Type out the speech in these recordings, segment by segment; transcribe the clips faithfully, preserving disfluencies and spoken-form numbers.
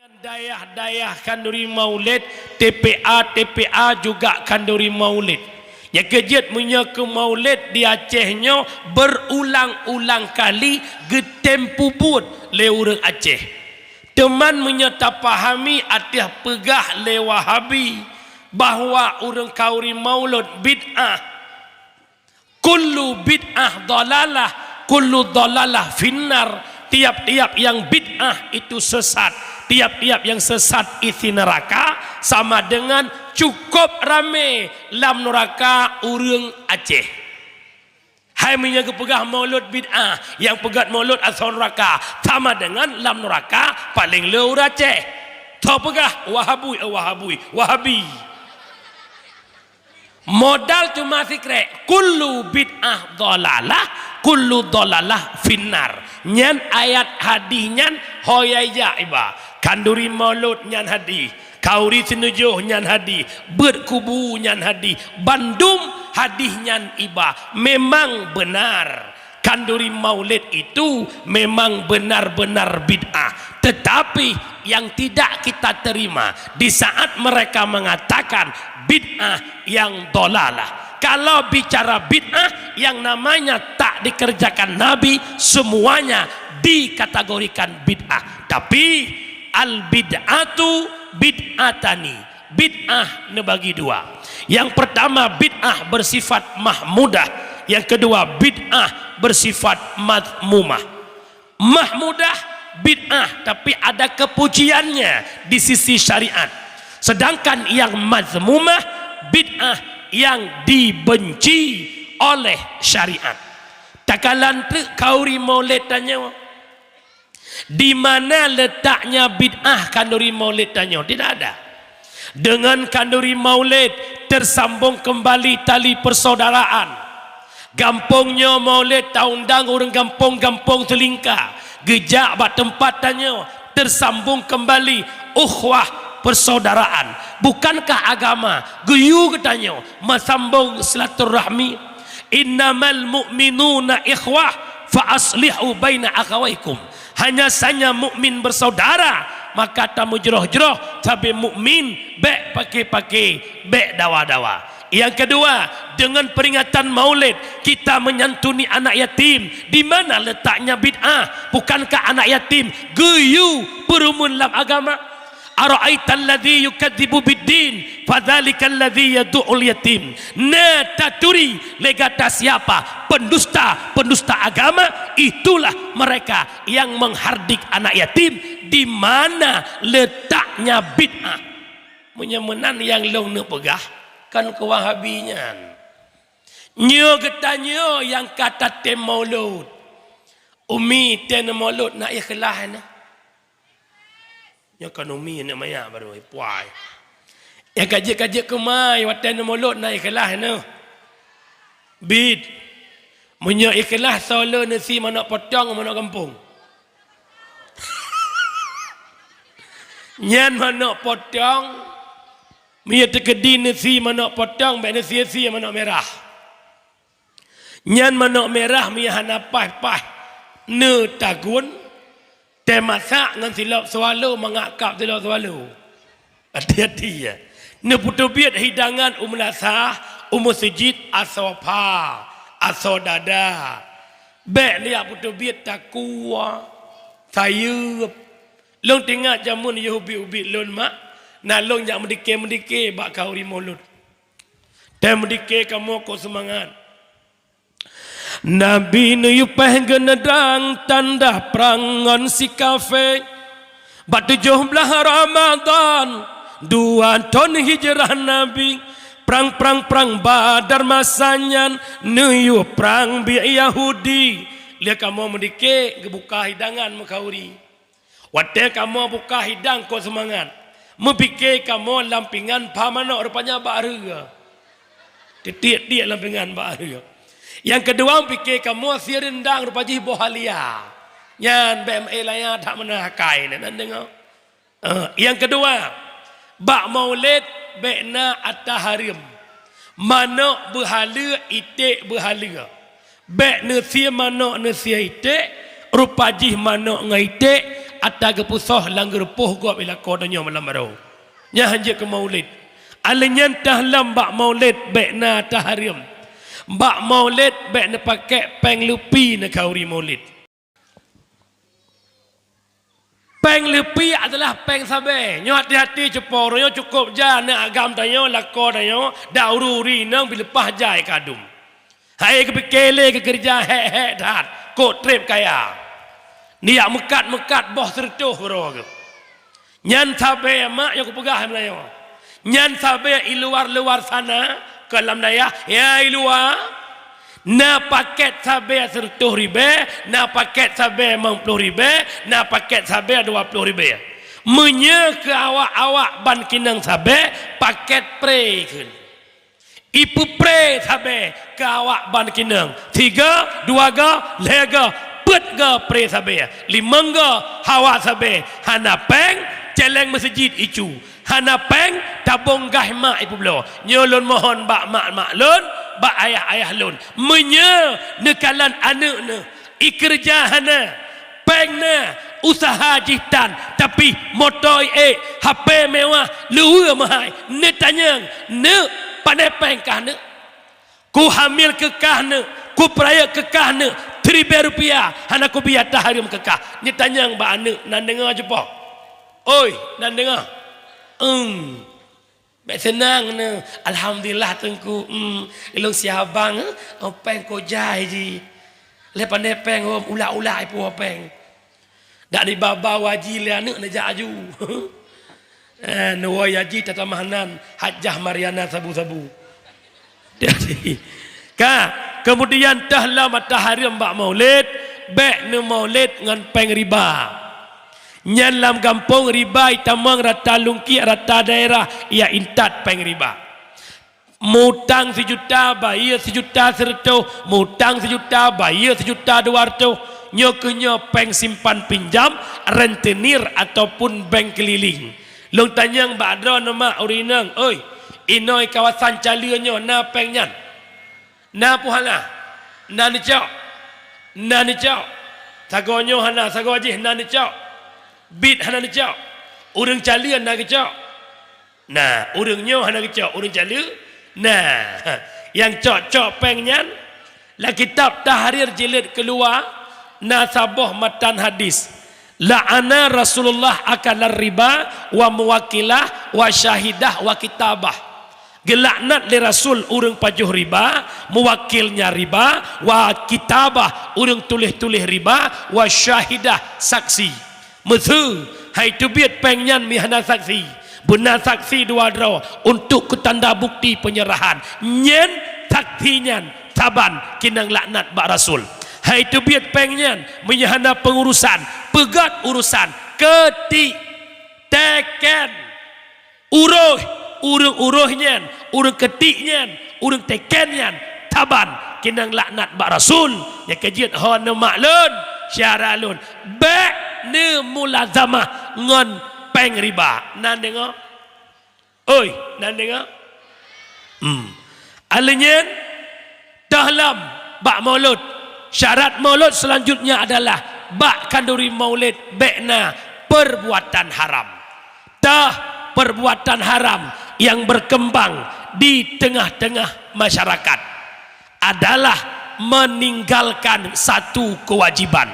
Dayah-dayah khanduri maulid, T P A, T P A juga khanduri maulid. Nyang keujeuet meunyoe keu maulid di Aceh nyoe beurulang-ulang kali geutem peubuet lé ureuëng Aceh. Teuma meunyoe tapahami ateueh peugah lé Wahabi bahwa ureuëng khanduri maulid bid'ah, kullu bid'ah dhalalah, kullu dhalalah finnar. Tiap-tiap yang bid'ah itu sesat, tiap-tiap yang sesat isi neraka, sama dengan cukup ramé lam neraka ureuëng Aceh. Hai meunyoe geupeugah maulud bid'ah, nyang peugét maulud asoe neraka, sama dengan lam neraka paléng le ureuëng Aceh. Tho peugah Wahabui, eh, Wahabui, Wahabi. Modal cuma sikrek, kullu bid'ah dhalalah, kullu dhalalah finnar. Nyan ayat hadih nyan ho yaya iba. Khanduri maulud nyan hadih, khanduri sinujoh nyan hadih, beuet kubu nyan hadih, bandum hadih nyan iba memang beunar. Khanduri maulid itu memang benar-benar bid'ah. Tetapi yang tidak kita terima di saat mereka mengatakan bid'ah yang dhalalah. Kalau bicara bid'ah yang namanya tak dikerjakan Nabi, semuanya dikategorikan bid'ah. Tapi al-bid'atu bid'atani. Bid'ah neubagi dua. Yang pertama bid'ah bersifat mahmudah, yang kedua bid'ah bersifat madhmumah. Mahmudah bid'ah tapi ada kepujiannya di sisi syariat. Sedangkan yang madhmumah bid'ah yang dibenci oleh syariat. Takalon teuk khanduri maulid tanyoe. Di mana letaknya bid'ah khanduri maulid tanyoe? Tidak ada. Dengan khanduri maulid tersambung kembali tali persaudaraan. Gampông nyoe maulid taundang ureuëng gampông-gampông seulingka geujak bak teumpat tanyoe, tersambung kembali ukhuwah persaudaraan. Bukankah agama geuyue geutanyoe meusambong silaturahmi? Innamal mu'minuna ikhwah fa aslihu baina akhawaikum. Hanya saja mukmin bersaudara, maka tameujroh-jroh sabe mukmin, bék pake-pake, bék dawa-dawa. Yang kedua, dengan peringatan maulid kita menyantuni anak yatim. Di mana letaknya bid'ah? Bukankah anak yatim geuyue peurumun lam agama? Ara'aital ladzi yukadzibu biddin fadzalikal ladzi yadu'ul yatim. Na taturi lé gata siapa pendusta-pendusta agama, itulah mereka yang menghardik anak yatim. Di mana letaknya bid'ah? Meunyoe meunan nyang lôn neupeugah kan keu Wahabi nyan. Nyoe geutanyoe nyang ka tatem maulud. Umi tem maulud na ikhlas na. Nyoe kan umi aneuk manyak barô, puai. Nyang ka jeuet-ka jeuet keumai watée neumulot na ikhlas neuh. Bit. Meunyoe ikhlas soe le neusie manok potong manok gampông. Nyan manok potong, meunyoe teukeudi neusie manok potong, bék neusie-sie manok mirah. Nyan manok mirah meunyoe hana paih-paih neutagun, teumasak ngon silop swallow, mangat kab silop swallow. Hati-hati ya. Neupeuteubiet hidangan u meulasah, u meuseujid, asoe pha, asoe dada. Bék neujak peuteubiet takue, sayeuep. Lôn teuingat jameun yôh ubit-ubit lôn mak, na lôn jak meudike-meudike bak khanduri mulod. Tém meudike kamoe kok seumangat. Nabi neuyue paih geuneudrang tanda prang ngon si kafé. Bak tujoh blaih Ramadhan, dua thon hijrah Nabi, prang, prang, prang Badar masa nyan, neuyue prang biek Yahudi. Lé kamoe meudike geubuka hidangan meukhanduri. Watée kamoe buka hidang kok seumangat, meupike kamoe lam pingan pha manok rupanya bak hareuga. Titiek-tiek lam pingan bak hareuga. Nyang keudua meupike kamoe sie reundang rupa jih boh halia. Nyan bék meu'é laya that meunan akai nyan, na deungoe. Eh, nyang keudua, bak maulid bék na ata hareuem. Manok beuhaleue, iték beuhaleue. Bék neusie manok neusie iték, rupa jih manok ngon iték Ata geupeusoh lam geureupoh gob i lakoe donya malam baroe. Nyan hanjeuet keu maulid. Alèh nyan teuh lom bak maulid bèk na tahareuem. Bak maulid bèk neupakèk pèng leupi neukhauri maulid. Pèng leupi adalah pèng sabè. Nyoe hati-hati cupo, uroe nyoe cukôp jai aneuk agam tanyoe, lakoe tanyoe, dak uri-uri inong bi leupah jai keu adum. Hai geupike lé keu keureuja hék-hék that, kok trép kaya. Nijak meukat-meukat boh sireutôh uroe geuh. Nyan sabè mak nyang kupeugah Meulayu. Nyan sabè i luwa-luwa sana, keu lam dayah, ya i luwa. Na pakèt sabè sireutôh ribèe, na pakèt sabè limong ploh ribèe, na pakèt sabè dua ploh ribèe. Meunyoe keu awak-awak ban keunong sabè, pakèt pré kheun. Ipeupré sabè keu awak ban keunong. Sigoe, dua goe, lhèe goe, peuet goe pré sabè. Limong goe hawa sabè, hana pèng, cèlèng meuseujid icu. Hana pèng, tabông gaih mak ipeubloe. Nyoe lôn mohon bak mak-mak lôn, bak ayah-ayah lôn. Meunyoe neukalon aneuk neuh, i keureuja hana, pèng na, useuha jih tan, tapi moto i ék, H P meuwah, luweue meuhai, neutanyong, "Neuk, pané pèng kah neuk? Kuhamil keu kah neuk, kupeurayeuk keu kah neuk, siribèe rupiah hana kubi ata hareuem keu kah." Neutanyong bak aneuk, nan deungoe cupo. Oi, nan deungoe. Eum. Bèk seunang neuh. "Alhamdulillah, Teungku. Hmm, ilôn siabang, eh, pèng kujai jih. Lé pandai pèng hom, ulak-ulak ipuwoe pèng." Dak nibaba waji lé aneuk neujak aju. Eh, neuwoe waji tatamah nan, Hajjah Mariana sabu-sabu. Jadi, ka, keumudian teuh lom ata hareuem bak maulid, bèk neumaulid ngon pèng riba. Nyan lam gampông riba itamong rata lungkiek rata daerah, ya intat pèng riba. Mutang sijuta, bayeue sijuta sireutôh, mutang sijuta, bayeue sijuta dua reutôh. Nyoe keuh nyoe pèng simpan pinjam, rentenir ataupun bank keliling. Lôn tanyong bak droeneuh mak ureueng inong, "Oi, inoe kawasan Caleue nyoe na pèng nyan?" Na peue hana? Na neucok. Na neucok. Sagoe nyoe hana, sagoe jih na neucok. Bit hana neucok. Ureueng Caleue na geucok. Na, ureueng nyoe hana geucok, ureueng Caleue. Na, nyang cok-cok pèng nyan, lam kitab Tahrir jilid keuluwa, na saboh matan hadis. La'ana Rasulullah akalar riba wa muwakkilah wa syahidah wa kitabah. Geulaknat lé Rasul ureueng pajoh riba, muwakilnya riba, wa kitabah, ureueng tuléh-tuléh riba, wa syahidah, saksi. Meuseu hai teubiet pèng nyan meuhana saksi, beuna saksi dua droe untuk keu tanda bukti penyerahan. Nyan saksi nyan saban keunong laknat bak Rasul. Hai teubiet pèng nyan meunyoe hana peungurusan, peugöt urusan, keutik, teken, uroh, ureueng uroh nyan, ureueng keutik nyan, ureueng teken nyan, saban keunong laknat bak Rasul. Nyang keujeuet ho neumak lôn, syedara lôn, bèk neumulazamah ngon pèng riba. Nan deungoe? Oi, nan deungoe? Hmm. Alèh nyan, teuh lom bak maulud. Syarat maulud selanjutnya adalah bak khanduri maulid bèk na perbuatan haram. Teuh perbuatan haram yang berkembang di tengah-tengah masyarakat adalah meninggalkan satu kewajiban.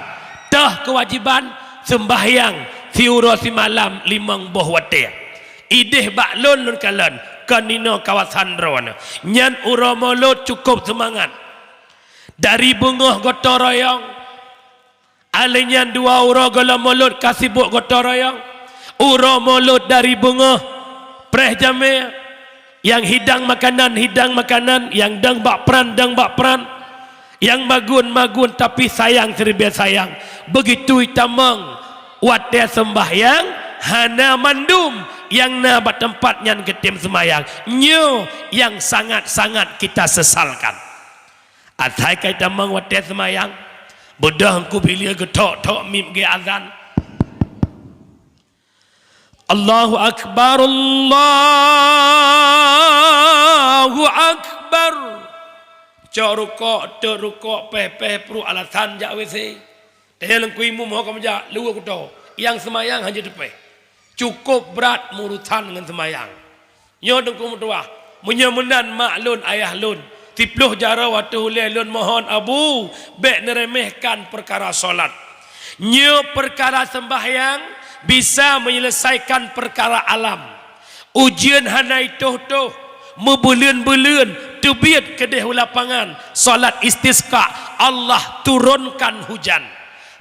Teuh kewajiban seumbahyang siuroe simalam limong boh watèe. Idéh bak lôn, lôn kalon, kon inoe kawasan droeneuh. Nyan uroe maulud cukôp seumangat. Dari beungoh gotong royong, alèh nyan dua uroe gohlom maulud ka sibok gotong royong. Uroe maulud dari beungoh preh jamèe, nyang hidang makanan, hidang makanan, nyang dong bak pran, dong bak pran, nyang magun, magun, tapi sayang siribèe sayang. Begitu itamong watèe seumbahyang, hana mandum nyang na bak teumpat nyan geutem seumayang. Nyoe nyang sangat-sangat kita sesalkan. Asai ka itamong watèe seumayang, beudôh Teungku Billy geuthok-thok mik geuazan. Allahu Akbar, Allahu Akbar. Cok rukok, teuet rukok, pèh-pèh pruet alasan jak W C. Tanyong lam kui mum ho ka meujak, luweue kuto. Nyang seumayang hana teupeu. Cukôp brat meurusan ngon seumayang. Nyoe Teungku meutuah, meunyoe meunan mak lôn, ayah lôn, siplôh jaroe watèe ulèe lôn mohon Abu, bèk neuremehkan peukara salat. Nyoe peukara seumbahyang bisa menyelesaikan peukara alam. Ujeuen hana jitôh-tôh, meubeuleuen-beuleuen, teubiet keudeh u lapangan, salat istisqa, Allah turunkan hujan.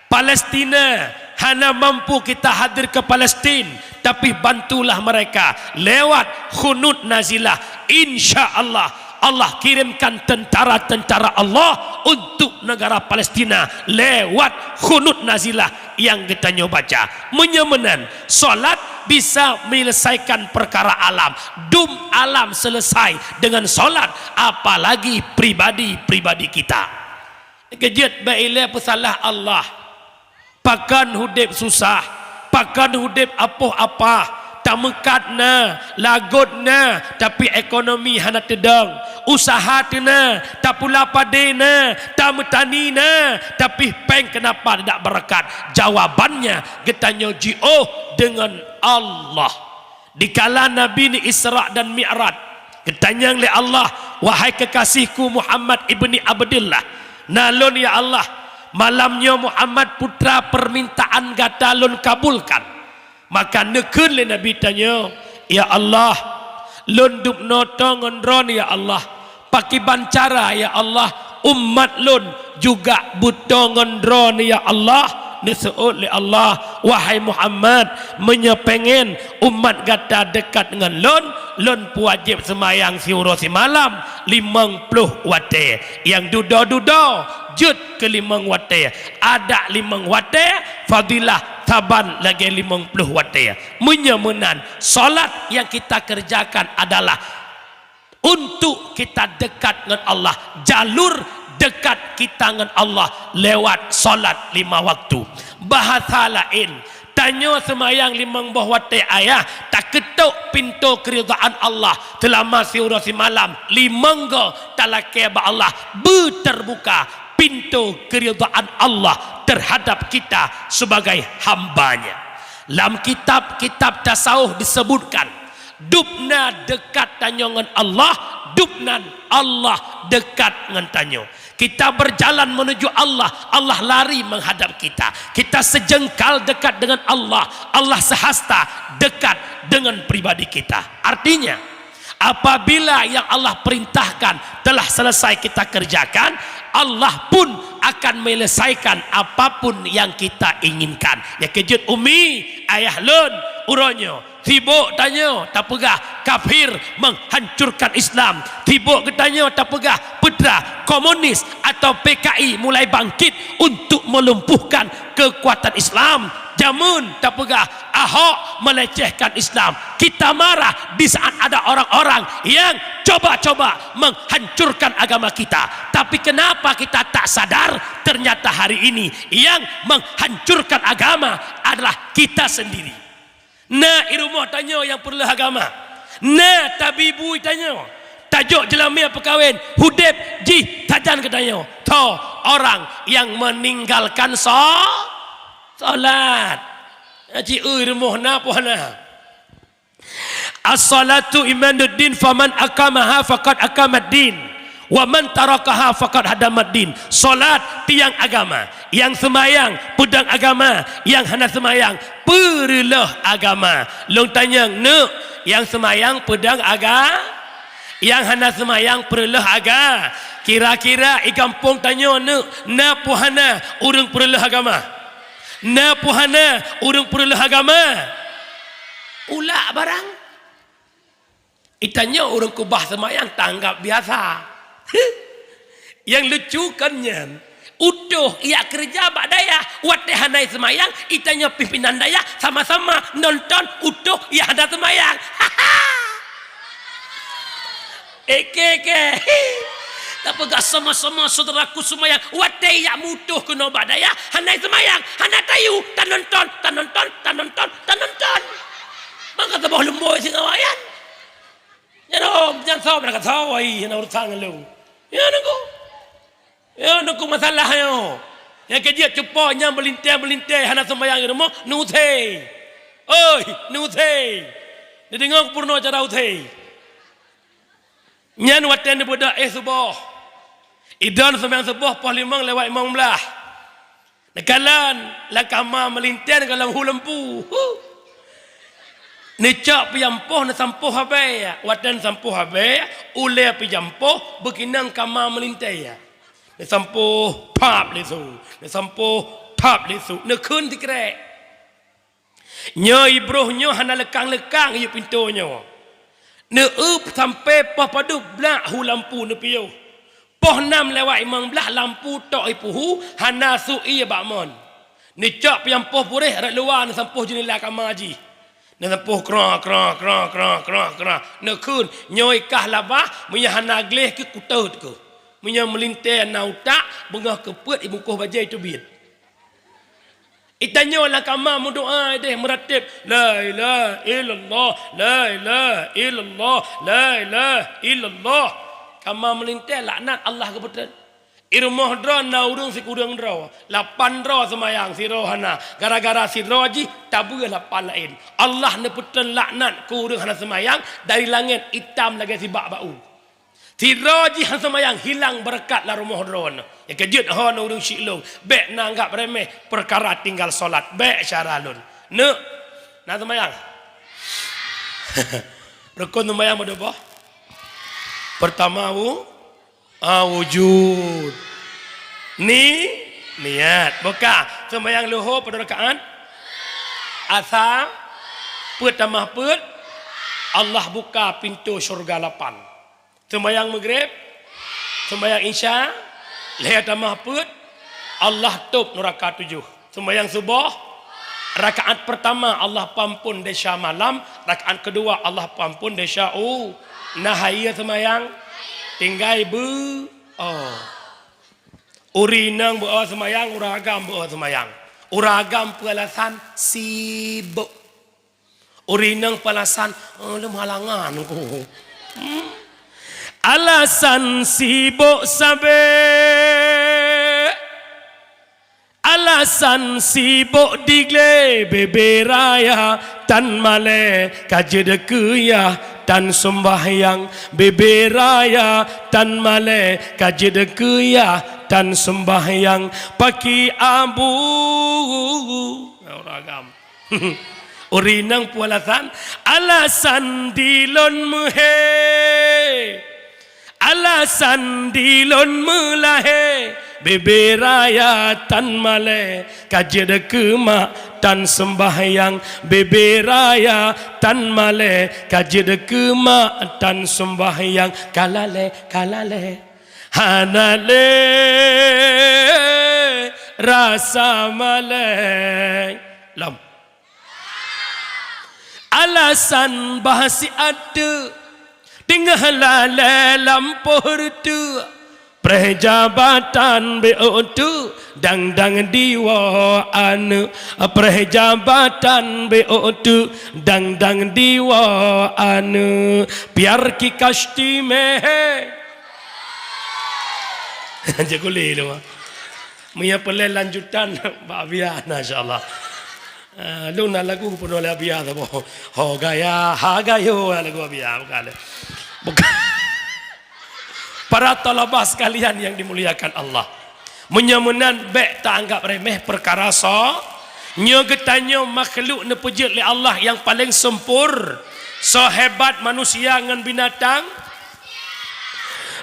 Palestina hana mampu kita hadir ke Palestin, tapi bantulah mereka lewat khunut nazilah. Insya Allah, Allah kirimkan tentara-tentara Allah untuk negara Palestina lewat khunut nazilah nyang geutanyoe baca. Meunyoe meunan, salat bisa menyelesaikan peukara alam. Dum alam selesai dengan salat, apalagi pribadi-pribadi kita. Keujeuet bak ilée peusalah Allah. Pakon udeb susah, pakon udeb apoh apah, tameukat na, lagot na, tapi ekonomi hana teudong. Usaha teuna, tapula padé na, tameutani na, tapi péng keunapa tidak beureukat? Jawabannya, geutanyoe jiôh deungon Allah. Dikala Nabi ni Isra dan Mi'raj, geutanyong lé Allah, "Wahai kekasihku Muhammad ibni Abdillah, na lôn ya Allah, malam nyoe Muhammad putra permintaan gata lôn kabulkan." Maka neukheun lé Nabi tanyoe, "Ya Allah, lôn dubnoe toe ngon droeneuh ya Allah, Pakiban cara, ya Allah, umat lôn juga beutoe ngon droeneuh, ya Allah?" Neuseuôt lé Allah, "Wahai Muhammad, meunyoe pengen umat gata deukat ngon lôn, lôn peuwajéb seumayang siuroe simalam limong ploh watée. Nyang dudoe-dudoe jeuet keu limong watée. Adak limong watée, fadilah saban lagée limong ploh watée." Meunyoe meunan, salat nyang kita keureujakan adalah untuk kita dekat ngon Allah, jalur dekat kita ngon Allah lewat salat lima waktu. Bahasa laén, tanyoe seumayang limong boh watée ayah, takeutok pintoe keuridaan Allah seulama siuroe simalam, limong go talakée bak Allah, beuterbuka pintoe keuridaan Allah terhadap kita sebagai hamba-Nya. Lam kitab-kitab tasawuf disebutkan, dubna dekat tanyoe ngon Allah, dubnan Allah dekat ngon tanyoe. Kita berjalan menuju Allah, Allah lari menghadap kita. Kita sejengkal dekat dengan Allah, Allah sehasta dekat dengan pribadi kita. Artinya, apabila yang Allah perintahkan telah selesai kita kerjakan, Allah pun akan menyelesaikan apapun yang kita inginkan. Nyang keujeuet umi, ayah lôn, uroe nyoe, sibok tanyoe tapeugah kafir menghancurkan Islam, sibok geutanyoe tapeugah peudra komunis atau P K I mulai bangkit untuk melumpuhkan kekuatan Islam. Jameun tapeugah Ahok melecehkan Islam. Kita marah di saat ada orang-orang yang coba-coba menghancurkan agama kita. Tapi kenapa kita tak sadar? Ternyata hari ini yang menghancurkan agama adalah kita sendiri. Na i rumoh tanyoe nyang peureuloh agama. Na tabi bui tanyoe. Tajok jeulamé peukawen, udeb jih sajan geutanyoe. Tho orang yang meninggalkan so-, salat. Haji, ui, rumoh na poh hana? "As-salatu imaduddin, faman aqamaha faqad aqamaddin, wa man tarakaha faqad hadamaddin." Salat tiang agama, nyang seumayang peudong agama, nyang hana seumayang peureuloh agama. Lôn tanyong, neuk, nyang seumayang peudong aga-, nyang hana seumayang peureuloh aga-, kira-kira i gampông tanyoe, neuk, na poh hana ureuëng peureuloh agama? Na poh hana ureuëng peureuloh agama? Ulak barang. Itanyoe ureuëng keubah seumayang tanggap biasa. Nyang lucu kon nyan, utoh jak keureuja bak dayah, watée hana seumayang, itanyoe pimpinan dayah sama-sama nonton utoh jak hana seumayang. Eke-eke. Tapeugah sama-sama saudaraku seumayang, watée jak mutoh keunoe bak dayah, hana seumayang, hana tayue, tanonton, tanonton, tanonton, tanonton. Maka saboh lumboi singoh nyan. Nyan hom, nyan soe, meunan ka soe, ai, hana urusan ngon lôn. Ya, nunggu. Ya, nunggu masalah nyoe. Nyang keujeuet cupo nyang meulintèe-meulintèe hana seumayang di rumoh, neuusé. Oi, neuusé. Neudeungoe peurunoe cara usé. Nyan watèe neubeudôh éh suboh. Idon seumayang suboh poh limong lewat limong blah. Neukalon lam kama meulintèe neukalon hu lampu. Huh. Neucok peujampôh neusampôh habéh. Watèe neusampôh habéh, ulèe peujampôh beukeunong kama meulintèe. Neusampôh pap lé su, neusampôh pap lé su, neukheun sikrek. Nyoe ibroh nyoe hana leukang-leukang yue pintoe nyoe. Neueup sampoe poh padub blaih hu lampu neupiôh. Poh nam lewat limong blah lampu tok ipeuhu hana su ie bak mon. Neucok peujampôh puréh rot luwa neusampôh jeunela kama jih. Neusampôh kra, kra, kra. Neukheun, nyoe kah labah, meunyoe hana gleh keuh kutot keuh. Meunyoe meulintèe na utak, beungoh keu peuet ibungkôh bajèe teubiet. Itanyoe lam kama meudoa deh meurateb, "La ilaha illallah, la ilaha illallah, la ilaha illallah." Kama meulintèe laknat Allah geupeutrön. I rumoh droe na ureueng sikureueng droe, lapan droe seumayang, sidroe hana. Gara-gara sidroe jih tabeuh lapan laén. Allah neupeutrön laknat keu ureueng hana seumayang dari langét itam lagèe sibak bak u. Sidroe jih hana seumayang, hilang beureukat lam rumoh droeneuh. Nyang keujeuet ho na ureueng siklong, bèk na anggap remeh peukara tinggal solat. Bèk syedara lôn. Neuk, na seumayang? Rukon seumayang meudua boh. Peurtama wu-, ah, wujud. Ni, niat. Buka. Seumayang luho padum rakaat? Asa, peuet tamah peuet, Allah buka pintoe syeuruga lapan. Seumayang Maghrib, seumayang Isya, lhèe tamah peuet, Allah tôb nuraka tujoh. Seumayang Suboh, rakaat peurtama Allah peuampon desya malam, rakaat keudua Allah peuampon desya u-, na hayeue seumayang, tinggai beu-, oh. Ureueng inong beu-o seumayang, ureueng agam beu-o seumayang. Ureueng agam peue alasan? Sibok. Ureueng inong peue alasan? "Oh, lôn halangan ku." Hmm. Alasan sibok sabé. Alasan sibok diglé, bebe raya tan malée ka jeuet keu yah tan seumbahyang. Bebe raya tan malée ka jeuet keu yah tan seumbahyang. Paki abu. Nah, ureueng agam. Ureueng inong peue alasan? Alasan dilôn meuhé. Alasan dilôn meulahé. Bebe raya tan malée ka jeuet keu mak tan seumbahyang. Bebe raya tan malée ka jeuet keu mak tan seumbahyang. Ka lalée, ka lalée. Hana lé rasa malée. Lom. Alasan bah siat teuk, teungoh lalée lampôh reuteuek. Preh jabatan beu teuk, dang-dang diwoe aneuk. Preh jabatan beu teuk, dang-dang diwoe aneuk. Biar ki kasti meh. Cek kuli tu. Meunyoe peulée lanjutan bak Abia, na, insya Allah. Ah, lôn na lagu peunoh lé Abia saboh. Ho gaya, ha gayo, na lagu Abia, bukan. Bukan. Para thalabah sekalian yang dimuliakan Allah. Meunyoe meunan bèk taanggap remeh peukara soe. Nyoe geutanyoe makhluk neupeujeuet lé Allah nyang paleng seumpur. Soe hebat manusia ngon binatang?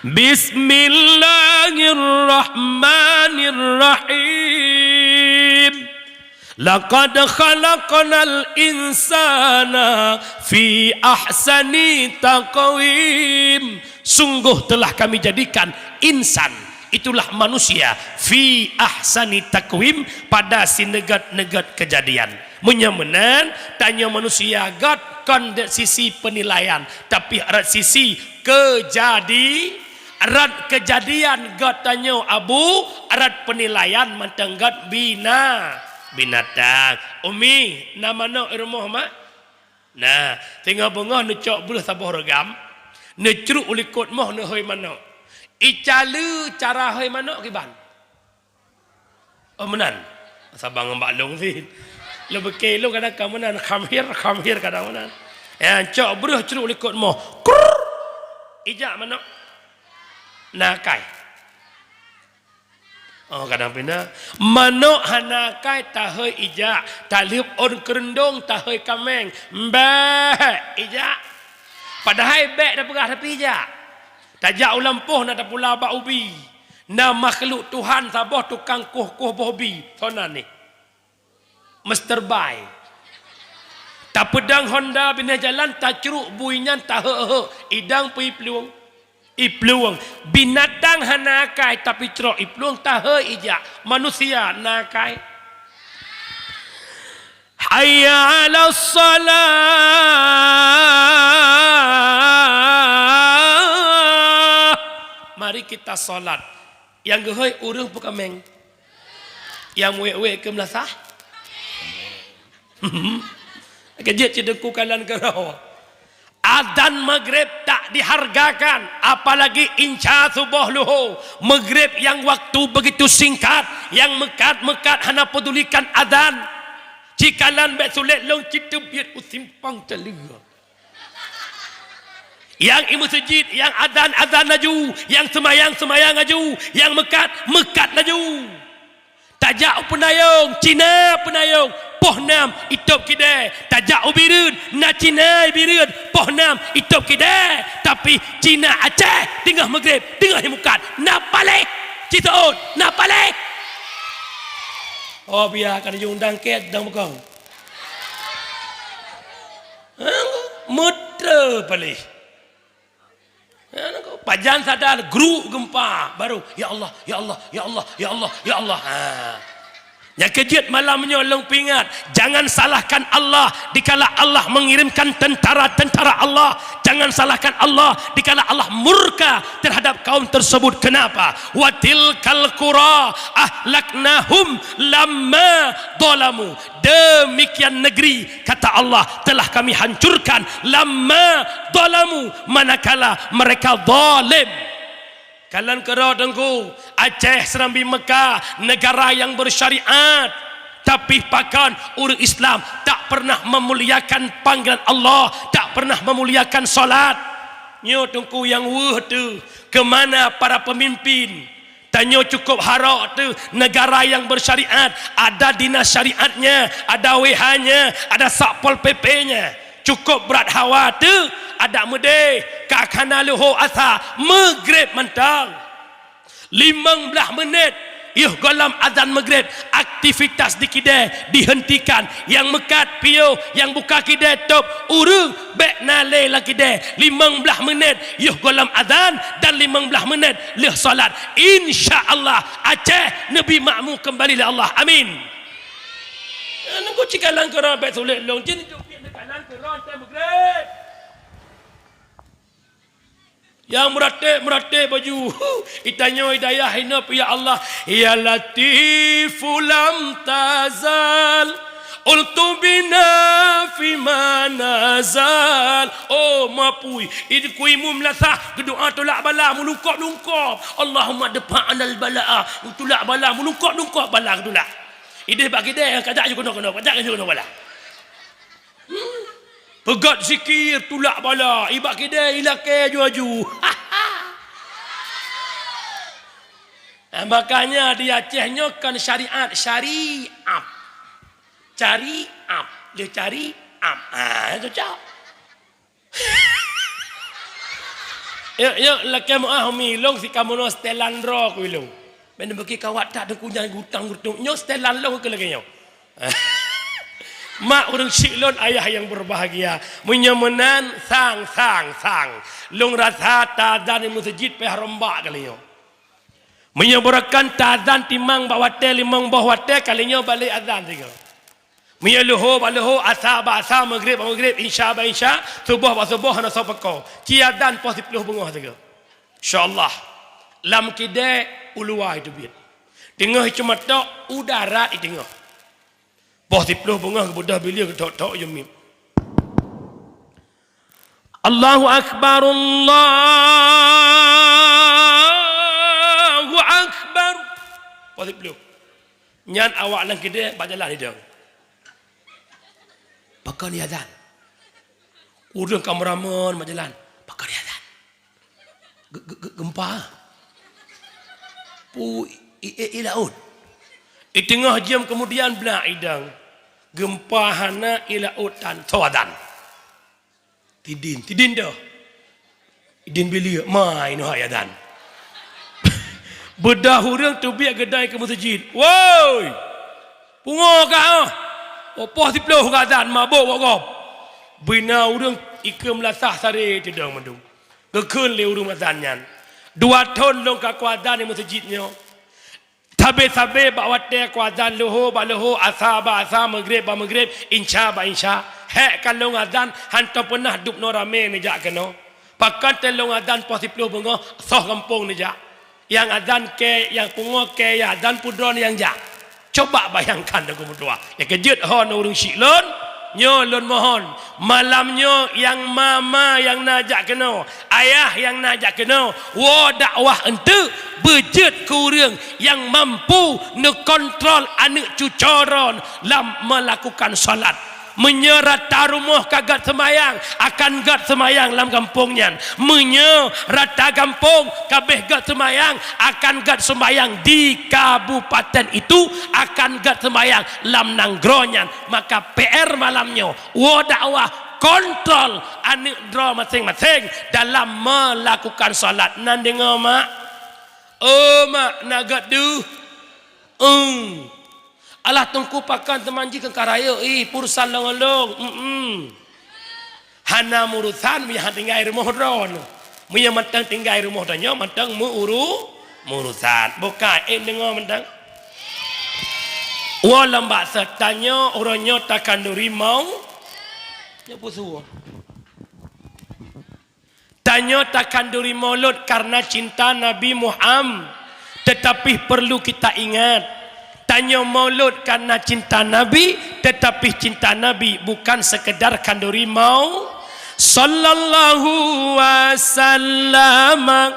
Bismillahirrahmanirrahim. Laqad khalaqnal insana fi ahsani taqwim. Sungguh telah Kami jadikan insan, itulah manusia, fi ahsani taqwim, pada sineugét-neugét keujadian. Meunyoe meunan, tanyoe manusia göt kon rot sisi peunilaian, tapi rot sisi keujadi-, rot keujadian göt tanyoe abu, rot peunilaian mantong göt bina-, binatang. Umi, na manok i rumoh, Mak? Na, teungoh beungoh neucok breuh saboh reugam, neucruk u likot moh neuhôi manok. Ica lé cara hôi manok kiban. Oh, meunan. Saban ngon bak lôn sit. Lôn pike lôn kadang ka meunan, khamhir, khamhir kadang meunan. Ya, cok breuh crok likot moh. Krrrr. Ijak manok. Na akai. Oh, kadang pina. Manok hana akai tahôi ijak, talheueb ôn keureundong tahôi kaméng. Mbek, ijak. Padahai bék tapeugah tapi ijak. Tajak u lampôh na tapula bak ubi. Na makhluk Tuhan saboh tukang kueh-kueh boh bi, soe nan nyan? Mister Bai. Tapeudong honda binéh jalan, tacrok bui nyan taheuek-heuek, idang pih iplueng. Iplueng. Binatang hana akai tapi crok iplueng taheuek ijak. Manusia na akai. Hayya 'alas shalah. Mari kita salat. Nyang geuhôi ureuëng peukaméng. Nyang wék-wék keu meulasah. Keujeuet cit Teungku, kalon keudroe. Azan Maghrib tak dihargakan, apalagi insya suboh luho. Maghrib nyang waktu begitu singkat, nyang meukat-meukat hana pedulikan azan. Cikalon bék sulet lôn cit teubiet u simpang Caleue. Nyang i meuseujid, nyang azan, azan laju, nyang seumayang, seumayang laju, nyang meukat, meukat laju. Tajak u Peunayong, Cina Peunayong, poh nam itôb kidée. Tajak u Bireuen, na Cina Bireuen, poh nam itôb kidée. Tapi Cina Aceh teungoh Maghrib, teungoh meukat, na paléh. Ci seuôt, na paléh. Oh, biya ka neujung dangket dang bukong. Ha, meutre paléh. Ha, pajan sadar, gruk geumpa, baru, "Ya Allah, ya Allah, ya Allah, ya Allah, ya Allah." Ha. Nyang keujeuet malam nyoe lôn peuingat, jangan salahkan Allah dikala Allah mengirimkan tentara-tentara Allah. Jangan salahkan Allah dikala Allah murka terhadap kaum tersebut. Kenapa? "Wa tilkal qura ahlaknahum lamma zalamu." Demikian negeri, kata Allah, telah Kami hancurkan, lamma zalamu, manakala mereka zalim. Kalon keudroe Teungku, Aceh, Serambi, Mekah, negara yang bersyariat. Tapi pakon ureuëng Islam tak pernah memuliakan panggilan Allah, tak pernah memuliakan salat. Nyoe Teungku nyang weueh teuh, ke mana para pemimpin? Tanyoe cukup harok teuh negara nyang bersyariat, ada dinas syariatnya, ada W H-nya, ada Satpol P P-nya. Cukup brat hawa teuh, adak meudeh, ka hana luho asa, Maghrib mantong. Limong blaih menit, yoh gohlom azan Maghrib, aktivitas di kidée dihentikan. Nyang meukat piôh, nyang buka kidée tôb, ureuëng bék na lé lam kidée. Limong blaih menit, yoh gohlom azan dan limong blaih menit lheueh salat. Insya Allah, Aceh neubi makmu keumbali lé Allah. Amin. Nunggu cikalon keudroe bék sulet lôn, cit neukalon keudroe teuh Maghrib. Nyang meuratéb-meuratéb baju. Itanyoe hidayah inoe, ya Allah. Ya Latifu lam tazal, ultuf bina fi ma nazal. Oh, mapui. Iku imum lasah, geudoa tulak bala, meulungkop-lungkop. Allahumma dfa anal bala'a. Tulak bala, meulungkop-lungkop bala geutulak. Ideh bak kidée, kajak ju keunoe-keunoe, kajak ju keunoe bala. Peugét zikir, tulak bala, ibak kidée ilakée aju-aju. Makanya di Aceh nyoe kon syariat, syariat. Cari ap, le cari ap. Ah, cocok. Yuk, yuk, lakée meuah umi, lôn sikamoe nyoe setelan droe ku ilôn. Meunan bagi kawat that deungon nyang gutang geutuek nyoe setelan lôn keu lagée nyoe. Mak ureuëng syik lôn, ayah yang berbahagia. Meunyoe meunan, sang, sang, sang. Lôn rasa tazan di meuseujid pih rombak kali nyoe. Meunyoe beureukan tazan timang bak watée limong boh watée, kali nyoe balek azan sigoe. Meunyoe luho bak luho, asa bak asa, maghrib bak maghrib, insya bak insya, suboh bak suboh, hana soe peuko. Ci azan poh siplôh beungoh sigoe. Insya Allah. Lam kidée u luwa iteubiet. Teungoh cuma tok u darat i teungoh. Poh siplôh beungoh geubeudôh bileue geutok-tok jeumiet. Allahu Akbar, Allahu Akbar. Poh siplôh. Nyan awak lam keudè bak jalan idong. Pakon azan? Ureueng ka meuramon bak jalan. Pakon azan? Ge-, ge-, ge-, gempa. Pu i, i, i laôt. I teungoh jeuem keumudian blah idong. Gempa hana, i laôt tan, soe azan. Tidin, tidin dah. Idin bileue, mai noh hai azan. Beudah ureueng teubiet geudai keu meuseujid. Woi! Pungo kah, ah! Oh, poh siplôh ka azan, mabök gob-gob. Beuna ureueng ikeue meulasah sare teudong mandum. Geukheun lé ureueng azan nyan. Dua thon lôn ka kuazan di meuseujid nyoe. Sabe-sabe bak watèe kuazan leuhô bak leuhô, asa bak asa, meugreb bak meugreb, insya bak insya. Hék ka lôn azan, hántom peunah dubnoe ramé neujak keunoe. Pakon teuh lôn azan poh siplôh beungoh, soh gampông neujak. Nyang azan kèe, nyang pungo kèe, nyang azan peue droeneuh nyang jak. Coba bayangkan, Teungku meutuah. Nyang keujeuet ho ngon ureueng syiek lôn, nyoe lôn mohon, malam nyoe nyang ma-ma nyang na jak keunoe, ayah nyang na jak keunoe, woe dakwah eunteuk, beujeuet keu ureueng nyang mampu neukontrol aneuk cucoe droeneuh lam meulakukan salat. Meunyoe rata rumoh ka gèt seumayang, akan gèt seumayang lam gampông nyan. Meunyoe rata gampông ka abéh gèt seumayang, akan gèt seumayang di kabupaten itu, akan gèt seumayang lam nanggroe nyan. Maka P R malam nyoe, woe dakwah, kontrol aneuk droe maséng-maséng dalam meulakukan salat. Na deungoe, mak? Oh, mak, na gèt deuh? Eung. Alah, Teungku, pakon teuma jih keu ka rayeuk, ih, peurusan lôn ngon lôn. Mm-mm. Hana meurusan meunyo han tinggai rumoh droeneuh. Meunyo mantong tinggai rumoh tanyoe, mantong meuru-, meurusan. Bukai, eh, deungoe mantong. Woe lom bak seutanyoe, uroe nyoe takhanduri mau-, nyoe peue su. Tanyoe takhanduri maulud karena cinta Nabi Muham-, tetapi perlu kita ingat, tanyoe maulud karena cinta Nabi, tetapi cinta Nabi bukan sekedar khanduri mau-, sallallahu wasallama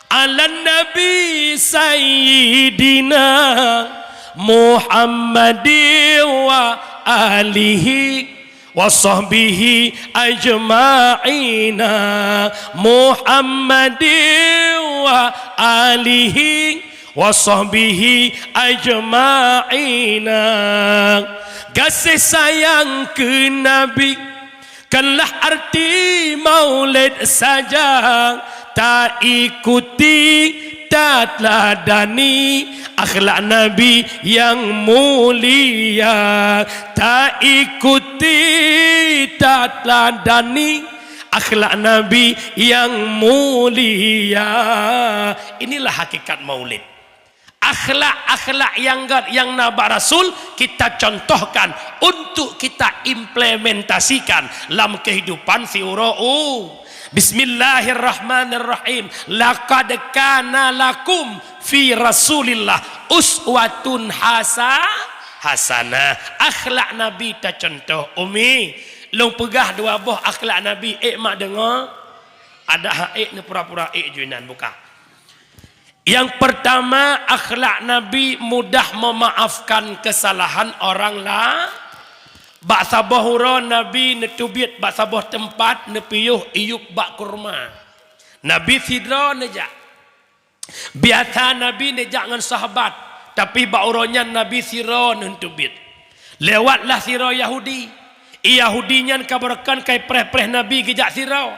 ala nabi sayyidina Muhammadin wa alihi wa sahbihi ajma'ina, Muhammadin wa alihi wa sahbihi ajma'ina. Gaséh sayang keu Nabi, kanlah arti maulid saja, ta ikuti, ta teuladani akhlak Nabi nyang mulia. Ta ikuti, ta teuladani akhlak Nabi nyang mulia. Inilah hakikat maulid. Akhlak-akhlak nyang gèt nyang na bak Rasul kita contohkan untuk kita implementasikan lam kehidupan siuroe u-, Bismillahirrahmanirrahim. Laqad kana lakum fi Rasulillah uswatun hasa-, hasanah. Akhlak Nabi tacontoh, Umi. Lôn peugah dua boh akhlak Nabi, ék mak deungoe? Adak han ék, neupura-pura ék ju inan, buka. Nyang peurtama, akhlak Nabi mudah memaafkan kesalahan orang la-, bak saboh uroe Nabi neuteubiet bak saboh teumpat neupiôh iyup bak kurma. Nabi sidroe neujak. Biasa Nabi neujak ngon sahabat, tapi bak uroe nyan Nabi sidroe neuteubiet. Lewatlah sidroe Yahudi. Yahudi nyan ka beureukan kai preh-preh Nabi geujak sidroe.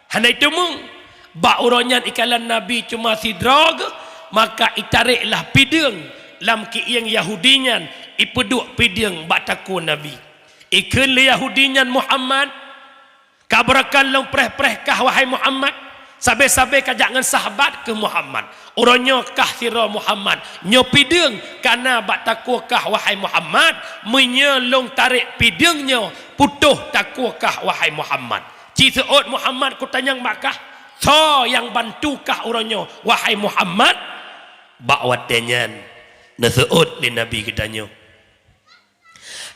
Hana jiteumeung. Bak uroe nyan ikalon Nabi cuma sidroe geuh, maka itaréklah pideueng lam keuieng Yahudi nyan, ipeuduek pideueng bak takue Nabi. Ikheun lé Yahudi nyan, "Muhammad, ka beureukan lôn preh-preh kah, wahai Muhammad? Sabe-sabe ka jak ngon sahabat keuh Muhammad. Uroe nyoe kah sidroe Muhammad, nyoe pideueng ka na bak takue kah, wahai Muhammad. Meunyoe lôn tarék pideueng nyoe, putôh takue kah, wahai Muhammad." Ci seuôt Muhammad kutanyong bak kah, "Soe nyang bantu kah uroe nyoe, wahai Muhammad?" Bak watée nyan neuseuôt lé Nabi geutanyoe,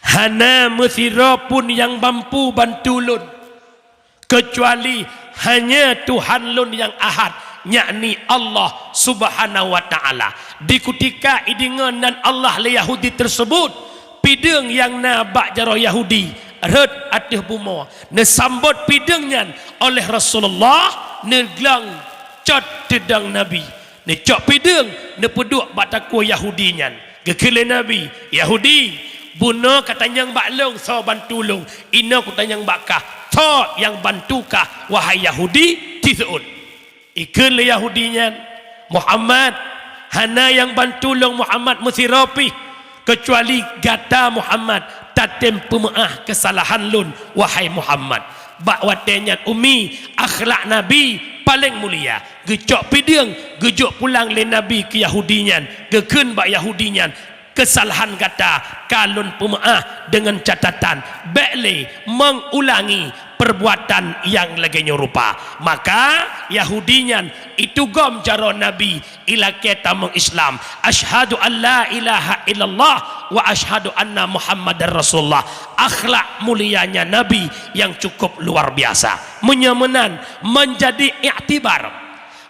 "Hana meusidroe pun nyang mampu bantu lôn, keucuali hanya Tuhan lôn nyang Ahad, yakni Allah Subhanahu wa Ta'ala. Di kutika ideungoe nan Allah lé Yahudi tersebut, pideueng nyang na bak jaroe Yahudi rhot ateueh bumoe. Neusambot pideueng nyan oleh Rasulullah, neuglong cot teudong Nabi. Neucok pideueng, neupeuduek bak takue Yahudi nyan. Geukheun lé Nabi, "Yahudi, bunoe ka tanyong bak lôn soe bantu lôn, inoe kutanyong bak kah, soe nyang bantu kah, wahai Yahudi?" Tiseuôt. Ikheun lé Yahudi nyan, "Muhammad, hana nyang bantu lôn Muhammad meusidroe pih, keucuali gata Muhammad tatem peumeu'ah keusalahan lôn, wahai Muhammad." Bak watée nyan Ummi, akhlak Nabi paleng mulia. Geucok pideueng, geujok pulang lé Nabi keu Yahudi nyan, geukheun bak Yahudi nyan, "Keusalahan gata ka lôn peumeu'ah deungon catatan, bék lé meuulangi perbuatan nyang lagée nyoe rupa." Maka Yahudi nyan itugom jaroe Nabi ilakée tamong Islam, "Asyhadu an la ilaha illallah wa asyhadu anna Muhammadar Rasulullah." Akhlak mulianya Nabi nyang cukup luar biasa. Meunyoe meunan, menjadi iktibar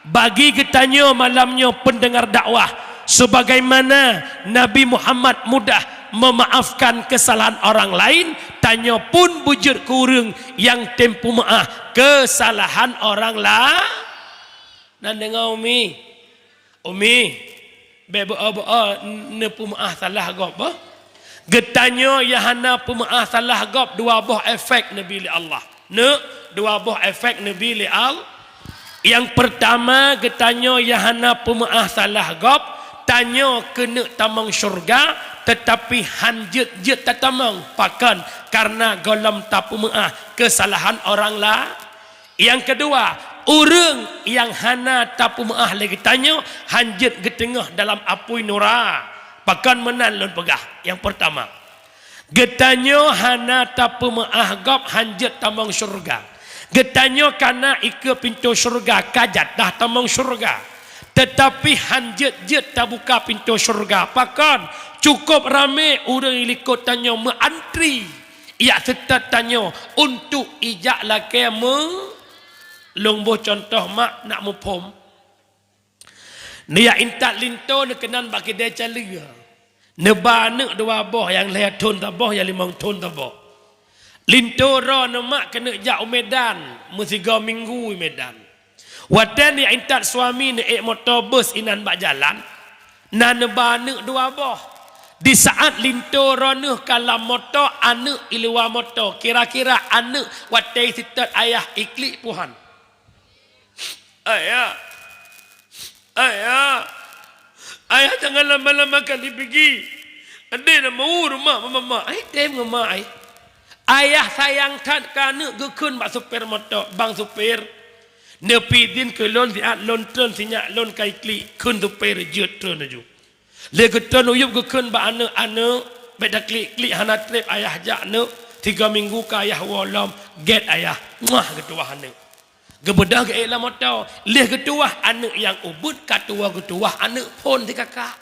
bagi geutanyoe malam nyoe peundeungar dakwah, sebagaimana Nabi Muhammad mudah memaafkan kesalahan orang lain, tanyoe pun beujeuet keu ureuëng nyang tem peumeu'ah kesalahan orang la-, nan deungoe Umi. Umi, bék beu-o-beu-o neupeumeu'ah salah gob, bah. Geutanyoe nyang hana peumeu'ah salah gob dua boh efek neubi lé Allah. Neuk, dua boh efek neubi lé Al-, nyang peurtama, geutanyoe nyang hana peumeu'ah salah gob, tanyoe keuneuk tamong syeuruga, teutapi han jeuet-jeuet tatamong. Pakon? Kareuna gohlom tapeumeu'ah keusalahan orang la-, Nyang keudua, ureuëng nyang hana tapeumeu'ah lé geutanyoe han jeuet geuteungoh dalam apui nura. Pakon meunan lôn peugah? Nyang peurtama, geutanyoe hana tapeumeu'ah gob han jeuet tamong syeuruga. Geutanyoe kana ikeue pintoe syeuruga, ka jatah tamong syeuruga. Teutapi han jeuet-jeuet tabuka pintoe syeuruga. Pakon? Cukôp ramé ureuëng likot tanyoe meuantri. Jak seutôt tanyoe untuk ijak lakée meu-, lôn boh cuntoh mak nak muphom. Neujak intat linto neukeunan bak keudée caleue. Neuba aneuëk dua boh, nyang lhée thon saboh, nyang limong thon saboh. Linto droeneuh mak keuneuk jak u Medan, meusigoe minggu u Medan. Watée neujak intat suami neuék moto bus inan bak jalan, na neuba aneuëk dua boh. Di saát linto droeneuh ka lam moto, aneuëk i luwa moto, kira-kira aneuëk watée seutôt ayah iklik puhan. "Ayah, ayah, ayah jangan lama-lama kali pigi. Adé na mau rumah mama, ai tem ngon ma ai." Ayah sayang that keu aneuëk geukheun bak supir moto, "Bang supir, neupi idin keu lôn siat lôn treun sinyak lôn ka iklik," kheun supir jeuet treun laju. Lheueh geutreun u yup geukheun bak aneuëk, "Aneuëk, bék taklik-klik hana treb ayah jak aneuëk, tiga minggu ka ayah woe lom, gét ayah." Muah geutuwah aneuëk. Geubeudôh geuék lam moto, lheueh geutuwah aneuëk nyang ubit ka tuwoe geutuwah aneuëk phon di kakak.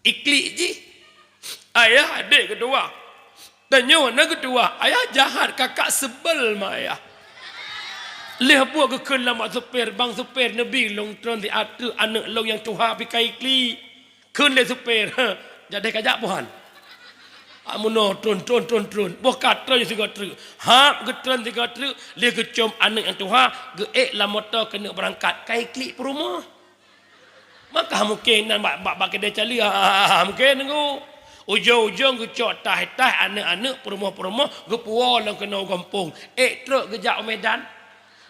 Iklik jih. "Ayah, adé geutuwah. Tanyoe na geutuwah, ayah jahat, kakak seubel ma ayah." Lheueh buet geukheun lam bak supir, "Bang supir, neubi lôn treun siat treuk, aneuëk lôn nyang tuha pih ka iklik." Kheun lé supir, "Jadeh ka jak puhan. Amunoe treun, treun, treun, treun." Boh ka treun sigoe treuk. Hab geutreun sigoe treuk, lheueh geucom aneuëk nyang tuha, geuék lam moto keuneuk beurangkat, ka iklik peurumoh. Maka mungken nan bak, bak, bak keudée caleue, ha, ha, ha, mungken nunggu. Ujong-ujong geucok taih-taih aneuëk-aneuëk peurumoh-peurumoh geupuwoe lam keunoe gampông. Ék trok geujak u Medan.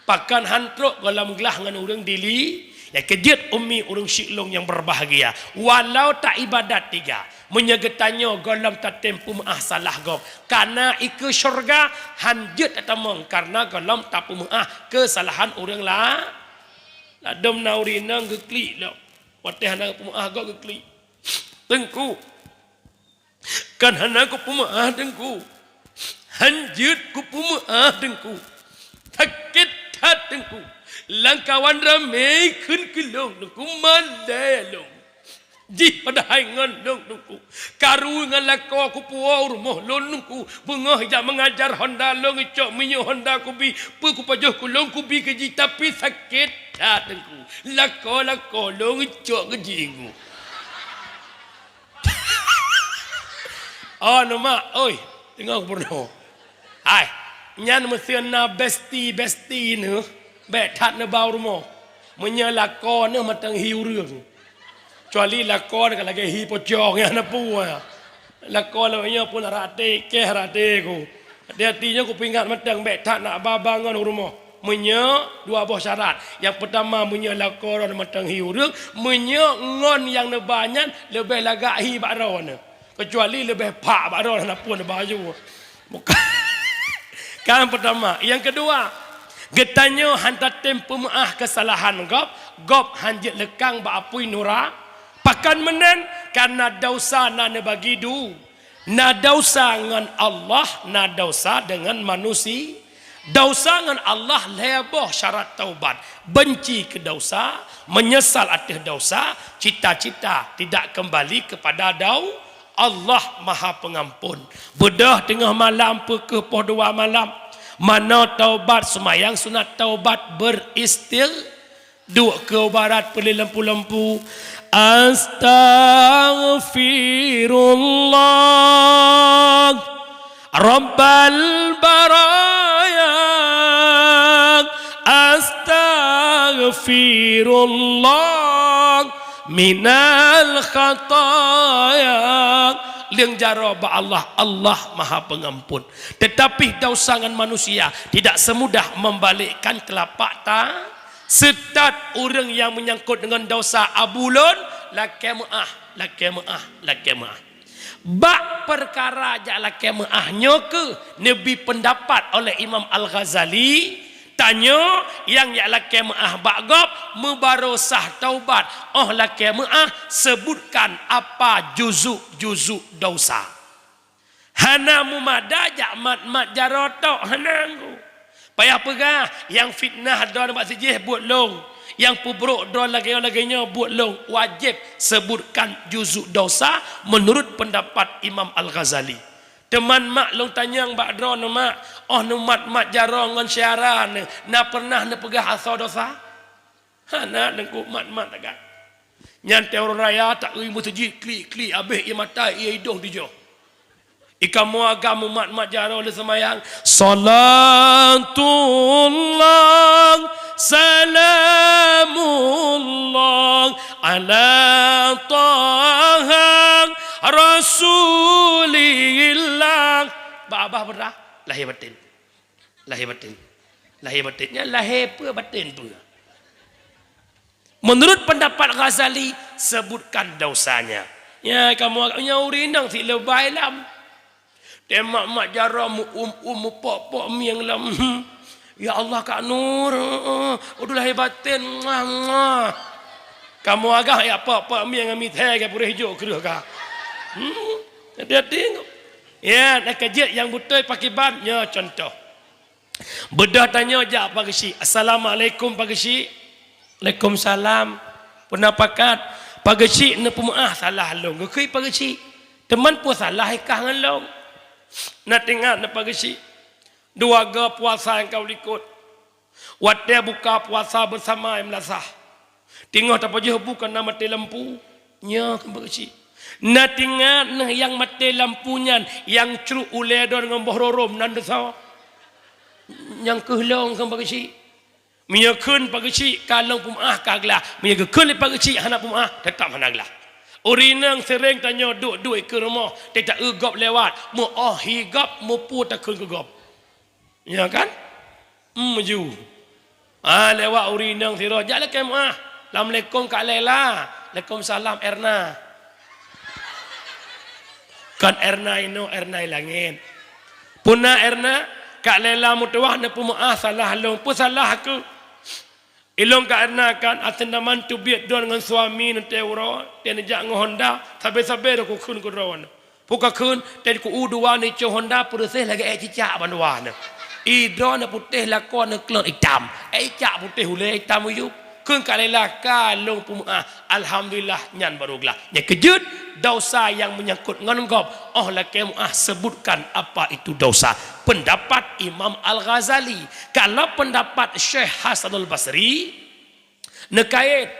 Pakon han trok gohlom glah ngon ureuëng Dili? Nyang keujeuet Ummi ureuëng syik lôn nyang beubahgia. Walau ta ibadat tiga, meunyoe geutanyoe gohlom tatem peumeu'ah salah gob, kana ikeue syeuruga han jeuet tatamong kareuna gohlom tapeumeu'ah keusalahan ureuëng la-, Ladom na ureuëng inong geuklik lom. Watée hana peumeu'ah gob geuklik. "Teungku, kan hana kupeumeu'ah Teungku. Han jeuet kupeumeu'ah Teungku. Sakét that Teungku. Lamkawan ramé kheun keu lôn, Teungku, malée lôn." Jih padahai ngon lôn Teungku. Karu ngon lakoe kupuwoe u rumoh lôn Teungku. Beungoh jak meungajar honda lôn icok, meunyoe honda kubi, peue kupajoh keu lôn kubi keu jih, tapi sakét that Teungku. Lakoe-lakoe lôn icok keu jih Teungku. Oh, neumak, oi, teungoh peurunoe. Hai, nyan meuseu na besti-besti neuh, bèk that neuba u rumoh. Meunyoe lakoe neuh mantong hi ureueng. Kecuali lakoe neuh ka lagèe hi pocong nyan na peue. Lakoe lôn nyoe pun rate, kèh rate ku. Hati-hati nyoe kupeuingat mantong bèk that neuba-ba ngon u rumoh. Meunyoe dua boh syarat. Nyang peutama, meunyoe lakoe droeneuh mantong hi ureueng, meunyoe ngon nyang neuba nyan leubeh lagak hi bak droeneuh. Kecuali leubeh phak bak droeneuh na peue neuba ju. Bukan. Kan peutama. Nyang keudua, geutanyoe han tatem peumeu'ah keusalahan gob, gob han jeuet leukang bak apui nura. Pakon meunan? Kareuna desya na neubagi du. Na desya ngon Allah, na desya deungon manusi-, desya ngon Allah lhèe boh syarat taubat, benci keu desya, meunyeusal ateueh desya, cita-cita tidak kembali kepada dau-, Allah Maha Pengampun. Beudôh teungoh malam, peu kheueh poh dua malam, manoe taubat, seumayang sunat taubat, beuristig-, Duek keu barat peuleueh lampu-lampu. Astaghfirullah Rabbal baraya. Astaghfirullah minal khataya. Leueng jaroe bak Allah, Allah Maha Pengampun. Tetapi desya ngon manusia tidak semudah membalikkan telapak ta-, Seutat ureuëng nyang meunyangkot deungon desya abu lôn, lakée meuáh, lakée meuáh, lakée meuáh. Bak peukara jak lakée meuáh nyoe kheueh neubi peundapat oleh Imam Al-Ghazali, tanyoe nyang jak lakée meuáh bak gob meubarô sah taubat, óh lakée meuáh seubutkan apa juzuk-juzuk desya. Hana meumada jak mat-mat jaroe tok, hana nggu. Payah peugah, nyang fitnah droe bak sijih buet lôn, nyang peubrok droe lagée-lagée nyoe buet lôn, wajéb seubutkan juzuk desya meunurot peundapat Imam Al-Ghazali. Teuma mak lôn tanyong bak droeneuh mak, óh neumat-mat jaroe ngon syedara neuh, na peureunah neupeugah asoe desya? Hana, teungku, mat-mat tagat. Nyan teurang raya taeu meuseujid klik-klik, abéh ie mata ie idong tijôh. Ikamoe agam meumat-mat jaroe lé seumayang, salatullah salamullah ala taha rasulillah. Bak babah peurah, lahé batén. Lahé batén. Lahé batén. Nyan lahé peue batén peue. Meunurot peundapat Ghazali, seubutkan desanya. Nya kamoe agam nyoe ureuëng inong si leubai lam. Teuma mat jaroe meu-um-um meupok-pok mieng lam. Ya Allah Kak Nur, udah lahé batén. Muah, muah. Kamoe agam ya pok-pok mieng ngon mithai ka pureh jok kreueh ka. Hmm. Hati-hati. Ya, nak kejut nyang beutôi pakiban. Nya contoh. Beudôh tanyoe jak Pak Geuchik, "Assalamualaikum Pak Geuchik." "Waalaikumsalam." "Peue na pakat?" "Pak Geuchik neupeumeuáh salah lôn." Geukheun Pak Geuchik, "Teuma peue salah ikah ngon lôn?" "Na teuingat neuh Pak Geuchik, dua go puasa nyang ka likot. Watée buka puasa beusama i meulasah. Teungoh tapajoh bu ka na maté lampu." "Nyo," kheun Pak Geuchik. "Na teuingat neuh nyang maté lampu nyan, nyang crok ulée droe ngon boh rorôm nan desya?" "Nyang kheueh lôn," kheun Pak Geuchik. "Meunyoe kheun Pak Geuchik ka lôn peumeuáh ka glah, meunyoe geukheun lé Pak Geuchik hana peumeuáh, teutab hana glah." Ureuëng inong seuréng tanyoe duek-duek keu rumoh, teutab eu gob lewat, meu-óh hi gob, meupue takheun keu gob. Ya kan? Hmm, meuju. Ah, lewat ureuëng inong sidroe, "Jak lakée meuáh." "Assalamualaikum Kak Lela." "Waalaikumsalam Erna." "Kon Erna inoe, Erna i langét." "Peue na Erna?" "Kak Lela meutuwah neupeumeuáh salah lôn." "Peue salah keuh?" "Ilôn Kak Erna kan, aseue na man teubiet droe ngon suami neutée uroe, tée neujak ngon honda, sabe-sabe droe kukheun keu droe." "Peue kakheun?" "Tét ku u dua neucok honda peureuseh lagée ék cicak bandua neuh. Ie droeneuh putéh lakoe neuh klot itam. Ék cicak putéh ulée itam uyueb. Kheun ka lé laka lôn peumeu'ah, alhamdulillah, nyan barô glah. Nyang keujeuet, dosa nyang meunyangkot ngon gob, óh lakée meu'ah, seubutkan apa itu dosa. Peundapat Imam Al-Ghazali. Kalau peundapat Syekh Hasanul Basri, neukait.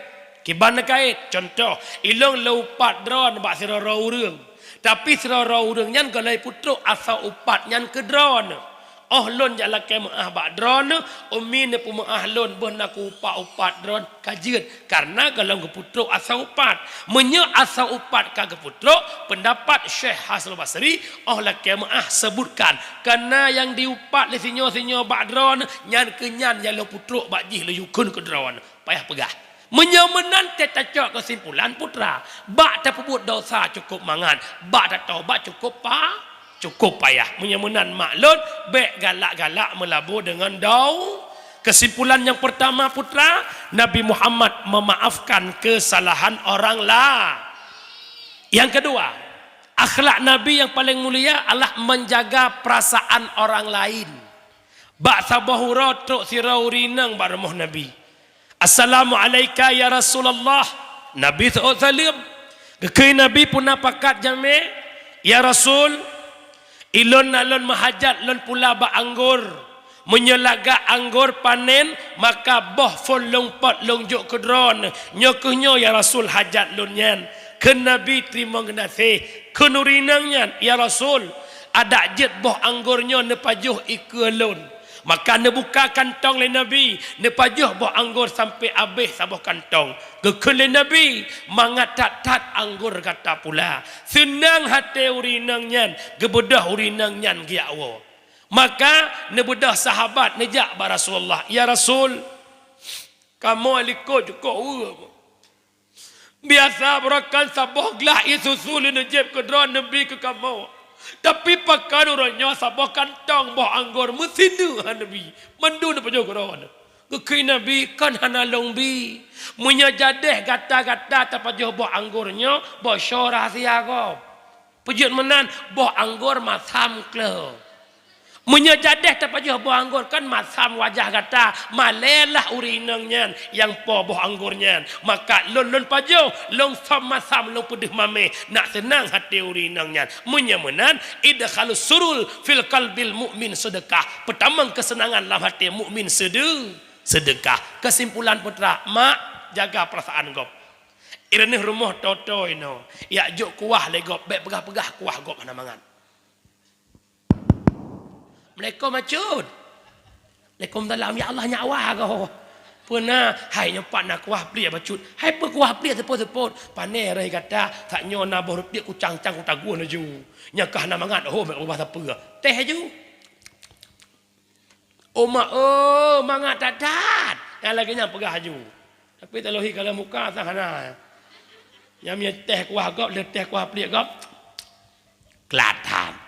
Kiban neukait? Cuntoh, ilôn lôn upat droeneuh bak sidroe-droe ureuëng. Tapi sidroe-droe ureuëng nyan gohlom peutrok asoe upat nyan keu droeneuh. Óh lôn jak lakée meu'ah bak droeneuh, umi neupeumeu'ah lôn, beuh na kuupat-upat droeneuh, ka jeuet, kareuna gohlom geupeutrok asoe upat. Meunyoe asoe upat ka geupeutrok, peundapat Syekh Hasanul Basri, óh lakée meu'ah seubutkan, kareuna nyang diupat lé sinyoe-sinyoe bak droeneuh, nyan keuh nyan nyang lôn peutrok bak jih lôn yue kheun keu droeneuh. Payah peugah. Meunyoe meunan teuh tacok keusimpulan, putra, bak tapeubuet dosa cukôp mangat, bak tatobat cukôp pa-, cukôp payah. Meunyoe meunan mak lôn, bék galak-galak meulabô deungon dau-, keusimpulan nyang peurtama, putra, Nabi Muhammad meumaafkan keusalahan orang la-, nyang keudua, akhlak Nabi nyang paleng mulia adalah menjaga perasaan orang lain. Bak saboh uroe trok sidroe ureuëng inong bak rumoh Nabi. "Assalamu'alaika ya Rasulullah." Nabi seuôt saleuem. Geukheun Nabi, "Peue na pakat jamé?" "Ya Rasul, ilôn na lôn meuhajat lôn pula bak anggor. Meunyoe lagak anggor panen, maka boh phon lôn pot lôn jok keu droeneuh. Nyoe kheueh nyoe, ya Rasul, hajat lôn nyan." Kheun Nabi, "Teurimong geunaséh." Kheun ureuëng inong nyan, "Ya Rasul, adak jeuet boh anggor nyoe neupajoh ikeue lôn." Maka neubuka kantong lé Nabi, neupajoh boh anggor sampoe abéh saboh kantong. Geukheun lé Nabi, "Mangat that-that anggor gata pula." Seunang até ureuëng inong nyan, geubeudôh ureuëng inong nyan geujak woe. Maka neubeudôh sahabat neujak bak Rasulullah, "Ya Rasul, kamoe likot cukôp ueh. Biasa beurakan saboh glah ié susu lôn neujép keu droeneuh neubi keu kamoe. Tapi pakon uroe nyoe saboh kantong boh anggor meusineuk han neubi, mandum neupajoh keu droeneuh." Geukheun Nabi, "Kon hana lôn bi. Meunyoe jadeh gata-gata tapajoh boh anggor nyoe, bocor rahsia gob." Peujeuet meunan, boh anggor masam kleu. Meunyoe jadeh tapajoh boh anggor, kan masam wajah gata, malée lah ureuëng inong nyan nyang po boh anggor nyan. Maka lôn, lôn pajoh, lôn som masam, lôn peudeuh mamèh, nak seunang até ureuëng inong nyan. Meunyoe meunan, idkhalus surur fil qalbil mu'min sedekah. Peutamong keuseunangan lam até mukmin sede-, sedekah. Keusimpulan, putra, mak, jaga peurasaan gob. Ireuneuh rumoh toe-toe inoe, yak jok kuah lé gob, bék peugah-peugah kuah gob hana mangat. Assalamualaikum, Acut. Waalaikumsalam. Ya Allah, nyak wa goh. Peue na, hai nyoe pat na kuah pliek, Acut. Hai peue kuah pliek seupôt-seupôt? Pane rhoi gata, sak nyoe na boh rupiek kucang-cang kutagun laju. Nyang ka hana mangat, oh, bék ubah sapeue. Teh laju. Oh mak, oh, mangat that-that. Nyang lagée nyan peugah laju. Tapi talohi ka lam muka sang hana. Nyang mie teh kuah gob, le teh kuah pliek gob. Klat that.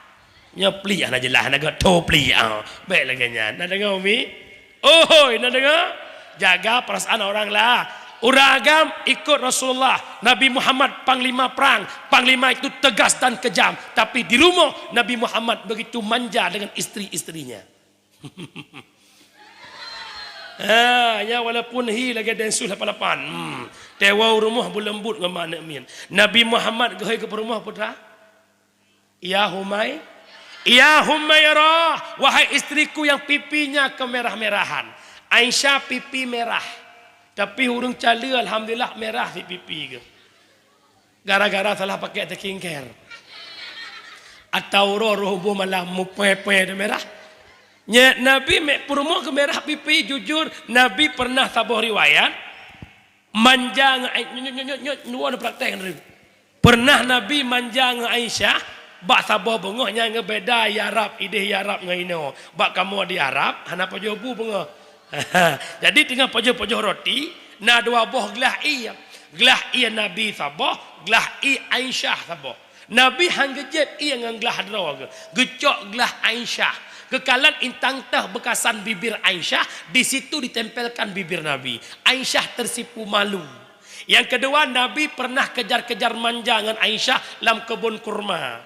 Nyoe pliek hana jeulaih, hana geutoe pliek, ah. Bék lagée nyan. Na deungoe, Umi? Ohoi, na deungoe? Jaga perasaan orang la-, ureuëng agam ikut Rasulullah. Nabi Muhammad panglima perang. Panglima itu tegas dan kejam. Tapi di rumoh, Nabi Muhammad begitu manja dengan istri-istrinya. Ha, ya, walaupun hi lagée densus lapan lapan. Hmm. Tewa u rumoh beuleumbot ngon mak aneuk miet. Nabi Muhammad geuhôi keu peurumoh, putra? Ya Humai-, ya Humairah, wahai istriku yang pipinya kemerah-merahan. Aisyah pipi merah. Tapi ureuëng caleue, alhamdulillah, merah si pipi geuh. Gara-gara salah pakai skincare. Atau roh-roh boh malam mupue-pue dah merah. Nyet Nabi mek peurumoh keu merah pipi, jujur, Nabi pernah saboh riwayat manja ngon Ai-, nyo, nyo, nyo, nyo, nyo, nyo, praktek ngon Nabi. Pernah Nabi manja ngon Aisyah bak saboh beungoh nyang ngeubeda Arab ideh Arab ngon inoe. Bak kamoe di Arab hana pajoh bu beungoh. Jadi teungoh pajoh-pajoh roti, na dua boh glah ie. Glah ie Nabi saboh, glah ie Aisyah saboh. Nabi han geujép ie ngon glah droe geuh, geucok glah Aisyah. Geukalon intang teuh beukasan bibir Aisyah, di situ ditempelkan bibir Nabi. Aisyah tersipu malu. Nyang keudua, Nabi pernah kejar-kejar manja ngon Aisyah lam keubon kurma.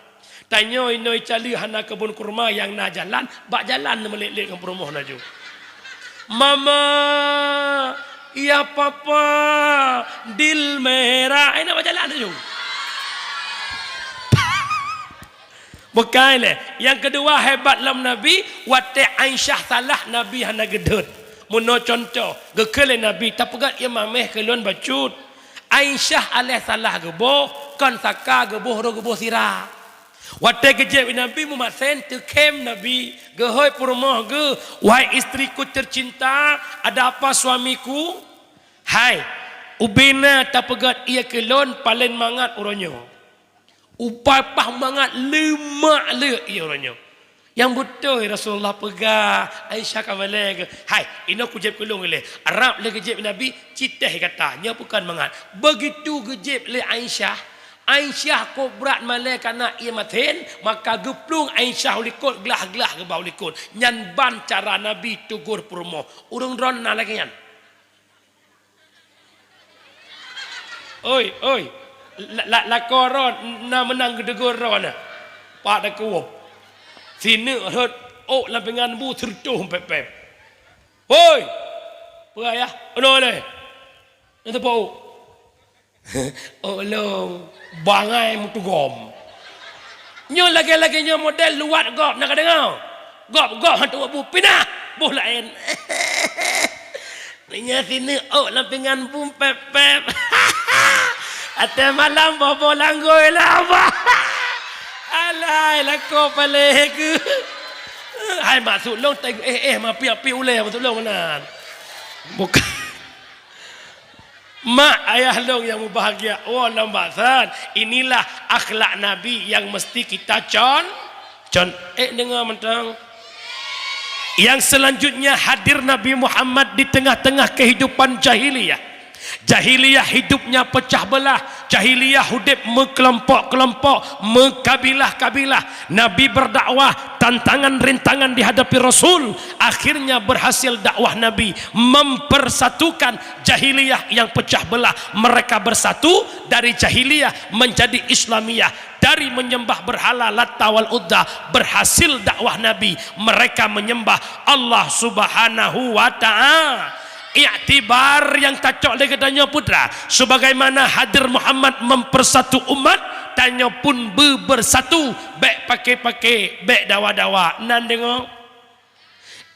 Tanyoe inoe caleue hana keubon kurma nyang na jalan, bak jalan neumeulet-let ngon peurumoh laju. "Mama, Ya papa, dil merah. Ai nak bajalan tu. Bukai lé. Nyang keudua hebat lom Nabi, watée Aisyah salah Nabi hana geudeuet. Meunoe cuntoh, geukheun lé Nabi, "Tapeugét ie mameh keu lôn bacut." Aisyah aléh salah geuboh, kon saka geuboh roh geuboh sira. Watée geujép Nabi meumasen, teukhém Nabi, geuhôi peurumoh geuh, "Wahai istriku tercinta, ada apa suamiku?" "Hai, ubena tapeugét ie keu lôn paleng mangat uroe nyoe." Upai pah mangat leumak le ie uroe nyoe. Nyang beutôi Rasulullah peugah, Aisyah ka malée geuh, "Hai, inoe kujép keu lôn ilée." Rab lé geujép Nabi, citéh gata, nyoe bukon mangat. Begitu geujép lé Aisyah, Aisyah kok brat malée kana ie masen, maka geuplueng Aisyah u likot glah-glah geuba u likot. Nyan ban cara Nabi teugor peurumoh. Ureuëng droe na lagée nyan. Oi, oi. La, la, lakoe droe na meunang geuteugor droe na. Pat takue. Sineuk rhot ôk lam pingan bu seureutôh pép-pép. Hoi! Peue ayah? Unoe lé. Nyan teupeu ôk. Ôk lôn. Bangai meutugom. Nyoe lagée-lagée nyoe model luwat gob na ka deungoe. Gob-gob hantu bu pinah. Boh laén. Meunyoe sineuk ôk lam pingan bu pép-pép. Até malam boh-boh langgoi lah, bah. Alai, lakoe paléh geuh. Hai, maksud lôn, tai, eh, eh, mapi-api ulée maksud lôn meunan. Bukan. Mak ayah lôn nyang mubahgia, oh, lom bak san. Inilah akhlak Nabi yang mesti kita con-, con-, eh, deungoe mantong. Yang selanjutnya hadir Nabi Muhammad di tengah-tengah kehidupan jahiliyah. Jahiliyah hidupnya pecah belah, jahiliyah udeb meukelompok-kelompok, meukabilah-kabilah. Nabi berdakwah, tantangan rintangan dihadapi Rasul, akhirnya berhasil dakwah Nabi mempersatukan jahiliyah yang pecah belah. Mereka bersatu dari jahiliyah menjadi Islamiyah. Dari menyembah berhala Latta wal Uzza, berhasil dakwah Nabi, mereka menyembah Allah Subhanahu wa Ta'ala. Iktibar nyang tacok lé geutanyoe putra, sebagaimana hadir Muhammad mempersatu umat, tanyoe pun beubersatu, bék paké-paké, bék dawa-dawa. Nan deungoe.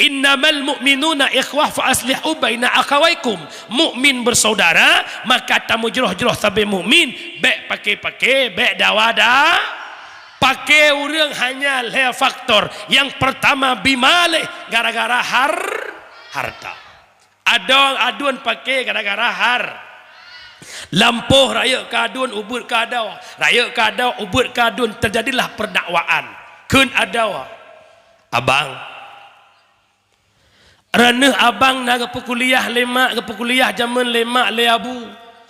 "Innamal mu'minuna ikhwah fa aslihu baina akhawaikum." Mukmin bersaudara, maka tameujroh-jroh sabe mukmin, bék paké-paké, bék dawa-da-, paké ureuëng hanya lhée faktor. Nyang pertama bimaleh gara-gara har-, harta. Adoe aduen paké gara-gara har-, lampôh rayeuk keu aduen, ubeuet keu adoe, rayeuk keu adoe, ubeuet keu aduen, terjadilah perdakwaan. Kheun adoe, "Abang, reuneuh abang na geupeukuliah lé mak, geupeukuliah jameun lé mak lé abu.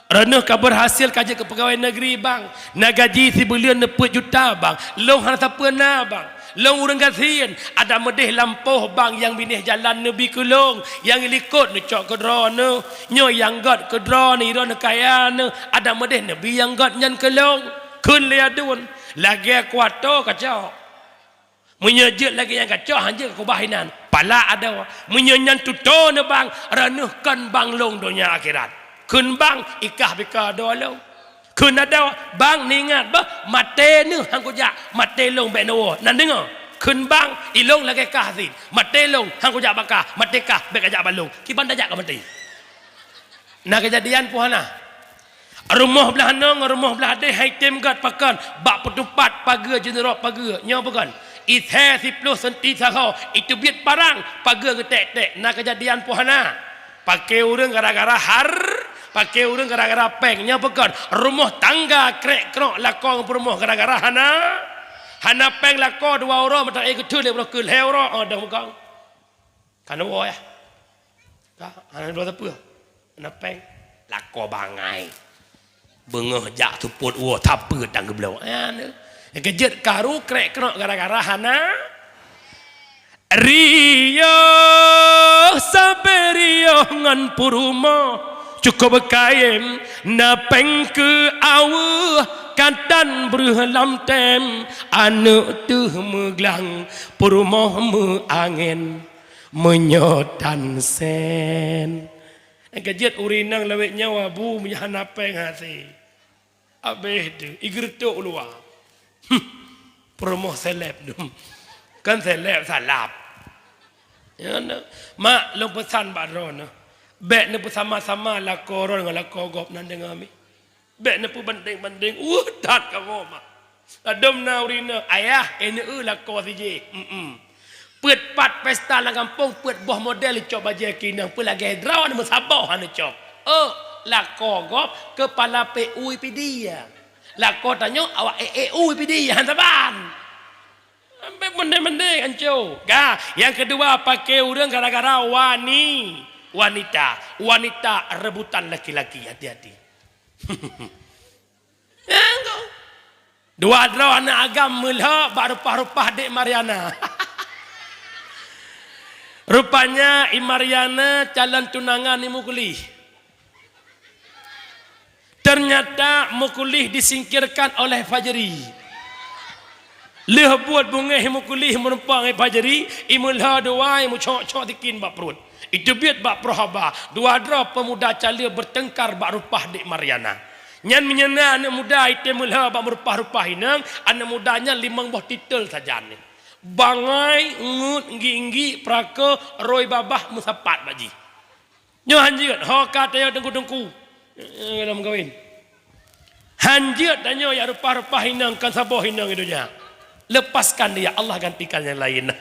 Reuneuh ka berhasil ka jeuet keu peugawée negeri bang, na gaji sibuleuen neupeuet juta bang. Lôn hana sapeue na bang. Lôn ureuëng gasien, adak meudeh lampôh bang nyang binéh jalan neubi keu lôn, nyang likot neucok keu droeneuh. Nyoe nyang gét keu droeneuh, droeneuh kaya neuh, adak meudeh neubi nyang gét nyan keu lôn." Kheun lé aduen, "Lagée kuato kacok." Meunyoe jeuet lagée nyang kacok, han jeuet keu kubah inan. Pala adoe. Meunyoe nyan tutoe neuh bang, reuneuh kon bang lôn donya akhirat. Kheun bang, ikah bika adoe lôn. Kheun adoe, bang neuingat beuh, maté neuh han kujak, maté lôn bék neuwoe. Nan deungoe. Kheun bang, ilôn lagée kah sit. Maté lôn han kujak bak kah, maté kah bék kajak bak lôn. Kiban tajak ka maté. Na keujadian peue hana? Rumoh blaih noe ngon rumoh blaih deh hai tem gét pakon bak peutupat pageue jeuneurob pageue. Nyoe pakon? Isé siploh senti saho, iteubiet parang, pageue geutek-tek. Na keujadian peue hana? Paké ureuëng gara-gara har-, paké ureuëng gara-gara péng. Nyoe pakon? Rumoh tangga krek-krok lakoe ngon peurumoh gara-gara hana, hana péng lakoe dua uroe meuteuk geutheun lé broh keu lhée uroe, oh, dong meukong. Ka neuwoe, yah. Ka, hana bloe sapeue. Hana péng. Lakoe bangai. Beungoh jak seupôt woe sapeue tan geubloe. Anu. Nyang keujeuet karu krek-krok gara-gara hana. Riyoh sabe riyoh ngon peurumoh. Cukup kayém na péng keu aweueh katan breuh lam tem. Aneuëk teuh meuglang peurumoh meuangén. Meunyoe tan sén, Nyang keujeuet ureueng inong lawét nyoe abu meunyoe hana péng hase. Abéh teuh, igeureutok u luwa. Hmm, peurumoh seleb dum. Kan seleb salab. Ya, na. Mak, lôn peusan bak droeneuh. Bék neupeusama-sama lakoe droeneuh ngon lakoe gob nan deungoe mi. Bék neupeubandeng-bandeng, uh, that kamoe, mak. Ladôm na ureueng inong, ayah, keuneuk lakoe sijih. Mm-mm. Peuet pat pesta lam gampông, peuet boh model icok bajée keu inong, peue lagée droe meusaboh hana cok. Oh, lakoe gob keupala P U I P D ya. Lakoe tanyoe awak E E U I P D ya, han saban. Sampai mendeng-mendeng anco. Ga, yang kedua, pakai ureueng gara-gara wani-, wanita. Wanita rebutan laki-laki, hati-hati. Ya, tu. Dua droe aneuk agam meulhok bak rupah-rupah Dek Mariana. Rupanya I Mariana calon tunangan I Mukuli. Ternyata Mukuli disingkirkan oleh Fajri. Lheueh buet beungéh Mukuli meurumpok ngon Fajri, I meulhok dua, I meucok-cok sikin bak pruet. Iteubiet bak pruet haba, dua droe peumuda calon bertengkar bak rupah Dek Mariana. Nyan meunyoe na aneuk muda item meulhok bak meurupah-rupah inong, aneuk muda nyan limong boh titel sajan. Bangai, ngeut, nggik-nggik, peurako, roi babah, meusapat bak jih. Nyoe hanjeuet, ho ka tayue teungku-teungku, eh, lom kawin. Hanjeuet tanyoe jak rupah-rupah inong, kon saboh inong di donya. Lepaskan dia, Allah gantikan yang lain.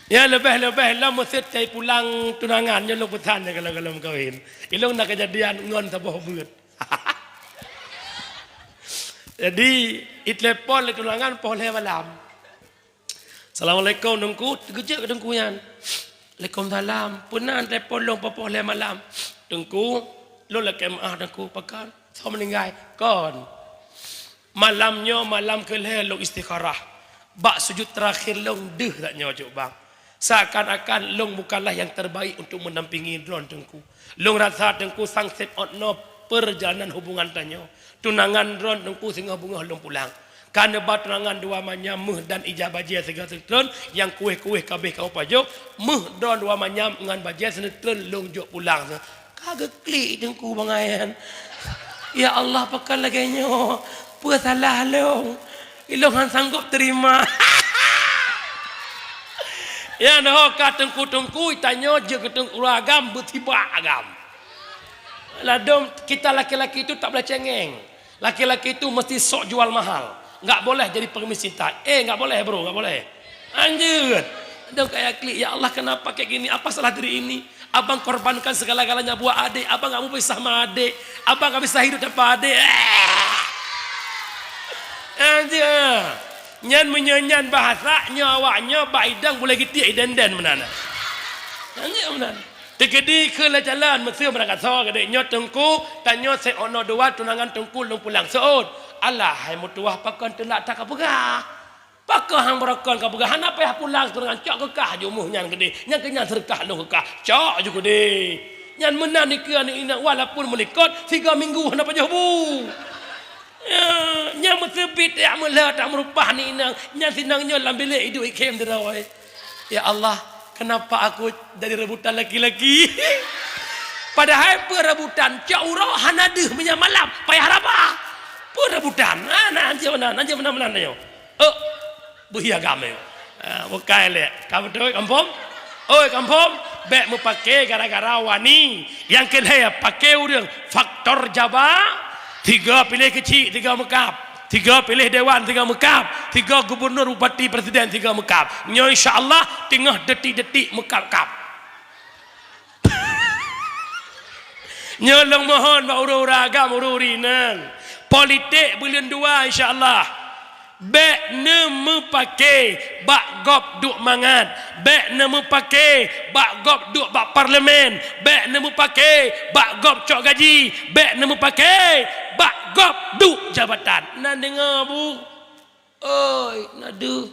Ya, leubeh-leubeh lom meuseuet cai pulang tunangan, nyoe lôn peusan nyang golom-golom kawin. Ilôn na keujadian ngon saboh beuet. Jadi, itelepon lé tunangan poh lhée malam. "Assalamualaikum, Teungku." Teukeujot keu Teungku nyan. "Waalaikumsalam. Peue na telepon lôn poh-poh lhée malam?" "Teungku, lôn lakée meu'ah, Teungku." "Pakon? Soe meuninggai?" "Kon. Malam nyoe malam keu lhée lôn istikharah. Bak sujud terakhir lôn deuh that nyoe cok bang. Seakan-akan lôn bukanlah yang terbaik untuk mendampingi droen, Teungku. Lôn rasa Teungku sangsét ôt noe peurjalanan hubungan tanyoe. Tunangan droen Teungku singoh beungoh lôn pulang. Ka neuba tunangan dua manyam méuh dan ija bajée sigoe treun, nyang kueh-kueh ka abéh kamoe pajoh, méuh droen dua manyam ngon bajée sineutreun lôn jok pulang." Ka geuklik Teungku bangai nyan. "Ya Allah, pakon lagée nyoe? Peue salah lôn? Ilôn han sanggob teurima." Ya, nyoe ka teungku-teungku, tanyoe jeuet keu teungku agam, beutibak agam. Ladôm kita laki-laki itu tak boleh cengeng. Laki-laki itu mesti sok jual mahal. Enggak boleh jadi pengemis cinta. Eh, enggak boleh, bro, enggak boleh. Lanjut. Dong kayak klik, "Ya Allah, kenapa kayak gini? Apa salah diri ini? Abang korbankan segala-galanya buat adik. Abang enggak mau pisah sama adik. Abang enggak bisa hidup tanpa adik." Eh. Lanjut. Nyan meunyoe nyan bahasa, nyoe awak nyoe bak idang boleh gitiek idenden meunan. Lanjut meunan. Teukeudi keu lé jalan, meuseu meurakasoe geude nyoe teungku, tanyoe sép ono dua tunangan teungku lôn pulang seuôt. Alah, hai meutuwah, pakon teulak that kapeugah? Pakon hang beurokon kapeugah? Hana payah pulang tunangan, cok keu kah jumuh nyan geude, nyang keu nyan seudeukah lôn keu kah, cok ju geude. Nyan meunan dikeue aneuk inong, walaupun meulikot, sigoe minggu hana pajoh bu. Ya, nyang meuseubiet jak meulhot, jak meurupah aneuk inong, nyan sinong nyoe lam bilék iduek ikhém sidroe. Ya Allah, kenapa aku jadi rebutan laki-laki? Padahai peue rebutan, cok uroe hana deuh meunyoe malam, payah raba. Peue rebutan? Ah, na, anjing meunan, anjing meunan-meunan nyoe. Oh, beuhi agam nyoe. Ah, bukai lé. Ka beutôi, kampung? Oi, kampung, bék meupaké gara-gara wani. Nyang keu lhée, paké ureueng faktor jaba, tiga piléh keuchik, tiga meukab. Tiga piléh dewan, tiga meukab. Tiga gubunur, bupati, presiden, tiga meukab. Nyoe insya Allah teungoh detik-detik meukab-kab. Nyoe lôn mohon bak ureueng-ureueng agam, ureueng-ureueng inong. Politik buleuen dua insya Allah. Bék neumeupaké bak gob duek mangat. Bék neumeupaké bak gob duek bak parlemen. Bék neumeupaké bak gob cok gaji. Bék neumeupaké bak gob duek jabatan. Na deungoe, Bu? Oi, na deuh.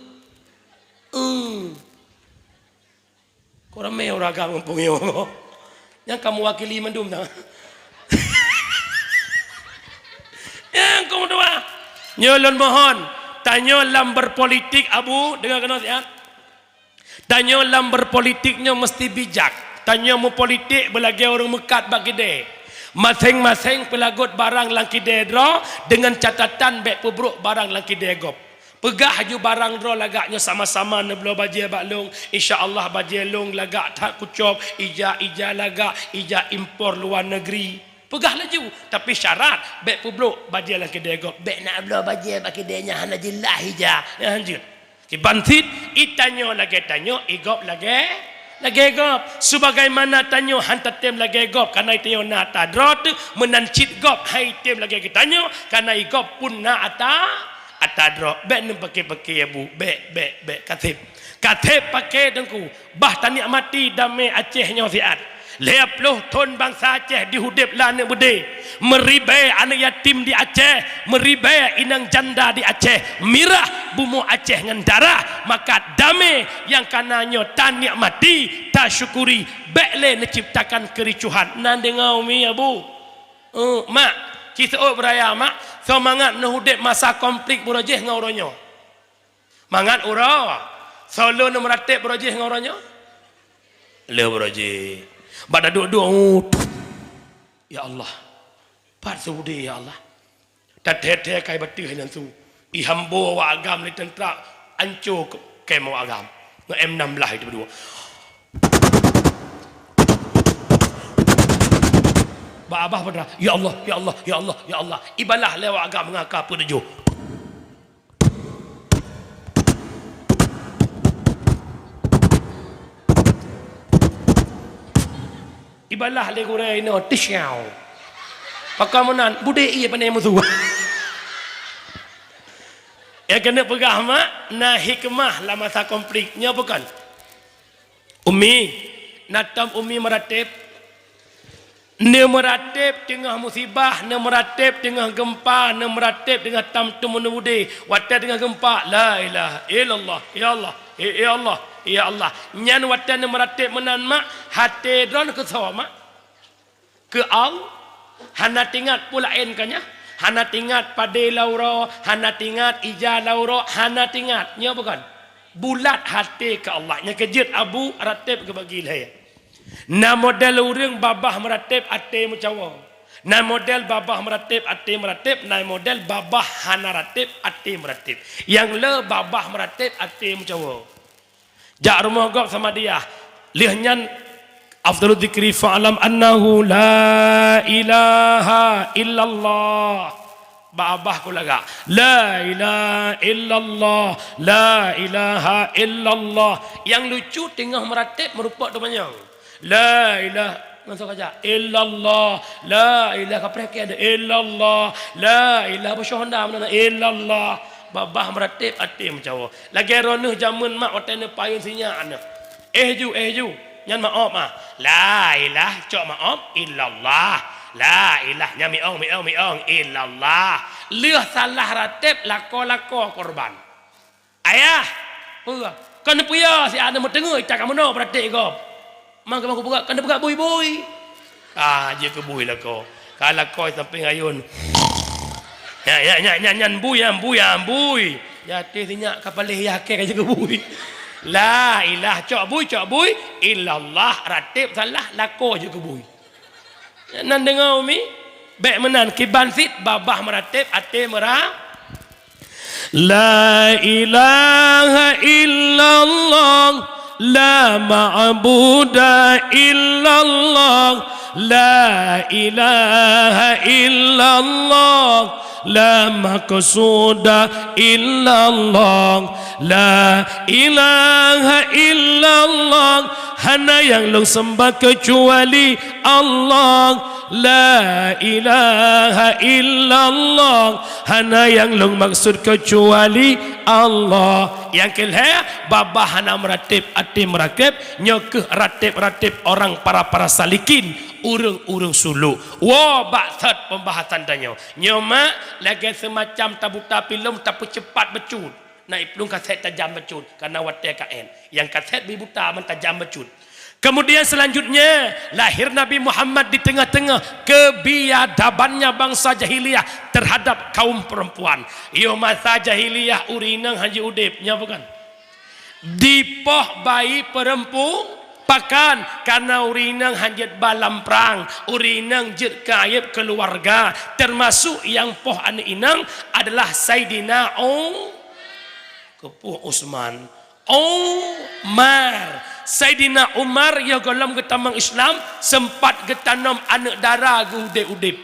Hmm. Kok ramé ureueng agam gampông nyoe? Nyang ka meuwakili mandum na. Nyang keudua, nyoe lôn mohon, tanyoe lam berpolitik, Abu, deungoe keunoe siat. Tanyoe lam berpolitik nyoe meusti bijak. Tanyoe meupolitik beulagée ureuëng meukat bak kidée. Maséng-maséng peulagot barang lam kidée droe deungon catatan bék peubrok barang lam kidée gob. Peugah laju barang droe lagak nyoe sama-sama neubloe bajée bak lôn, insya Allah bajée lôn lagak that kucok, ija-ija lagak, ija impor luwa neugri. Peugah laju, tapi syarat bék peubrok bajée lam kidée gob, bék na bloe bajée bak kidée nyang hana jeulaih ija. Nyan jeuet. Kiban cit, i tanyoe lagée tanyoe, i gob lagée, lagée gob. Sebagaimana tanyoe han tatem lagée gob, kana i tanyoe na ata droe teuh, meunan cit gob han item lagée geutanyoe, kana i gob pun na ata, ata droe. Bék neupaké-paké ya bu, bék, bék, bék, kaseb. Kaseb paké Teungku, bah tanikmati damé Aceh nyoe siat. Lhée ploh thon bansa Aceh di udeb lam aneuk beudé. Meuribée aneuk yatim di Aceh, meuribée inong janda di Aceh. Mirah bumoe Aceh ngon darah, maka damé nyang kana nyoe tanikmati, tasyukuri, bék lé neuciptakan keuricuhan. Na deungoe umi abu? Eh, mak, ci seuôt beuraya mak, soe mangat neuudeb masa konflik buroe jih ngon uroe nyoe. Mangat uroe, soe lôn meuratéb buroe jih ngon uroe nyoe? Le buroe jih. Bak taduek-duek, uh, ya Allah. Pat seudeh ya Allah. Tathée-thée kai bateuh nyan su. I hambo awak agam lé teuntra anco kém awak agam. Ngon M enam belas itu berdua. Bak abah peudra, ya Allah, ya Allah, ya Allah, ya Allah. Ibalah lé awak agam ngaka peutujoh. Ibalah lé gurée inoe, tisiau. Pakon meunan, budé ié pané musoh. Nyang keuneuk peugah mak, na hikmah lam masa konflik. Nyoe bukon? Umi, na tom umi meuratéb? Neumeuratéb teungoh musibah, neumeuratéb teungoh geumpa, neumeuratéb teungoh tam teumeuneubudé. Watée teungoh geumpa, la ilaha illallah, ya Allah, ya Allah, ya Allah. Nyan watée neumeuratéb meunan mak, até droeneuh keu soe mak? Keu Allah. Hana teuingat peue laén ka nyan. Hana teuingat padé lam uroe, hana teuingat ija lam uroe, hana teuingat. Nyoe bukon? Bulat até keu Allah. Nyang keujeuet abu ratéb geubagi lhée. Na model ureuëng babah meuratéb até meucawa. Na model babah meuratéb até meuratéb, na model babah hana ratéb até meuratéb. Nyang le babah meuratéb até meucawa. Jak rumoh gob samadiyah. Lheueh nyan, afdalu dzikri fa'lam annahu la ilaha illallah. Bak abah ku lagak, la ilaha illallah, la ilaha illallah. Nyang lucu teungoh meuratéb meurupok teumanyong. La ilaha, ngon soe kajak? Illallah. La ilaha, kapreh keu ada. Illallah. La ilaha, beusoe honda meunan. Illallah. Babah meuratéb até meucawa. Lagée droeneuh jameun mak watée neupayon sinyak aneuëk. Eh ju, eh ju. Nyan maob ah. La ilah, cok maob, illallah. La ilah, nyan miong, miong, miong, illallah. Lheueh salah ratéb, lako-lako korban. Ayah, peue? Kon neupeue si aneuk meuteungeut ita ka meunoe beuratéb gob. Mang keumah kupeugah, kon neupeugah bui-bui. Ah, jeuet keu bui lakoe. Ka lakoe sampéng ayôn. Nyan, nyan, nyan, nyan, nyan, bui, nyan, bui, nyan, bui. Nyan, até sinyak ka paléh yah kée ka jeuet keu bui. La ilah, cok bui, cok bui. Illallah, ratéb salah, lakoe jeuet keu bui. Nan deungoe umi, bék meunan kiban cit babah meuratéb até meura. La ilaha illallah, la ma'buda illallah, la ilaha illallah, la maqsuda illallah, la ilaha illallah, hana nyang lôn sembah keucuali Allah. La ilaha illallah, hana nyang lôn maksud keucuali Allah. Nyang keulhée, babah hana meuratéb até meurakéb, nyoe kheueh ratéb-ratéb orang para-para salikin, ureuëng-ureuëng suluk. Woe bak that peumbahasan tanyoe. Nyoe mak, lagée seumacam tabuta pilem tapeuceupat bacut. Na iplueng kasét tajam bacut, karena watée ka ék. Nyang kasét beubuta meutajam bacut. Kemudian selanjutnya, lahir Nabi Muhammad di tengah-tengah kebiadabannya bangsa jahiliyah terhadap kaum perempuan. Yoh masa jahiliyah ureuëng inong hana udeb, nyoe bukan? Dipoh bayi perempu-, Pakon, karena ureueng inong hana jeuet ba lam prang, ureueng inong jeuet keu aéb keuluwarga, teumasuk nyang poh aneuk inong adalah Saidina U-, keupeue Utsman, Umar. Saidina Umar yoh gohlom geutamong Islam, seumpat geutanom aneuk dara geuh udeb-udeb.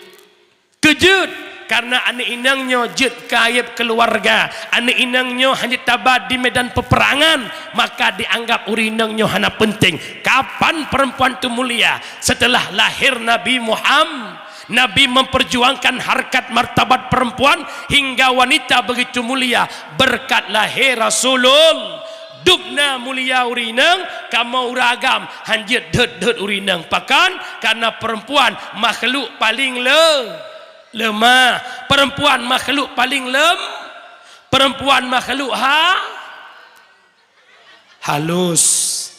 Keujeuet, karena aneuk inong nyoe jeuet keu aéb keuluwarga. Aneuk inong nyoe hana taba di medan peupeurangan, maka dianggap ureueng inong nyoe hana peunteng. Kapan perempuan tu mulia? Setelah lahir Nabi Muham-, Nabi memperjuangkan harkat martabat perempuan hingga wanita begitu mulia. Berkat lahé Rasulul-, dubna mulia ureueng inong, kamoe ureueng agam hana jeuet deuet-deuet ureueng inong. Pakon? Karena perempuan makhluk paling le-, lemah. Perempuan makhluk paling lem-, perempuan makhluk ha-, halus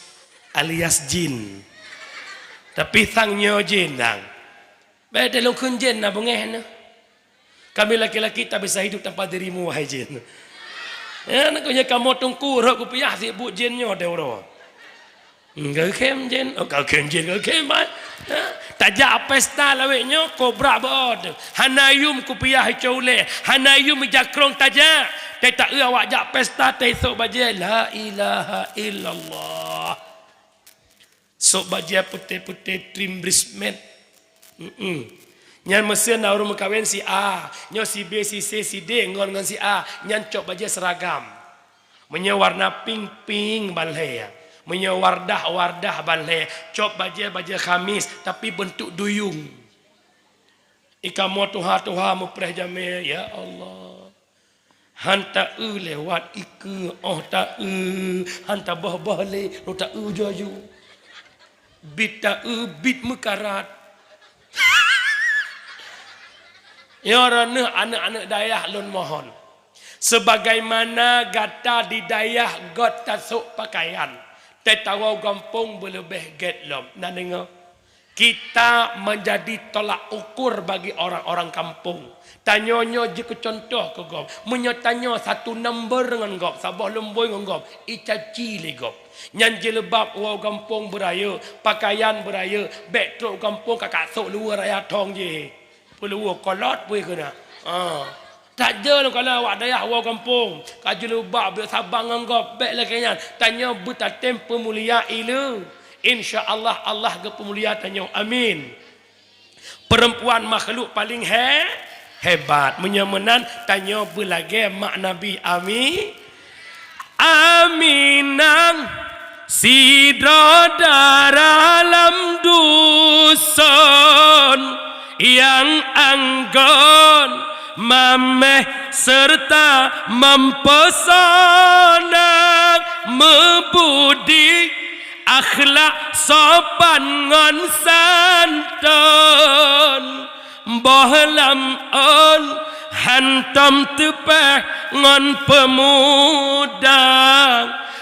alias jin. Tapi sang nyoe jin, sang. Bék lôn kheun jén na beungéh na. Kami laki-laki tak bisa hidup tanpa dirimu, wahai jén. Ya, nak kau kamoe teungku rhot kupiah sibuk jén nyoe deh uroe. Enggak khem jén, oh, kau khem jén, kau khem, bai. Ya, tajak pesta lawét nyoe, kobra beuôt. Hana yum kupiah icok ulée, hana yum jakrong tajak. Tai taeu awak jak pesta, tai sok bajée, la ilaha illallah. Sok bajée putéh-putéh trim brismet. Mm-mm. Nyan meusén na ureueng meukawen si A, nyoe si B, si C, si D ngon, ngon si A, nyan cok bajée seragam. Meunyoe warna pink, pink ban lhée. Meunyoe wardah, wardah ban lhée. Cok bajée, bajée khamis, tapi beuntuk duyung. Ikamoe tuha-tuha meupreh jamé, ya Allah. Han taeu lewat ikeue, óh taeu, han taboh-boh lé, lôn taeu jaju. Bit taeu, bit meukarat. Ya, droeneuh aneuk-aneuk dayah lôn mohon. Sebagaimana gata di dayah göt tasok pakaian, teuh tawoe gampông beuleubeh gét lom. Na deungoe? Kita menjadi tolak ukur bagi orang-orang kampung. Tanyoe nyoe jikeucuntoh keu gob. Meunyoe tanyoe satu number ngon gob, saboh lumbôi ngon gob, icaci lé gob. Nyan jileubab woe gampông beurayeuk, pakaian beurayeuk, bék trok gampông ka kasok luweue raya thong jih. Peuluwoe kolot pue keunan. Ha. Tajak lôn kalon awak dayah woe gampông, ka jileubab bék saban ngon gob, bék lagée nyan. Tanyoe beutatem peumulia ileue. Insya Allah, Allah geupeumulia tanyoe. Amin. Perempuan makhluk paling he-, hebat. Meunyoe meunan, tanyoe beulagée mak Nabi. Amin. Aminah sidroe dara lam duson nyang anggon, maméh seureuta meupeusona, meubudi, akhlak sopan ngon santôn. Boh lam ôn hantom teupeh ngon peumuda,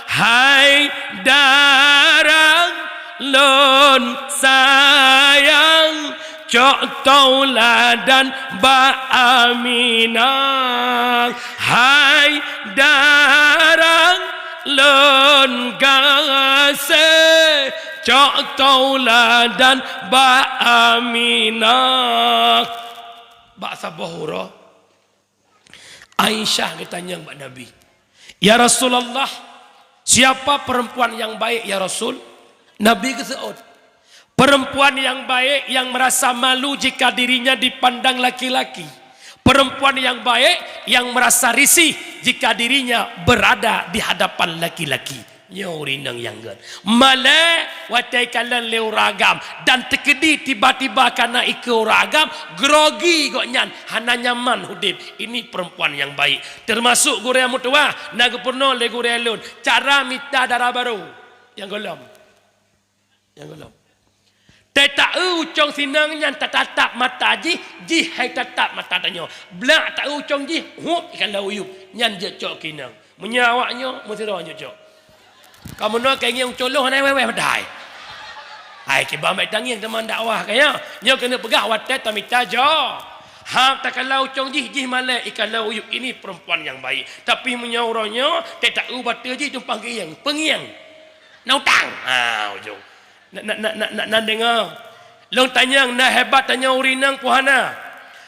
hai dara lôn sayang, cok tauladan bak Aminah, hai dara lôn gaséh, cok tauladan bak Aminah. Bak saboh uroe, Aisyah geutanyong bak Nabi, "Ya Rasulullah, siapa perempuan yang baik, ya Rasul?" Nabi geuseuôt, "Perempuan yang baik yang merasa malu jika dirinya dipandang laki-laki. Perempuan yang baik yang merasa risih jika dirinya berada di hadapan laki-laki." Nyoe ureueng inong nyang gét. Malée watée ikalon lé ureueng agam dan teukeudi tiba-tiba kana ikeue ureueng agam, grogi gobnyan, hana nyaman udeb. Ini perempuan yang baik. Teumasok gurée meutuwah, na geupeurunoe lé gurée lôn, cara mita dara barô nyang gohlom. Nyang gohlom. Teuh taeu ucong sinong nyan tatatap mata jih, jih hai tatap mata tanyoe. Blak taeu ucong jih, hup ikalon u yup, nyan jeuet cok keu inong. Meunyoe awak nyoe, meusidroe nyoe cok. Kamoe nyoe ka ingieng ucong lôn hana wéh-wéh padahai. Hai, kiban bak tangieng teuma dakwah kaya. Nyoe keuneuk peugah watée tamita jo. Hab takalon ucong jih, jih malée ikalon u yup, ini perempuan yang baik. Tapi meunyoe uroe nyoe, teuh taeu batée jih tumpang keu ingieng, peungieng. Na utang. Ha, ujong. Na, na, na, na, na, na deungoe. Lôn tanyong, na hebat tanyoe ureueng inong peue hana?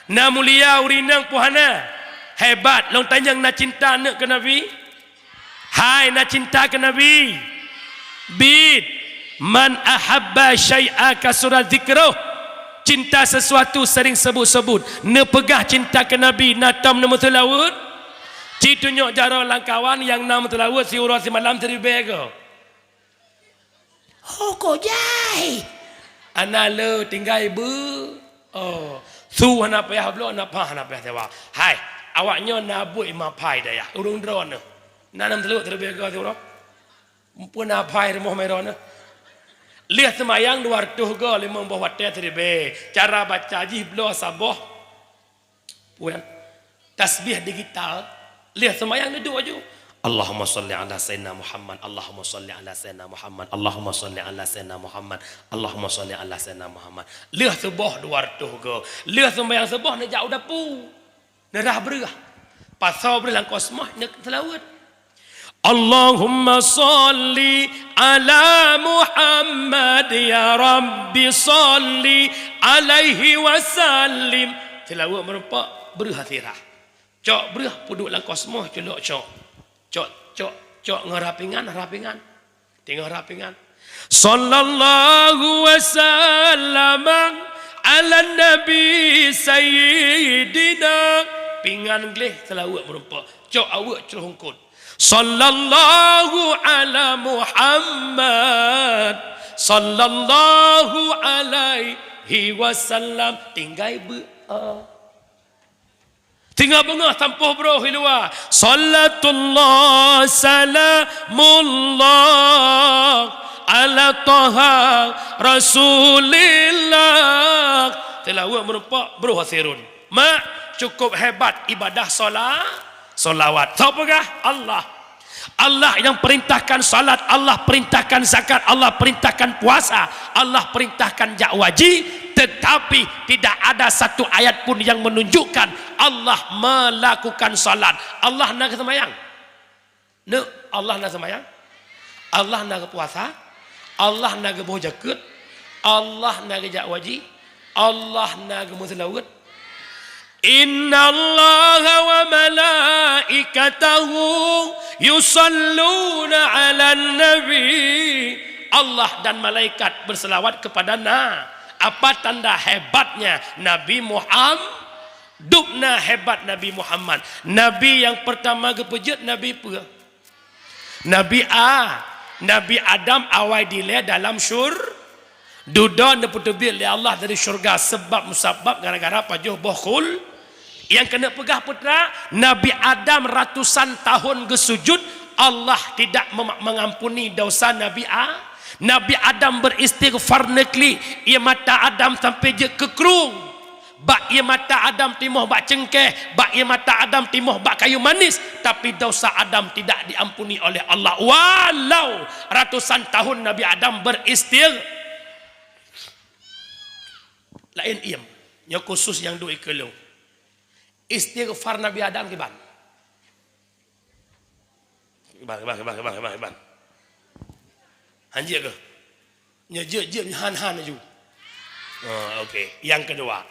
Na mulia ureueng inong peue hana? Hebat. Lôn tanyong, na cinta aneuk keu Nabi? Hai, na cinta keu Nabi? Bit. "Man ahabba syai'a kasura dzikruh." Cinta sesuatu sering sebut-sebut. Neupeugah cinta keu Nabi, na tom neumeuseulaweuet? Ci tunyok jaroe lam kawan nyang na meuseulaweuet siuroe simalam siribèe goe. Ho ko jai. Ana le tinggai beu. Oh, su hana payah bloe, hana pah, hana payah sewa. Hai, awak nyoe na buet lima pai dayah. Ureueng droeneuh. Na nam teuleuek teuribèe goe siuroe. Muphom na pai rumoh meurone. Lheueh seumayang dua reutôh goe limong boh watèe teuribèe. Cara baca jih bloe saboh. Peue nyan? Tasbih digital. Lheueh seumayang neuduek aju. Allahumma shalli ala sayyidina Muhammad, Allahumma shalli ala sayyidina Muhammad, Allahumma shalli ala sayyidina Muhammad, Allahumma shalli ala sayyidina Muhammad. Lheueh suboh dua reutôh goe. Lheueh seumayang suboh neujak u dapu. Neurhah breueh. Pasoe breueh lam kosmoh, neuseulaweuet. Allahumma shalli ala Muhammad, ya Rabbi shalli alaihi wasallim. Seulaweuet meurumpok, breueh hase rhah. Cok breueh peuduek lam kosmoh, culok cok. Cok, cok, cok ngon rhah pingan, rhah pingan. Teungoh rhah pingan. Sallallahu wasallama ala nabi sayyidina. Pingan gleh seulaweuet meurumpok. Cok aweuek cok hungkot. Sallallahu ala Muhammad. Sallallahu alaihi wasallam. Tinggai beu. Teungoh beungoh sampôh broh i luwa. Salatullah salamullah ala Taha Rasulillah. Seulaweuet meurumpok broh hase rhun. Mak, cukup hebat ibadah sola-, solawat. Soe peugah? Allah. Allah yang perintahkan salat, Allah perintahkan zakat, Allah perintahkan puasa, Allah perintahkan jak haji, tetapi tidak ada satu ayat pun yang menunjukkan Allah melakukan salat. Allah na geuseumayang? Neuk, Allah na seumayang? Allah na geupuasa? Allah na geuboh jakeuet? Allah na geujak haji? Allah na geumeuseulaweuet? Innallaha wa malaikatahu yusalluna 'alan nabi. Allah dan malaikat berselawat kepada Na-, apa tanda hebatnya Nabi Muham-, dubna hebat Nabi Muhammad. Nabi nyang pertama geupeujeuet Nabi peue? Nabi A-, Nabi Adam awai dilèe dalam syur-, dudoe neupeuteubiet lé Allah dari syurga sebab musabab gara-gara pajoh boh khul-, nyang keuneuk peugah peue teuma, Nabi Adam ratusan tahun geusujud, Allah tidak mem-, mengampuni dosa Nabi A-, Nabi Adam beristighfar neuklik, ie mata Adam sampai jeuet keu krueng. Bak ie mata Adam timoh bak ceungkeh, bak ie mata Adam timoh bak kayu manis, tapi dosa Adam tidak diampuni oleh Allah. Walau ratusan tahun Nabi Adam beristigh-, laén iem, nyoe khusus nyang duek ikeulong. Istighfar Nabi Adam kiban. Kiban, kiban, kiban, kiban, kiban, kiban. Han jeuet keuh? Nyoe jeuet, jeuet, nyoe han, han laju. Oh, oke. Nyang keudua.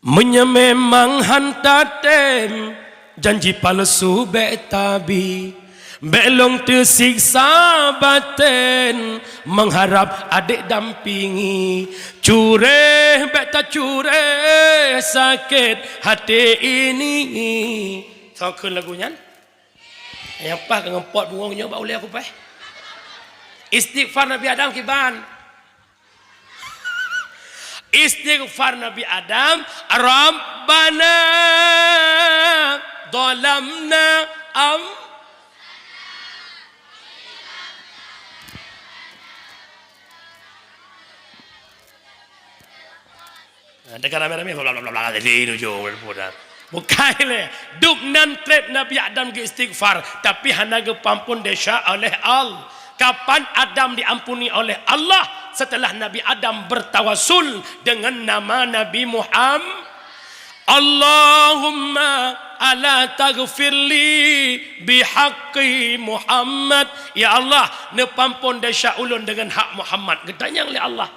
Meunyoe memang han tatem, janji palsu bèk tabi. Bèk lôn teusiksa baten, mengharap adek dampingi. Cureh bèk tacuréh sakét hati ini. Soe kheun lagu nyan? Nyang paih keu ngon pot bungong nyoe bak ulèe kupaih. Istighfar Nabi Adam kiban. Istighfar Nabi Adam, "Rabbana zalamna am-" Nah, dekat ramé-ramé, bla, bla, bla, bla, jadi nuju, udah. Bukai lé, dub nan trép Nabi Adam geuistighfar, tapi hana geupeuampon desya oleh Allah. Kapan Adam diampuni oleh Allah? Setelah Nabi Adam bertawasul dengan nama Nabi Muhammad. "Allahumma ala taghfirli bihaqqi Muhammad." Ya Allah, neupeuampon desya ulôn deungon hak Muhammad. Geutanyong lé Allah,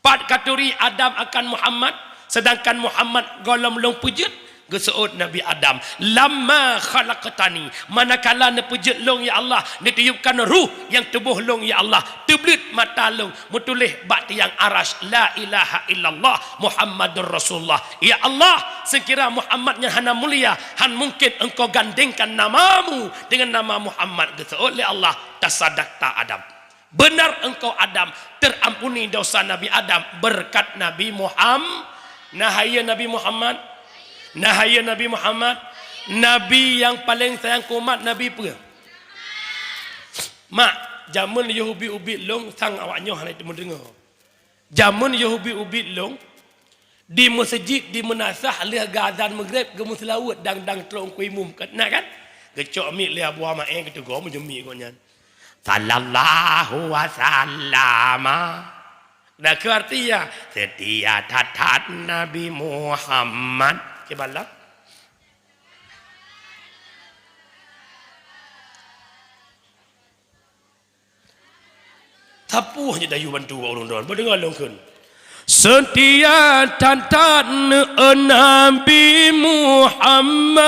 "Pat katuri Adam akan Muhammad, sedangkan Muhammad gohlom lôn peujeuet?" Geuseuôt Nabi Adam, "Lamma khalaqtani, manakala neupeujeuet lôn, ya Allah, neutiupkan ruh nyang tuboh lôn, ya Allah, teubleuet mata lôn, meutuléh bak tiang Arasy, 'La ilaha illallah Muhammadur Rasulullah.' Ya Allah, seukira Muhammad nyan hana mulia, han mungken Engkau gandengkan nama-Mu deungon nama Muhammad." Geuseuôt lé Allah, "Tasadaqta Adam. Beunar engkau Adam, teuampuni dosa Nabi Adam beureukat Nabi Muham-, na hayeue Nabi Muhammad, na hayeue Nabi Muhammad, Nabi nyang paleng sayang keu umat Nabi peue? Mak, jameun yoh ubit-ubit lôn sang awak nyoe hana teumeudeungoe. Jameun yoh ubit-ubit lôn, di meuseujid, di meunasah lheueh geuazan Maghrib, geumeuseulaweuet dang-dang trok keu imum, na kan? Geucok mic lé Abu Amae geuteugom meujeumiek gobnyan. Sallallahu wa sallama. Nah, keu arti ya, setia that-that Nabi Muhammad. Kiban lah. Sapeue nyang dayuh bantu bak ureueng droe? Beudeungoe lôn kheun. Setia that-that neu-, Nabi Muhammad,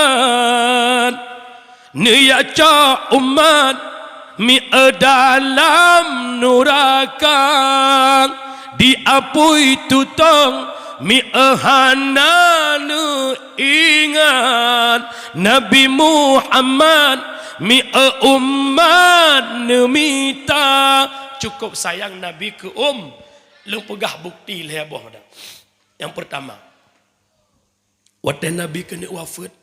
neujak cok umat mieu dalam nuraka. Diapui tutong mieu hana neuingat, Nabi Muhammad mieu umat neumita. Cukup sayang Nabi keu um-, lôn peugah bukti lhèe boh meudan. Nyang peurtama, watèe Nabi keuneuk wafeuet,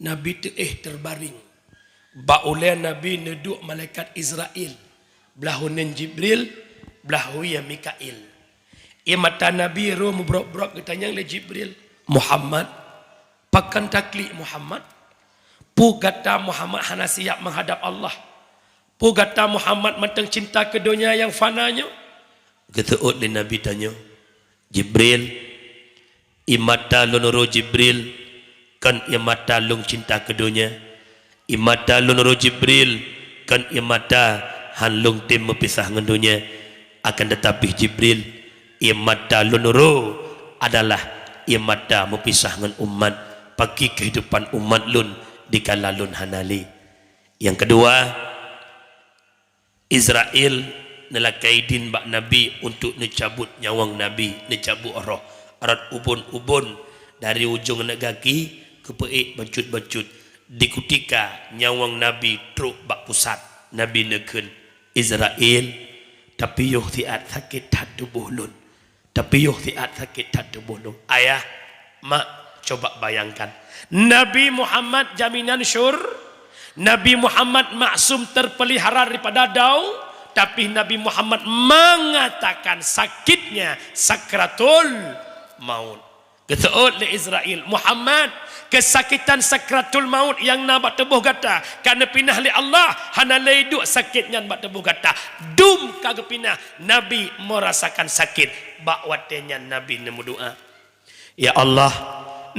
Nabi teuéh teubaring. Bak ulèe Nabi neuduek malaikat Izrail, blah uneuen Jibril, blah wie Mikail. Ie mata Nabi rô meubrok-brok geutanyong lé Jibril, "Muhammad, pakon taklik Muhammad? Peue gata Muhammad hana siap meuhadab Allah? Peue gata Muhammad mantong cinta keu donya nyang fana nyoe?" Geuseuôt lé Nabi tanyoe, "Jibril, ie mata lôn rô Jibril, kon ie mata lôn cinta keu donya. Ie mata lôn rô Jibril, kon ie mata han lôn tem meupisah ngon donya. Akan teutapi Jibril, ie mata lôn rô adalah ie mata meupisah ngon umat, pakri keuhidupan umat lôn dikala lôn hana lé." Nyang keudua, Izrail neulakèe idin bak Nabi untuk neucabut nyawöng Nabi, neucabut roh. Rot ubon-ubon dari ujong aneuk gaki geupeuék bacut-bacut. Di kutika nyawöng Nabi trok bak pusat, Nabi neukheun, "Izrail, tapiôh siat sakét that tuboh lôn." Tapiôh siat sakét that tuboh lôn. Ayah, mak, coba bayangkan. Nabi Muhammad jaminan syur-, Nabi Muhammad maksum terpelihara daripada dau, tapi Nabi Muhammad mengatakan sakitnya sakratul maut. Geuseuôt lé Izrail, "Muhammad, keusakitan sakratul maut nyang na bak tuboh gata ka neupinah lé Allah, hana lé duek sakét nyan bak tuboh gata." Dum ka geupinah, Nabi meurasakan sakét. Bak watèe nyan Nabi neumeudoa, "Ya Allah,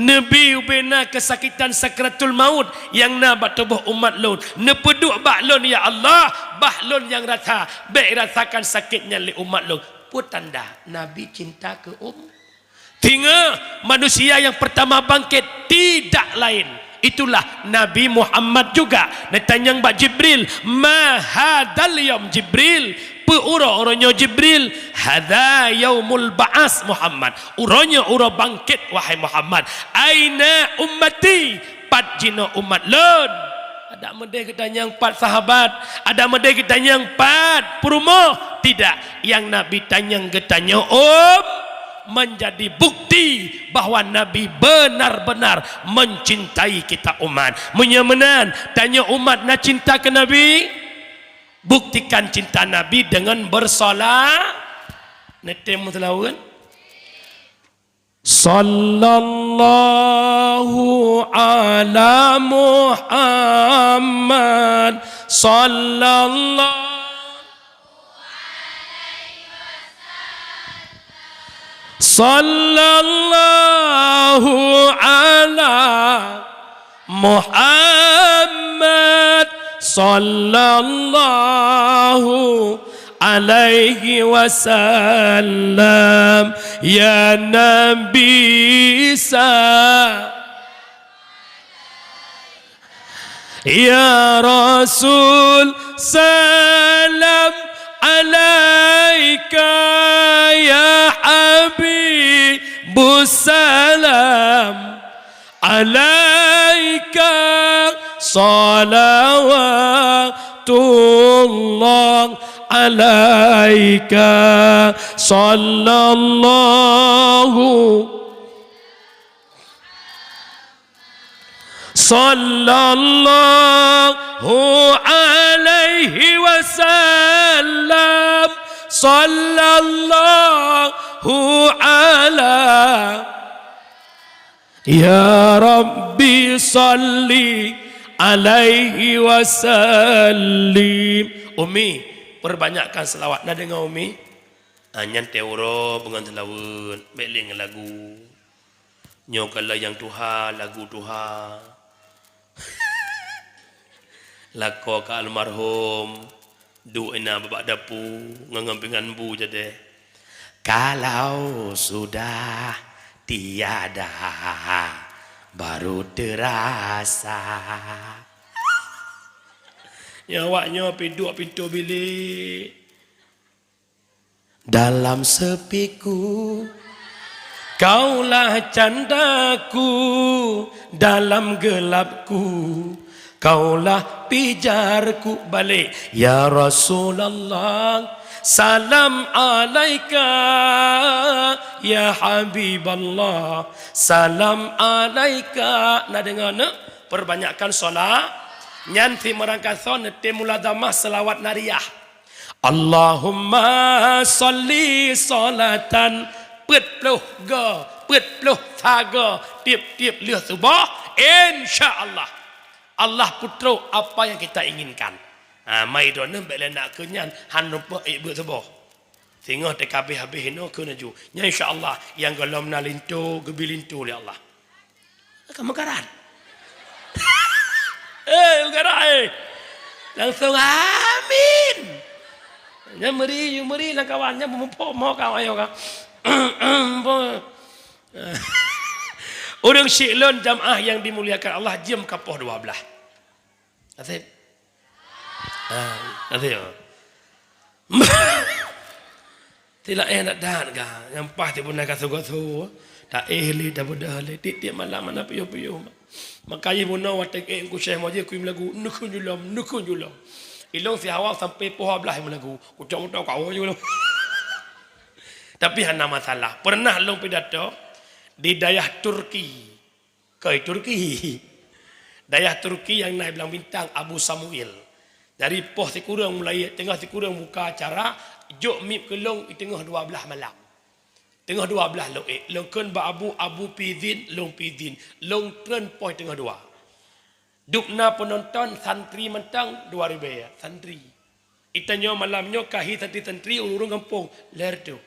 neubi ubena keusakitan sakratul maut nyang na bak tuboh umat lôn, neupeuduek bak lôn, ya Allah, bah lôn nyang rasa, bèk rasakan sakét nyan lé umat lôn." Peue tanda Nabi cinta keu um-, Teungoh manusia yang pertama bangkit tidak lain, itulah Nabi Muhammad juga. Neutanyong bak Jibril, "Ma hadzal yaum Jibril?" Peue uroe, uroe nyoe Jibril? "Hadza yaumul ba'ats Muhammad." Uroe nyoe uroe bangkit, wahai Muhammad. "Aina ummati?" Pat jinoe umat lôn? Adak meudeh geutanyong pat sahabat, adak meudeh geutanyong pat peurumoh. Tidak, nyang Nabi tanyong geutanyoe um, menjadi bukti bahwa Nabi benar-benar mencintai kita umat. Meunyoe meunan, tanyoe umat na cinta keu Nabi? Buktikan cinta Nabi dengan bersala-, neutem meuseulaweuet. Sallallahu ala Muhammad, sallallahu, sallallahu Sallallahu ala Muhammad, sallallahu alaihi wasallam, ya Nabi sa-, ya Rasul, salam alaika, ya Habibus salam alaika, salawatullah alaika, sallallahu Sallallahu alaihi wasallam. Sallallahu ala. Ya Rabbi salli alaihi wasallim. Umi, perbanyakkan selawat. Na deungoe, Umi? Ah, nyan teuh uroe beungon seulaweuet, bék lé ngon lagu. Nyoe ka lheueh nyang tuha, lagu tuha. Lakoe ka almarhum, duek inan bak dapu, ngon, ngon pingan bu jadeh. Kalau sudah tiada, baru terasa. Nyoe awak nyoe pih duek pintoe bilék. Dalam sepiku, kaulah candaku, dalam gelapku, kaulah pijarku. Balik, ya Rasulullah, salam alaika, ya Habiballah, salam alaika. Na deungoe, neuk? Perbanyakkan solat. Nyan si meurangkasoe neutem mulazamah selawat nariyah. Allahumma shalli shalatan peuet ploh go, peuet ploh sago tiep-tiep lheueh suboh, insya Allah, Allah peutrok apa yang kita inginkan. Ha, mai droeneuh bék lé na keu nyan, han lumpah ék beuet suboh. Singoh teuka habéh-habéh inoe keu laju. Nyan insya Allah, nyang gohlom na linto, geubi linto lé Allah. Ka meukarat. Eh, meukarat, eh. Langsung, "Amin." Nyan meuri, yue meuri lam kawan, nyan meumupok mo ka, ayo ka. Ureueng syiek lôn jamaah yang dimuliakan Allah, jeuem ka poh dua blaih. Asép. Ah, asép. Tilaén that-that ka, nyang paih tibunan ka sugoe-sugoe, taéh lé, tabeudoh lé, tiep-tiep malam hana piôh-piôh. Maka jih bunoe watèe ék Teungku Syekh Muhajir kui meulagu, "Neukheun julom, neukheun julom." Ilôn si awai sampai poh dua blaih meulagu, kucok moto ka awai julom. Tapi hana masalah. Pernah lôn pidato di dayah Turki. Keu Turki. Dayah Turki nyang na i Blang Bintang, Abu Samuel. Dari poh sikureueng mulai, teungoh sikureueng buka acara, jok mic keu lôn i teungoh dua blaih malam. Teungoh dua blaih lôn ék, lôn kheun bak Abu, "Abu, pih izin," lôn pih izin. Lôn treun poh i teungoh dua. Dub na peunonton santri mantong dua ribèe santri. I tanyoe malam nyoe ka hi santri-santri ureueng gampông, lhèe reutôh.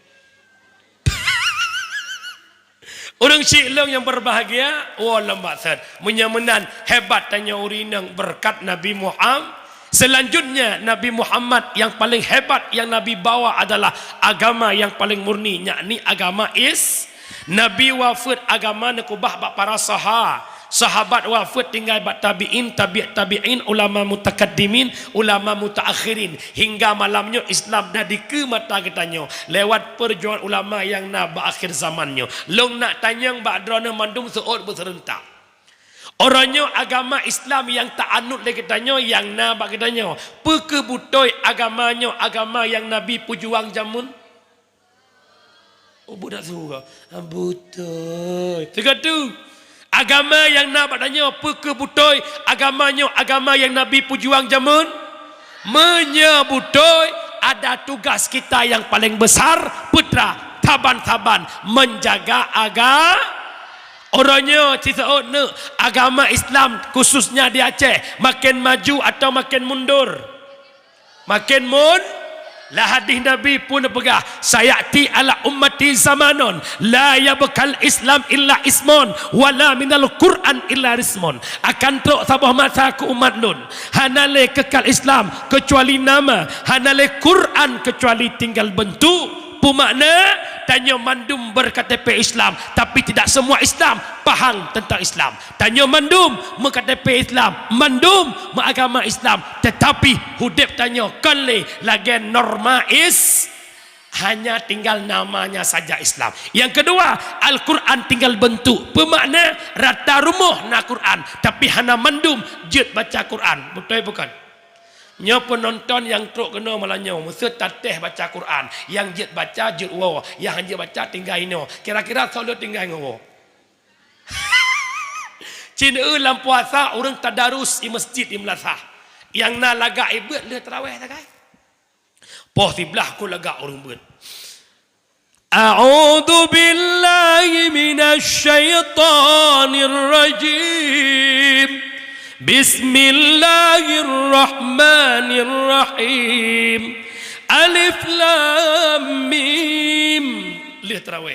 Ureueng syiek lôn nyang berbahagia, woe lom bak sot. Meunyoe meunan, hebat tanyoe ureueng inong beureukat Nabi Muham-, selanjutnya, Nabi Muhammad yang paling hebat yang Nabi bawa adalah agama yang paling murni, yakni agama Is-, Nabi wafeuet, agama neukeubah bak para saha-, sahabat wafeuet, tinggai bak tabi'in, tabi' tabi'in, ulama mutakaddimin, ulama mutaakhirin. Hingga malam nyoe Islam na dikeue mata geutanyoe lewat perjuangan ulama nyang na bak akhir zaman nyoe. Lôn nak tanyong bak droeneuh mandum seuôt beuseureuntak. Uroe nyoe agama Islam nyang taanut lé geutanyoe nyang na bak geutanyoe, peu kheueh beutôi agama nyoe agama nyang Nabi peujuang jameun? Oh, budak surga. Ah, beutôi. Teuka tu. Agama nyang na bak tanyoe, peu kheueh beutôi agama nyoe agama nyang Nabi peujuang jameun? Meunyoe beutôi, ada tugas kita yang paling besar, putra, saban-saban menjaga aga-, Uroe nyoe, siseuôt neuk, agama Islam, khususnya di Aceh, makin maju atau makin mundur? Makin mun-, Lam hadis Nabi pun peugah, "Sayati ala ummati zamanun la yabqal Islam illa ismun, wala minal Qur'an illa rismun." Akan trok saboh masa keu umat lôn, hana lé keukal Islam keucuali nama, hana lé Qur'an keucuali tinggal beuntuk. Peumakna, tanyoe mandum berKTP Islam, tapi tidak semua Islam paham tentang Islam. Tanyoe mandum meuKTP Islam, mandum meuagama Islam, tetapi udeb tanyoe kon lé lagée norma Is-, hanya tinggal namanya saja Islam. Yang kedua, Al-Quran tinggal bentuk. Peumakna, rata rumoh na Quran, tapi hana mandum jeuet baca Quran. Beutôi bukan? Nyoe peunonton nyang trok keunoe malam nyoe, meuseuet tatéh baca Quran, nyang jeuet baca jeuet woe, nyang han jeuet baca tinggai inoe. Kira-kira soe lheueh tinggai ngon woe? Cit eu lam puasa ureuëng tadarus i masjid i meulasah. Nyang na lagak i beuet lheueh taraweh sagai. Poh siblaih kon lagak ureuëng beuet. A'udzu billahi minasy syaithanir rajim. Bismillahirrahmanirrahim. Alif lam mim. Lheueh taraweh.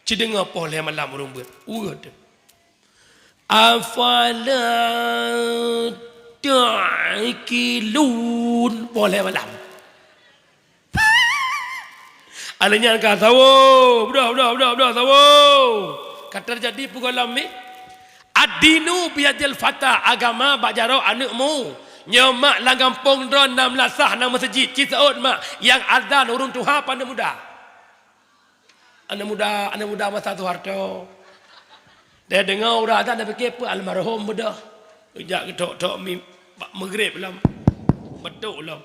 Ci deungoe poh lhée malam ureuëng beuet. Weueh deuh. Afala ta'qilun? Poh lhée malam. Alèh nyan ka sawoe, beudôh, beudôh, beudôh, beudôh, sawoe. Ka teujadi peue gohlom mi? Ad-dinu biyadil fata, agama bak jaroe aneuëk mu. Nyoe mak lam gampông droe na meulasah na meuseujid, ci seuôt mak, nyang azan ureuëng tuha apa aneuëk muda? Aneuëk muda, aneuëk muda masa Soeharto. Deh deungoe ureuëng azan, deh piké peue almarhum beudôh. Jak geutok-tok mi bak Maghrib lom. Beutôi lom.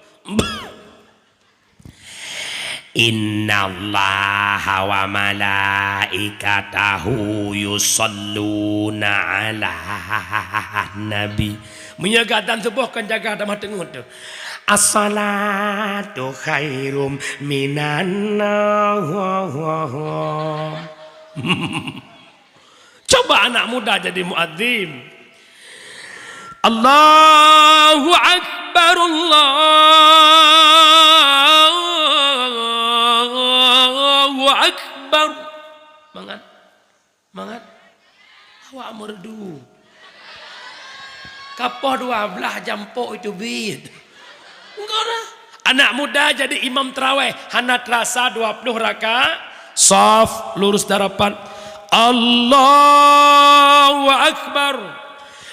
Innallaha wa malaikatahu yusalluna 'alan nabi. Meunyoe gata seuboh kon jaga tamah teungeut tu. As-salatu khairum minan naum. Coba anak muda jadi muadzin. Allahu Akbar, Allahu Akbar. Mangat. Mangat. Awak meureudu. Ka poh dua blaih jampok itu bit. Enggak lah. Anak muda jadi imam taraweh, hana terasa dua puluh rakaat. Saf, lurus dan rapat. Allahu Akbar.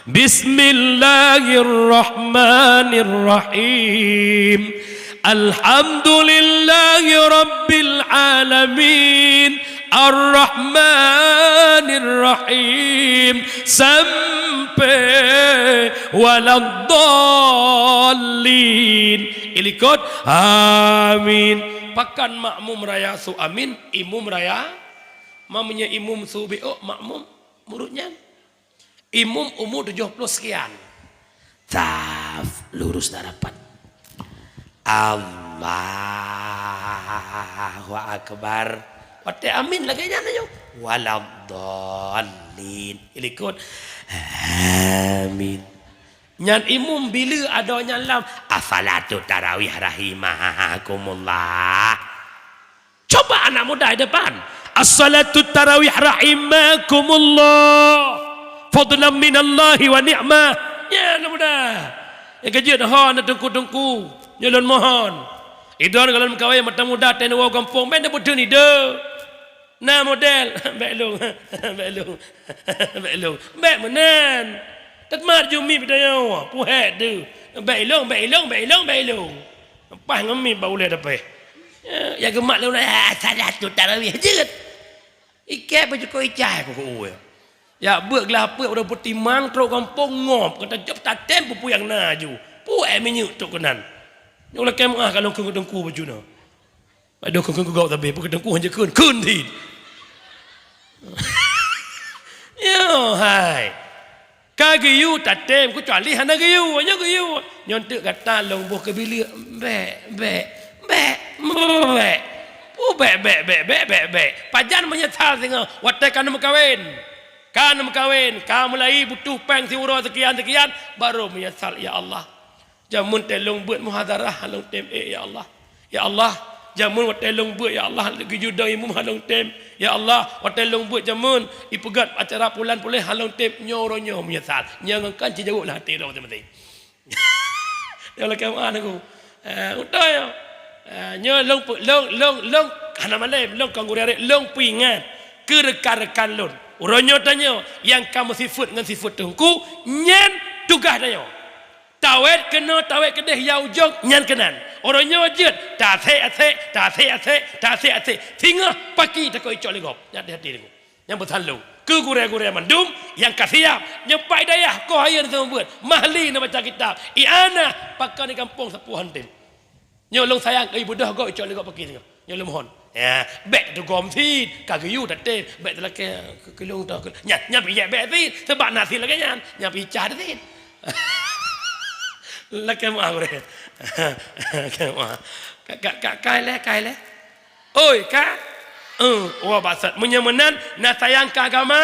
Bismillahirrahmanirrahim. Alhamdulillahi rabbil alamin. Ar-Rahmanir Rahim. Sampai waladdallin. Ilikot. Amin. Pakon makmum raya su amin, imum raya? Mamanya imum su biok makmum murit nyan. Imum umur tujuh puluh sekian. Saf, lurus dan rapat. Allahu Akbar. Watée amin lagée nyan aja. Waladdallin. Ilikot. Amin. Nyan imum bila ada nyan lam as-salatu tarawih rahimakumullah. Coba anak muda di depan. As-salatu tarawih rahimakumullah. Fadlan minallahi wa ni'mah. Ya, anak muda. Nyang keujeuet ho na teungku-teungku. Nyoe lôn mohon. Idon kalau meukawen mata muda ten woe gampông, ben dapeuteuh nide. Na model, bèk lôn, bèk lôn, bèk lôn, bèk meunan. Teuma jumi bidayah, puhèk tu. Bèk ilong, bèk ilong, bèk ilong, bèk ilong. Leupah ngon mi bak ulèe dapèh. Ya, ya geumat lé ulèe, ah, salah tu tarawih jeuet. Ikèe beujuko icai ku ku uwe. Ya, beuet geulapeuet udah peutimang trok gampông ngop, kata jop tatem pupu nyang na ju. Puhèk minyeuk trok keunan. Nyang lakèe meuah ka lôn keu teungku baju na. Adoh keu keu gok tabe, peue teungku hana kheun, kheun cit. Yo, hai. Ka geuyue tatem, keucuali hana geuyue, nyoe geuyue. Nyoe teuk gata lôn boh keu bileuk, bèk, bèk, bèk, bèk. Pu bèk, bèk, bèk, bèk, bèk, bèk. Pajan meunyeusal singoh, watèe ka neumeukawen. Ka neumeukawen, ka mulai butuh péng siuroe seukian-seukian, baru meunyeusal, ya Allah. Jameun teuh lôn beuet muhadharah, lôn tem ék, ya Allah. Ya Allah, jameun watèe lôn beuet, ya Allah, geujudong imum han lôn tem. Ya Allah, watèe lôn beuet jameun, ipeugöt acara pulan puléh han lôn tem. Nyoe uroe nyoe meunyeusal. Nyoe ngon kan ci jaweueb lam até droe maté-maté. Nyoe lakèe meu'ah Teungku. Eh, beutôi nyoe. Eh, nyoe lôn pe-, lôn, lôn, lôn, hana malèe, lôn kon gurèe, lôn peuingat keu rekan-rekan lôn. Uroe nyoe tanyoe nyang ka meusifeuet ngon sifeuet Teungku, nyan tugaih tanyoe. Tawét keunoe, tawét keudeh, ya ujong, nyan keunan. Uroe nyoe jeuet, tasek-asek, tasek-asek, tasek-asek. Singoh paki takot icok lé gob. Nyan hati-hati Teungku. Nyang peusan lôn. Keu gurèe-gurèe mandum nyang ka siap. Nyoe pat dayah, koh ayeuen seumeubeuet. Mahli na baca kitab. Ianah, pakon di gampông sapeue han tem. Nyoe lôn sayang, eh, beudôh gob icok lé gob paki singoh. Nyoe lôn mohon. Ya, bèk teugom cit, ka geuyue tatem, bèk teulakèe keu, keu lôn toh. Nyan, nyan pih jeuet bèk cit, seubab na cit lagèe nyan. Nyan pih cah cit. Lakèe meu'ah gurèe. Lakèe meu'ah. Ka, ka, ka, ka ilèe, ka ilèe. Oi, ka? Eh, wah, bacut. Meunyoe meunan, na sayang keu agama?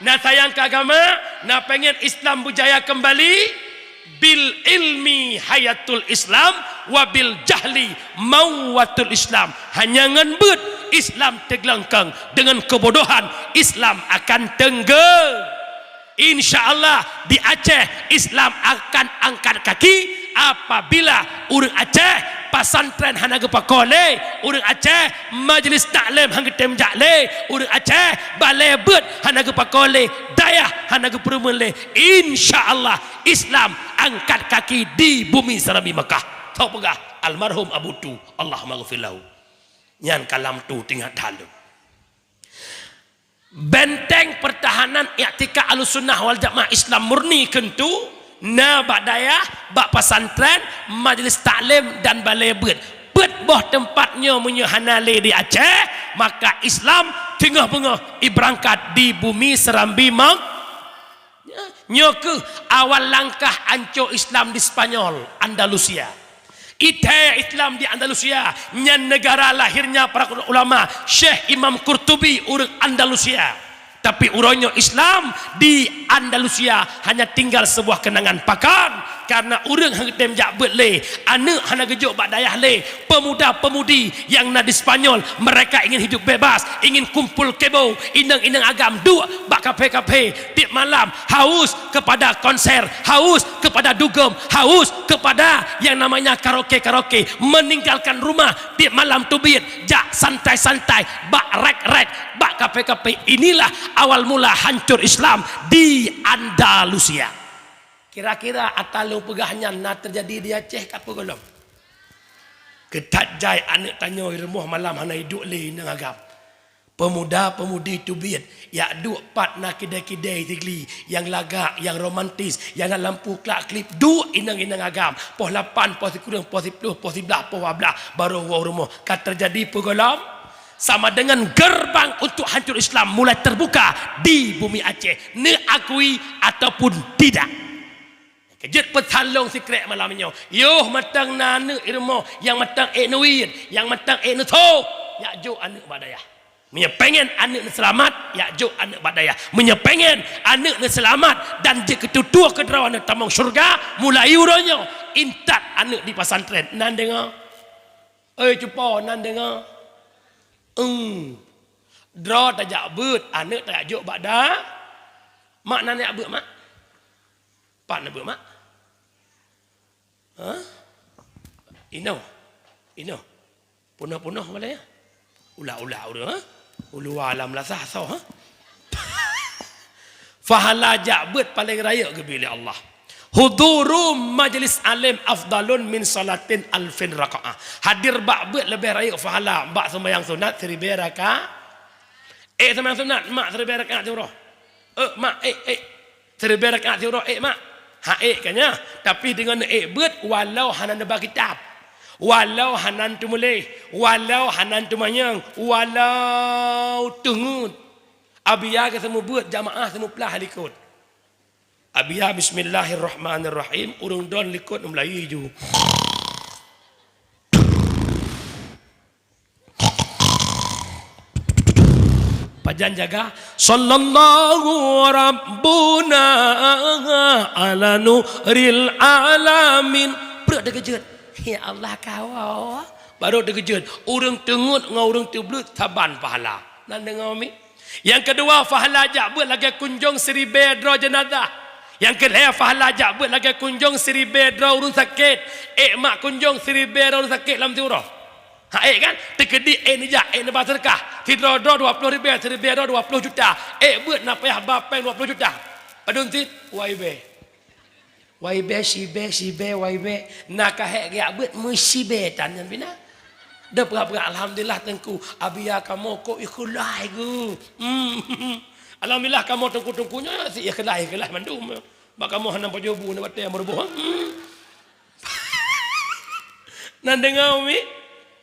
Na sayang keu agama? Na pengen Islam berjaya kembali? Bil ilmi hayatul Islam, wa bil jahli mawatul Islam. Hanya ngon beuet Islam teuglengkeng, dengan kebodohan Islam akan teunggeu. Insya Allah di Aceh Islam akan angkat kaki apabila ureueng Aceh pesantren hana geupakoe lé, ureueng Aceh majlis taklim han geutem jak lé, ureueng Aceh balè beuet hana geupakoe lé, dayah hana geupeureumeun lé. Insya Allah Islam angkat kaki di bumi Serambi Mekah. Tho peugah almarhum Abu Tu, Allahumma ghfir lahu. Nyan kalam Tu teuingat that lom. Benteng pertahanan iktikad Ahlussunnah wal Jamaah Islam murni kheun Tu na bak dayah, bak pesantren, majlis taklim dan balè beuet. Peuet boh teumpat nyoe meunyoe hana lé di Aceh, maka Islam teungoh beungoh ibeurangkat di bumi Serambi Mekah. Nyoe kheueh awal langkah anco Islam di Spanyol, Andalusia. Ithèe Islam di Andalusia, nyan negara lahirnya para ulama, Syekh Imam Qurtubi ureueng Andalusia. Tapi uroe nyoe Islam di Andalusia hanya tinggal sebuah kenangan. Pakon? Karena ureueng han geutem jak beuet lé, aneuk hana geujok bak dayah lé, pemuda-pemudi yang na di Spanyol, mereka ingin hidup bebas, ingin kumpul kebo, inong-inong agam duek bak kafe-kafe tiep malam, haus kepada konser, haus kepada dugem, haus kepada yang namanya karaoke-karaoke, meninggalkan rumah tiep malam teubiet, jak santai-santai bak rek-rek, bak kafe-kafe. Inilah awal mula hancur Islam di Andalusia. Kira-kira ata lôn peugah nyan na teujadi di Aceh ka peue gohlom? Keu that jai aneuk tanyoe rumoh malam hana iduek lé inong agam. Pemuda-pemudi teubiet, jak duek pat na kidai-kidai Sigli nyang lagak, nyang romantis, nyang na lampu klak-klip, duek inong-inong agam. Poh lapan, poh sikureueng, poh siplôh, poh siblaih, poh dua blaih, barô woe rumoh. Ka teujadi peue gohlom? Sama dengan gerbang untuk hancur Islam mulai terbuka di bumi Aceh, neuakui ataupun tidak. Keujeuet peusan lôn sikrek malam nyoe. Yoh mantong na aneuk i rumoh nyang mantong ék neuwiet, nyang mantong ék neutho, jak jok aneuk bak dayah. Meunyoe pengen aneuk neuseulamat, jak jok aneuk bak dayah. Meunyoe pengen aneuk neuseulamat dan jeuet keu tutoe keudroe aneuk tamong syeuruga, mulai uroe nyoe intat aneuk di pesantren. Nan deungoe? Oi cupo, nan deungoe? Eng. Droe tajak beuet, aneuk tajak jok bak da-, mak nan jak beuet, mak? Pat neubeuet, mak? Hah? Inoe. Inoe. Punoh-punoh malèe, ya? Ulah-ulah ureueng, ha? Uluwa lam lasah soe, ha? Pahala jak beuet paleng rayeuk geubri lé Allah. Huduru majlis alim afdalun min salatin alfin rakaah. Hadir bak beuet leubeh rayeuk pahala bak seumayang sunat siribèe raka-, ék seumayang sunat, mak, siribèe rakaat siuroe. Eh, mak, ék, ék. Siribèe rakaat siuroe, ék, mak. Ha, ék ka nyan. Tapi deungon ék beuet, walau hana neuba kitab. Walau hana teumuléh. Walau hana teumanyong. Walau teungeut. Abia geuseumeubeuet, jamaah seumeuplah likot. Abia bismillahirrahmanirrahim, ureueng don likot Meulayu ju. Pajan jaga, sallallahu rabbuna ala nuril alamin. Breuek teukeujot. Ya Allah, kawoe. Barô teukeujot, ureuëng teungeut ngon ureuëng teubleuet saban pahala. Na deungoe mi? Nyang keudua, pahala jak beuet lagée kunjong siribée droe jeunazah. Nyang keulhée, pahala jak beuet lagée kunjong siribée droe ureuëng sakét. Ék mak kunjong siribée droe ureuëng sakét lam siuroe. Ha, ék kan? Teukeudi ék neujak, ék neuba seudeukah. Sidroe droe dua ploh ribée, siribée droe dua ploh juta. Ék beuet na payah ba péng dua ploh juta. Padum cit? Wai bée. Wai bée, sibée, sibée, wai bée. Na ka hék geujak beuet meusibée tan nyan pih na. Deuh peugah-peugah, "Alhamdulillah Teungku, abiya kamoe kok ikheulai geuh." Hmm. Alhamdulillah kamoe teungku-teungku nyoe si ikheulai, ikheulai mandum. Bak kamoe hana pajoh bu, na batée meuruboh. Hmm. Na deungoe mi?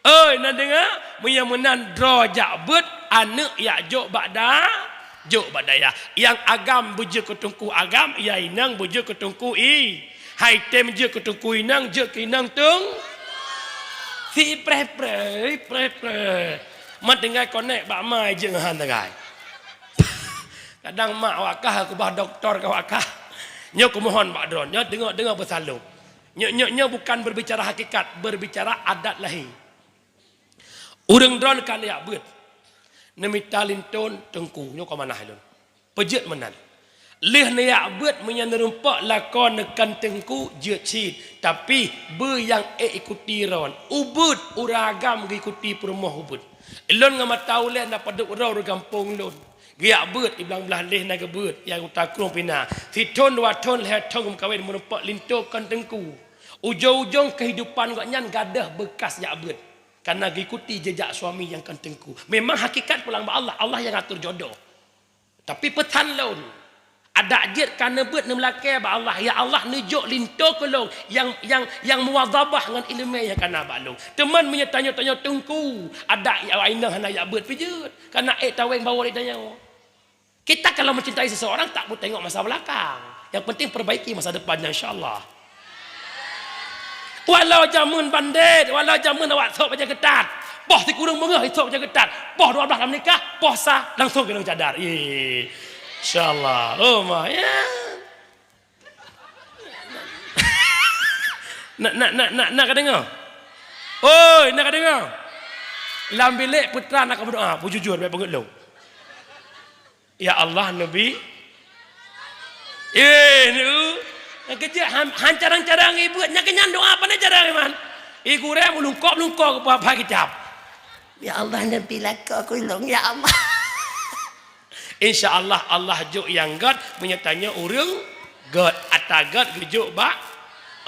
Oi, na deungoe? Meunyoe meunan droe jak beuet, aneuëk jak jok bak da-, jok bak dayah. Nyang agam beujeuet keu teungku agam, nyang inong beujeuet keu teungku i-, hai tem jeuet keu teungku inong, jeuet keu inong teung-, si preh-preh, preh-preh. Mat tinggai konek bak mai jeuet ngon han tinggai. Kadang mak awak kah keubah doktor keu awak kah. Nyoe kumohon bak droe, nyoe deungoe-deungoe beusaleuem. Nyoe, nyoe, nyoe bukan berbicara hakikat, berbicara adat lahé. Ureuëng droe ka neujak beuet. Neumita linto teungku, nyoe ka manah lôn. Peujeuet meunan. Lheueh neujak beuet meunyoe neurumpok lakoe neukan teungku jeuet cit, tapi beu nyang ék ikuti droe. Ubeuet ureuëng agam geuikuti peurumoh ubeuet. Lôn ngon mata ulée na padub droe ureuëng gampông lôn. Geujak beuet, i blang blaih lheueh na geubeuet, nyang utakrueng pih na. Sithon, dua thon, lhée thon geumeukawen meurumpok linto kon teungku. Ujong-ujong keuhidupan gobnyan gadôh beukas jak beuet. Karena geuikuti jejak suami nyang kon teungku. Memang hakikat pulang bak Allah, Allah nyang ngatur jodoh. Tapi peusan lôn, adak jeuet ka neubeuet neumeulakée bak Allah, "Ya Allah, neujok linto keu lôn nyang, nyang, nyang muwadhabah ngon iéleumé nyang ka na bak lôn." Teuma meunyoe tanyoe-tanyoe teungku, adak awak inong hana jak beuet pih jeuet. Kana ék taweng bawa lé tanyoe. Kita kalau mencintai seseorang tak mau tengok masa belakang. Yang penting perbaiki masa depannya, insya Allah. Walau jameun bandét, walau jameun awak sôk bajée keutat. Poh sikureueng beungoh sôk bajée keutat. Poh dua blaih lam nikah, poh sa langsung keunong cadar. Ye. Insya Allah. Oh, ma, ya. Nak, nak, nak, nak, nak ka deungoe? Oi, nak ka deungoe? Lam bilék putra nak ka meudoa, beujujur, bék beungeut lôn. Ya Allah, neubi. Eh, nu. Nyang keujeuet han, han carang-carang ibuet, nyang keunyan doa pandai carang iman. I gurée meulungkop-lungkop keu papa kitab. Ya Allah, neubi lakoe keu lôn, ya Allah. Insya Allah, Allah jok nyang gét, meunyoe tanyoe ureuëng gét, ata gét geujok bak,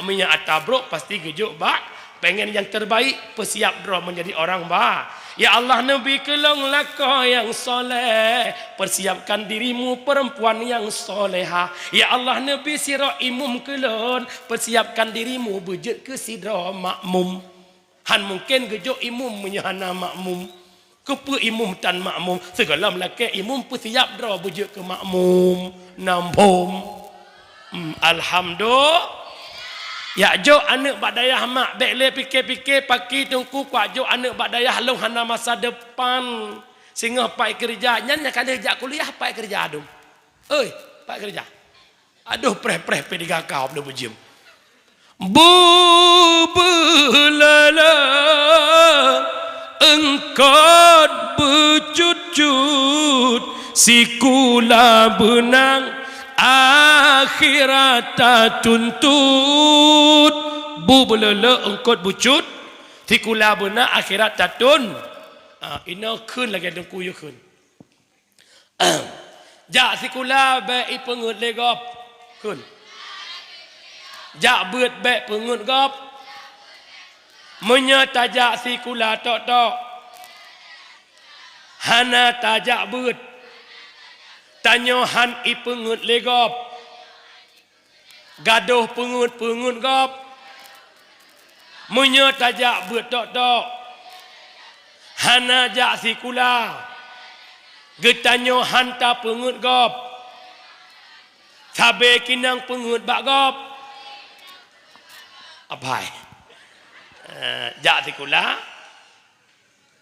meunyoe ata brok pasti geujok bak, pengen nyang terbaik, peusiap droe menjadi orang ba-, Ya Allah, neubi keu lôn lakoe nyang soleh, persiapkan dirimu perempuan yang solehah. Ya Allah, neubi sidroe imum keu lôn, persiapkan dirimu beujeuet keu sidroe makmum. Han mungken geujok imum meunyoe hana makmum. Keupeue imum tan makmum? Sigohlom lakée imum peusiap droe beujeuet keu makmum. Nambom. Hmm, alhamdulillah. Jak jok aneuëk bak dayah mak, bék lé pike-pike paki teungku kuat jok aneuëk bak dayah lôn hana masa depan. Singoh pai keureuja, nyan nyang ka lheueh jak kuliah pai keureuja dum. Oi, pai keureuja. Adoh, preh-preh P tiga K bloe beujeuem. Bubeuleuleuk eungkot beucut-cut, sikula beunang akhirat tatuntut. Bubeuleuleuk eungkot beucut, sikula beunang akhirat tatun. Ah, inoe kheun lagée teungku yue kheun. Jak sikula bék ipeungeut lé gob. Kheun. Jak beuet bék peungeut gob. Meunyoe tajak sikula tok-tok, hana tajak beuet, tanyoe han ipeungeut lé gob. Gadôh peungeut-peungeut gob. Meunyoe tajak beuet tok-tok, hana jak sikula, geutanyoe han tapeungeut gob. Sabe kinang peungeut bak gob. Apai. Eh, jak sikula,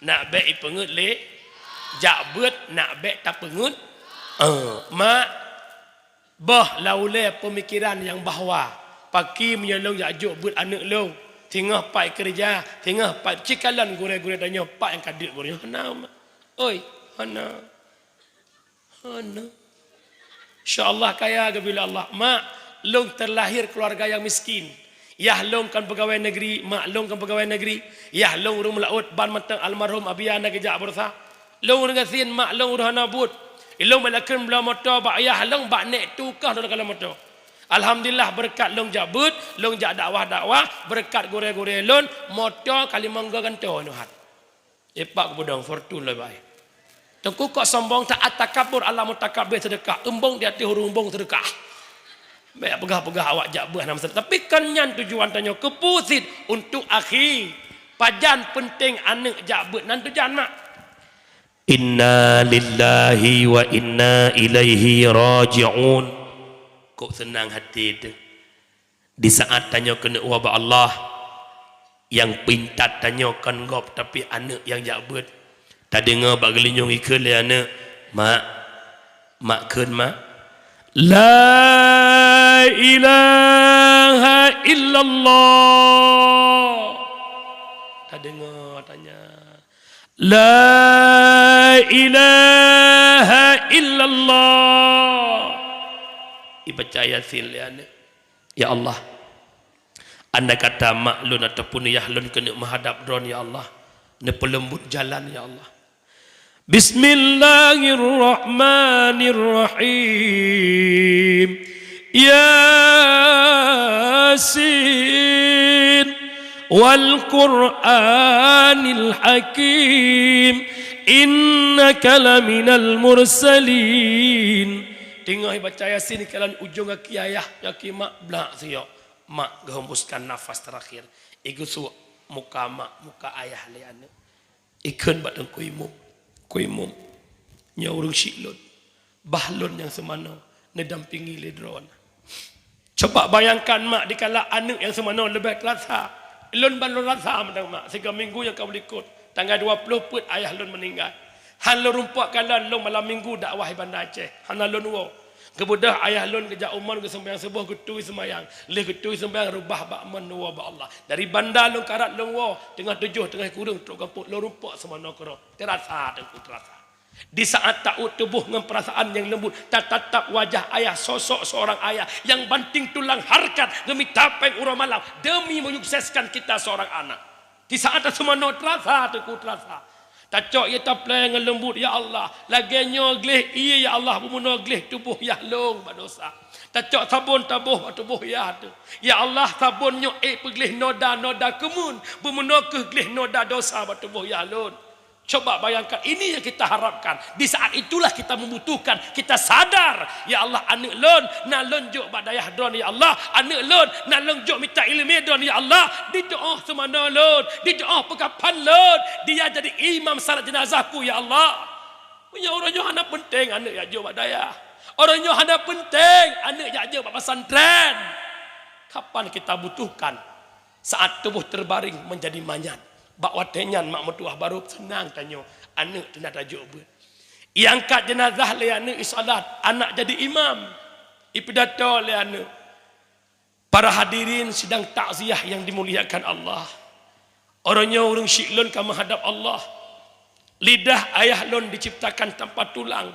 nak bék ipeungeut lé, jak beuet nak bék tapeungeut. Eh, mak, boh lam ulée peumikiran nyang bahwa, paki meunyoe lôn jak jok beuet aneuëk lôn, Teungoh pat keureuja, teungoh pat cikalon gurée-gurée tanyoe, pat nyang ka deuek gurée nyoe. Hana, Mak. Oi, hana. Hana. Insya Allah kaya geubri lé Allah. Mak, lôn teulahé keuluwarga nyang miskin. Yah lôn kon peugawée negeri, mak lôn kon peugawée negeri. Yah lôn ureuëng meulaôt, ban mantong almarhum Abiya na geujak beureusa. Lôn ureuëng gasien, mak lôn ureuëng hana buet. Lôn bak lakon bloe moto bak yah lôn, bak nek tukoh lôn kalon moto. Alhamdulillah, beureukat lôn jak beuet, lôn jak dakwah-dakwah, beureukat gurée-gurée lôn, moto ka limong go gantoe nyoe hat. Ipak beudong Fortuner lôn bai. Teungku kok sombong that, at-takabur 'alal mutakabir seudeukah, eumbong di ateueh ureuëng eumbong seudeukah. Bék peugah-peugah awak jak beuet hana masalah. Tapi kon nyan tujuan tanyoe, keupeue cit untuk akhi. Pajan peunteng aneuëk jak beuet nan tujuan, mak. Inna lillahi wa inna ilaihi raji'un. Kok seunang hati teuh. Di saat tanyoe keuneuk woe bak Allah, nyang peuintat tanyoe kon gob, tapi aneuëk nyang jak beuet. Tadeungoe bak geulinyueng ikheun lé aneuëk, "Mak, mak kheun, mak." "La ilaha illallah." Tadeungoe tanya, "La ilaha illallah." Ibaca Yasin lé aneuëk. Ya Allah, andai kata mak lôn ataupun yah lôn keuneuk meuhadab Droeneuh, ya Allah, neupeuleumbut jalan, ya Allah. Bismillahirrahmanirrahim. Yasin, wal Qur'anil Hakim, innaka laminal mursalin. Teungoh baca Yasin, kalon ujong gaki ayah, gaki mak, blak siyok. Mak geuhembuskan nafas terakhir. Igeusuek muka mak, muka ayah lé aneuëk. Ikheun bak teungku imum, "Teungku imum, nyoe ureuëng syiek lôn, bah lôn nyang seumanoe, neudampingi lé droeneuh." Coba bayangkan, mak, dikala aneuëk nyang seumanoe leubeh teurasa. Lôn ban lôn rasa mantong, mak, sigoe minggu nyang ka meulikot, tanggai dua ploh peuet ayah lôn meuninggai. Han lôn rumpok kalon lôn malam minggu dakwah di Banda Aceh, hana lôn woe. Geubeudôh ayah lôn geujak u mon geuseumayang suboh, geutui seumayang. Lheueh geutui seumayang, reubah bak mon neuwoe bak Allah. Dari Banda lôn karat lôn woe, teungoh tujoh, teungoh kureueng trok gampông, lôn rumpok seumanoe keudroe. Teurasa, teungku, teurasa. Di saat taôt tuboh ngon peurasaan nyang leumbut, tatatap wajah ayah, sosok seorang ayah nyang banting tulang harkat geumita péng uroe malam demi menyukseskan kita seorang anak. Di saat taseumanoe teurasa, teungku, teurasa. Tacok ie taplée ngon leumbut, "Ya Allah, lagée nyoe gleh ie, ya Allah, beumeunoe gleh tuboh yah lôn bak dosa." Tacok sabon taboh bak tuboh yah teuh. "Ya Allah, sabon nyoe ék peugleh noda-noda keumeuen, beumeunoe kheueh gleh noda dosa bak tuboh yah lôn." Coba bayangkan, ini yang kita harapkan. Di saat itulah kita membutuhkan, kita sadar, "Ya Allah, aneuëk lôn na lôn jok bak dayah droeneuh, ya Allah. Aneuëk lôn na lôn jok mita iéleumé droeneuh, ya Allah. Ditoh seumanoe lôn, ditoh peukapan lôn, dia jadi imam salat jenazahku, ya Allah." Meunyoe uroe nyoe hana peunteng aneuëk jak jok bak dayah, uroe nyoe hana peunteng aneuëk jak jok bak pesantren, kapan kita butuhkan? Saat tuboh terbaring menjadi manyat. Bak watée nyan, mak meutuwah, barô seunang tanyoe, aneuëk teuh na tajok beuet. Iangkat jenazah lé aneuëk, isalat, anak jadi imam, ipidato lé aneuëk. Para hadirin sidang takziah yang dimuliakan Allah. Uroe nyoe ureuëng syiek lôn ka meuhadab Allah. Lidah ayah lôn diciptakan tanpa tulang.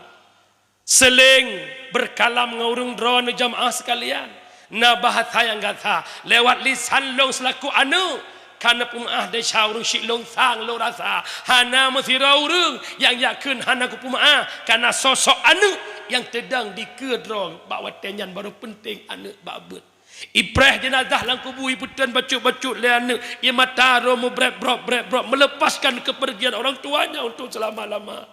Seuleng beukalam ngon ureuëng droeneuh, jamaah sekalian. Na bahasa nyang gata lewat lisan lôn seulaku aneuëk. Ka neupeumeuáh desya ureuëng syiek lôn sang lôn rasa. Hana meusidroe ureuëng nyang yakheun hana kupeumeuáh, kareuna sosok aneuëk nyang teudong dikeue droe bak watée nyan barô peunteng aneuëk bak beuet. Ipreh jenazah lam kubu, ipeuteun bacut-bacut lé aneuëk, ie mata droe meubreb-brob, breb-brob, meuleupaskan keupeurgian orang tuanya untuk seulama-lama.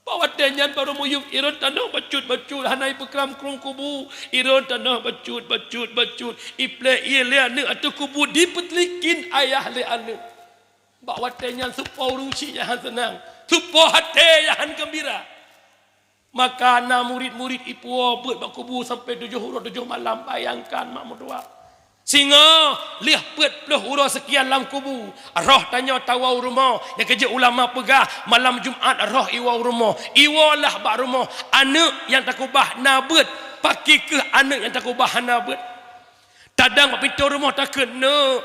Bak watée nyan barô meuyueb, irôn tanoh bacut-bacut, hana ipeukram krueng kubu, irôn tanoh bacut-bacut-bacut, ipleh ie lé aneuëk ateueh kubu, dipeuteulikin ayah lé aneuëk. Bak watée nyan soe po ureuëng syiek nyang hana seunang, soe po até nyang hana geumbira. Maka na murit-murit ipuwoe beuet bak kubu sampoe tujoh uroe tujoh malam. Bayangkan, mak meutuwah. Singoh lheueh peuet ploh uroe seukian lam kubu, roh tanyoe tawoe u rumoh. Nyang keujeuet ulama peugah, malam Jumat roh iwoe u rumoh. Iwoe lah bak rumoh, aneuëk nyang takubah na beuet, pakri kheueh aneuëk nyang takubah hana beuet. Tadong bak pintoe rumoh takheun, "Neuk,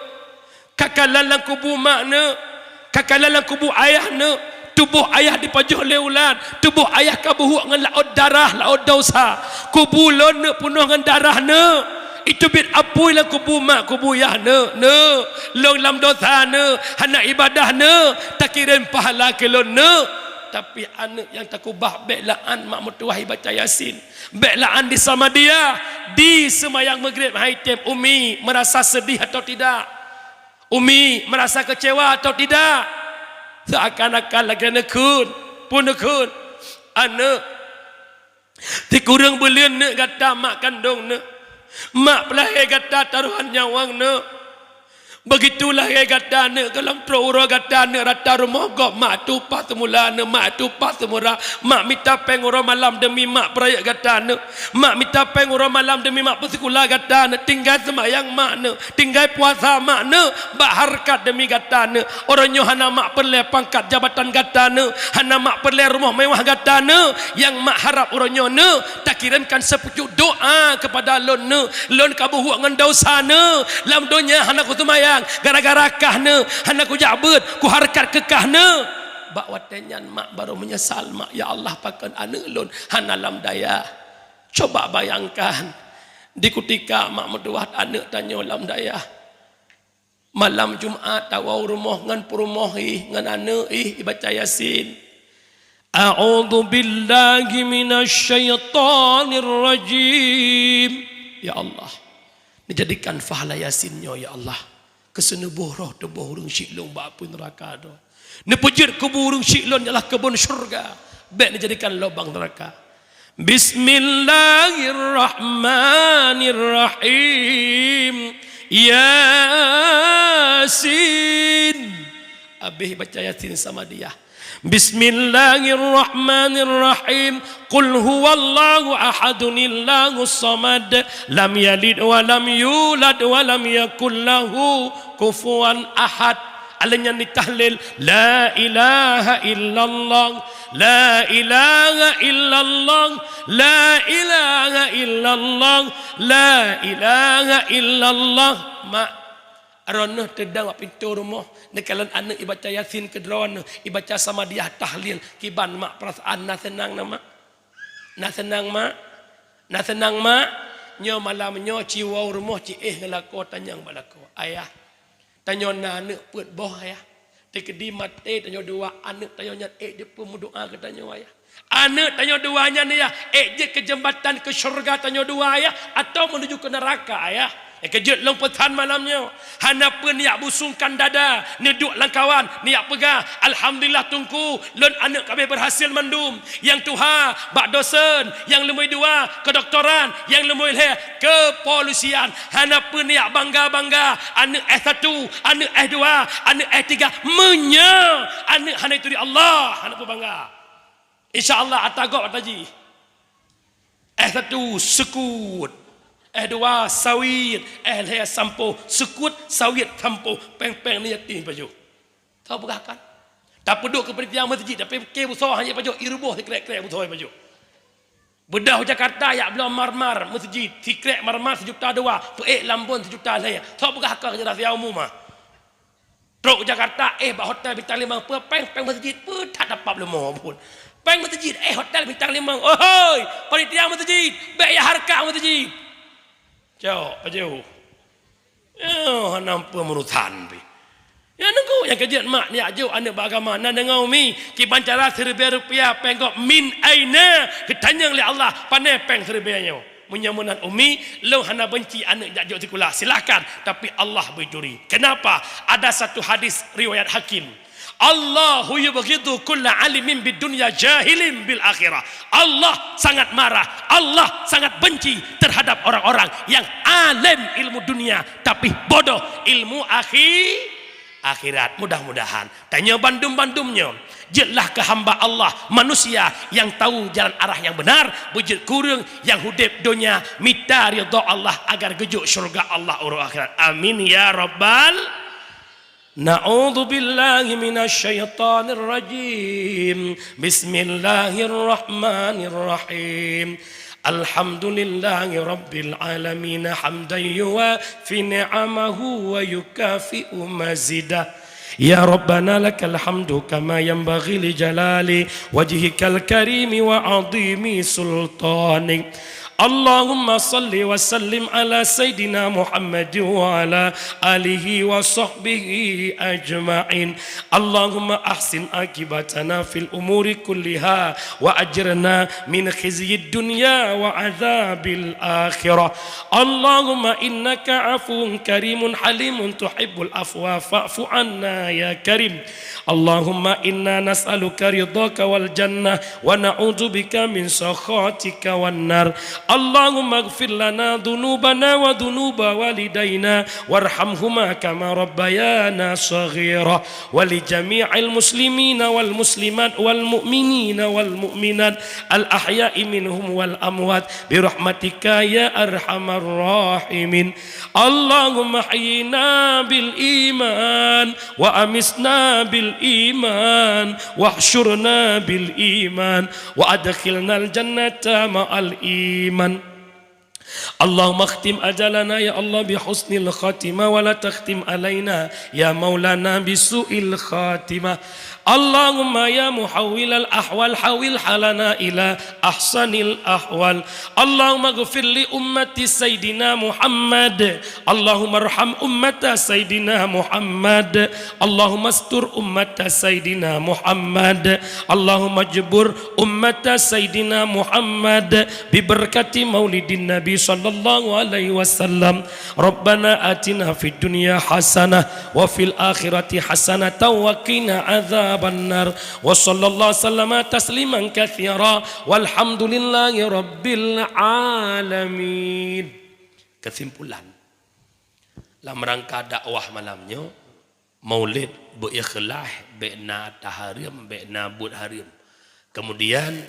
Ka kalon lam kubu mak neuh, ka kalon lam kubu ayah neuh, tuboh ayah dipajoh lé ulat, tuboh ayah ka buhuk ngon laôt darah, laôt desya. Kubu lôn neuh peunoh ngon darah neuh. Iteubiet apui lam kubu mak, kubu yah neuh, neuh. Lôn lam desya neuh, hana ibadah neuh, takirém pahala keu lôn neuh. Tapi aneuëk nyang takubah bék la'an mak meutuwah ibaca Yasin. Bék la'an di Samadiyah, di seumayang Maghrib hai tem, Umi merasa sedih atau tidak? Umi merasa kecewa atau tidak? Seakan-akan lagée neukheun, peue neukheun, aneuëk, sikureueng buleuen neuëk gata mak kandong neuëk, mak peulahé gata tarohan nyawöng neuëk. Begitu lahé gata neuëk, gohlom trok uroe gata neuëk rata rumoh gob, mak tupa seumula neuëk, mak tupa seumura, mak mita péng uroe malam deumi mak peurayeuk gata neuëk, mak mita péng uroe malam deumi mak peusikula gata neuëk, tinggai seumayang mak neuëk, tinggai puasa mak neuëk, bak hareukat deumi gata neuëk. Uroe nyoe hana mak peureulée pangkat jabatan gata neuëk, hana mak peureulée rumoh mewah gata neuëk, nyang mak harab uroe nyoe neuëk, takirémkan seupucuk doá keupada lôn neuëk. Lôn ka buhuk ngon desya neuëk. Lam donya hana kuseumayang gara-gara kah neuëk, hana kujak beuet, kuhareukat keu kah neuëk. Bak watée nyan mak barô meunyeusal, "Mak, ya Allah, pakon aneuëk lôn hana lam dayah?" Coba bayangkan, di kutika mak meutuwah aneuëk tanyoe lam dayah. Malam Jumat tawoe u rumoh ngon peurumoh ih, ngon aneuëk ih, ibaca Yasin. A'udzubillahi minasyaitonirrajim. Ya Allah, neujadikan pahala Yasin nyoe, ya Allah, keu seuneuboh roh tuboh ureuëng syiek lôn bak apui neuraka droe. Neupeujeuet kubu ureuëng syiek lôn, ya Allah, keubon syeuruga. Bék neujadikan lubang neuraka. Bismillahirrahmanirrahim. Yasin. Habéh baca Yasin Samadiyah. Bismillahirrahmanirrahim. Qul huwallahu ahadun, Allahus samad. Lam yalid wa lam yulad wa lam yakul lahu kufuwan ahad. Alheuh nyan ditahlil, la ilaha illallah, la ilaha illallah, la ilaha illallah, la ilaha illallah. Mak, droeneuh teudong bak pintoe rumoh, neukalon aneuëk ibaca Yasin keu droeneuh, ibaca Samadiyah, tahlil, kiban mak peurasaan, na seunang na mak? Na seunang mak? Na seunang mak? Nyoe malam nyoe ci woe u rumoh, ci éh ngon lakoe, tanyong bak lakoe, "Ayah, tanyoe na aneuëk peuet boh, Ayah. Teukeudi maté tanyoe dua, aneuëk tanyoe nyan ék jeuet peumeudoá keu tanyoe, Ayah. Aneuëk tanyoe dua nyan, Ayah, ék jeuet keu jeumbatan keu syeuruga tanyoe dua, Ayah, atawa meunuju keu neuraka, Ayah?" Nyang keujeuet lôn peusan malam nyoe, hana peue neujak busungkan dada, neuduek lam kawan, neujak peugah, "Alhamdulillah Teungku, lôn aneuëk ka habéh beurhasil mandum. Nyang tuha bak dosen, nyang leumoi dua kedoktoran, nyang leumoi lhée kepolisian." Hana peue neujak bangga-bangga, aneuëk S satu, aneuëk S dua, aneuëk S tiga. Meunyoe aneuëk hana jituri Allah, hana peue bangga. Insya Allah ata gob ata jih. S satu seukut, S dua sawiet, S lhée sampoe, seukut sawiet sampoe, péng-péng ni yatim pajoh. Soe peugah kan? Tapeuduek keu panitia meuseujid, tapi keu busoe hana pajoh, ié ruboh sikrek-krek busoe pajoh. Beudôh Jakarta jak bloe marmar meuseujid, sikrek marmar sijuta dua, peuék lam bon sijuta lhée. Soe peugah ka keu rahsia umum ah. Trok u Jakarta, éh bak hotel bintang limong, peue péng, péng meuseujid, peue that dapab leumo phon. Péng meuseujid, éh hotel bintang limong. Ohoi, panitia meuseujid, bék yah hareukat meuseujid. Cok, pajoh. Yoh, hana peue meurusan pih. Ya nunggu nyang keujeuet mak neujak jok aneuëk bak agama, na deungoe umi, kiban cara siribée rupiah péng gob min aina, geutanyong lé Allah, pane péng siribée nyoe. Meunyoe meunan umi, lôn hana benci aneuëk jak jok sikula, silahkan, tapi Allah bri juri. Kenapa? Ada satu hadis riwayat Hakim. "Allahu yubghidu kulla alimin bid dunya jahilin bil akhirah." Allah sangat marah, Allah sangat benci terhadap orang-orang yang alim ilmu dunia tapi bodoh ilmu akhi-, akhirat. Mudah-mudahan tanyoe bandum-bandum nyoe jeuetlah keu hamba Allah, manusia nyang tahu jalan arah nyang benar, beujeuet keu ureuëng nyang udeb donya mita ridha Allah agar geujok syeuruga Allah uroe akhirat. Amin ya rabbal. Na'udzubillahi minasyaitonirrajim. Bismillahirrahmanirrahim. الحمد لله رب العالمين حمدا يوافي نعمه ويكافئ مزيده. يا ربنا لك الحمد كما ينبغي لجلال وجهك الكريم وعظيم سلطانك. اللهم صل وسلم على سيدنا محمد وعلى آله وصحبه أجمعين. اللهم أحسن عاقبتنا في الأمور كلها وأجرنا من خزي الدنيا وعذاب الآخرة. اللهم إنك عفو كريم حليم تحب العفو فاعف عنا يا كريم. اللهم إنا نسألك رضاك والجنة ونعوذ بك من سخطك والنار. اللهم اغفر لنا ذنوبنا وذنوب والدينا وارحمهما كما ربيانا صغيرا. ولجميع المسلمين والمسلمات والمؤمنين والمؤمنات الأحياء منهم والأموات برحمتك يا أرحم الراحمين. اللهم أحينا بالإيمان وأمتنا بالإيمان واحشرنا بالإيمان وأدخلنا الجنة مع الإيمان. اللهم اختم أجلنا يا الله بحسن الخاتمة ولا تختم علينا يا مولانا بسوء الخاتمة. اللهم يا محول الأحوال حول حالنا إلى أحسن الأحوال. اللهم اغفر لأمة سيدنا محمد. اللهم ارحم أمة سيدنا محمد. اللهم استر أمة سيدنا محمد. اللهم اجبر أمة سيدنا محمد ببركة مولد النبي صلى الله عليه وسلم. ربنا آتنا في الدنيا حسنة وفي الآخرة حسنة وقنا عذاب النار. وصلى الله وسلم تسليما كثيرا. والحمد لله رب العالمين. Kesimpulan, lam rangka dakwah malam nyoe, Maulid beu ikhlas, bék na tahareuem, bék na buet hareuem. Kemudian,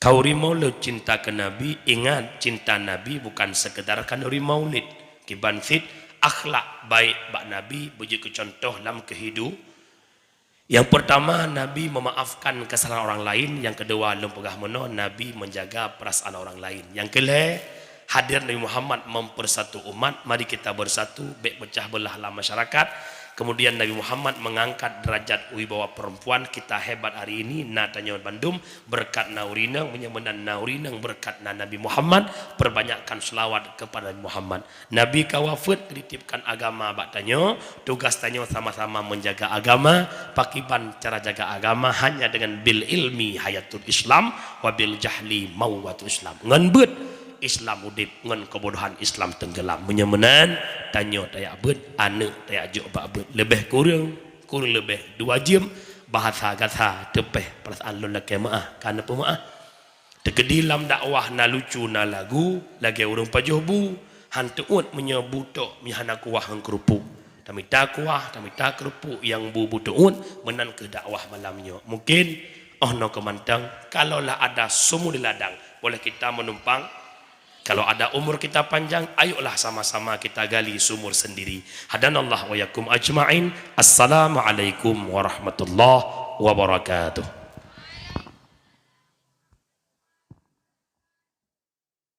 khanuri Maulid cinta keu Nabi, ingat, cinta Nabi bukan sekedar khanuri Maulid. Kiban cit akhlak baik bak Nabi beujeuet keu cuntoh lam keuhidu-, Nyang peurtama, Nabi meumaafkan keusalahan orang lain. Nyang keudua, lôn peugah meunoe, Nabi menjaga perasaan orang lain. Nyang keulhée, hadir Nabi Muhammad mempersatu umat, mari kita bersatu, bék peucah beulah lam masyarakat. Kemudian Nabi Muhammad mengangkat derajat wibawa perempuan, kita hebat hari ini, na tanyoe bandum, beureukat na ureueng inong, meunyoe meunan na ureueng inong, beureukat na Nabi Muhammad, perbanyakkan selawat kepada Nabi Muhammad. Nabi ka wafeuet, geutitipkan agama bak tanyoe, tugas tanyoe sama-sama menjaga agama. Pakriban cara jaga agama? Hanya dengan bil ilmi hayatul Islam, wa bil jahli mauwatul Islam. Ngon beuet Islam udeb, ngon keubodohan Islam teunggelam. Meunyoe meunan, tanyoe tajak beuet, aneuëk tajak jok bak beuet. Leubeh kureueng, kureueng leubeh dua jeuem, bahasa gata teupeh perasaan lôn lakée meuáh, ka neupeumeuáh. Teukeudi lam dakwah na lucu, na lagu, lagée ureuëng pajoh bu, han teuôt meunyoe bu tok, meuhan na kuah ngon keureupuk. Tamita kuah, tamita keureupuk, nyang bu bu teuôt, meunan kheueh dakwah malam nyoe. Mungkin, oh noe keu mantong, kalaulah ada sumur di ladang, boleh kita menumpang. Kalau ada umur kita panjang, ayolah sama-sama kita gali sumur sendiri. Hadanallah wa iyyakum ajma'in. Assalamualaikum warahmatullahi wabarakatuh.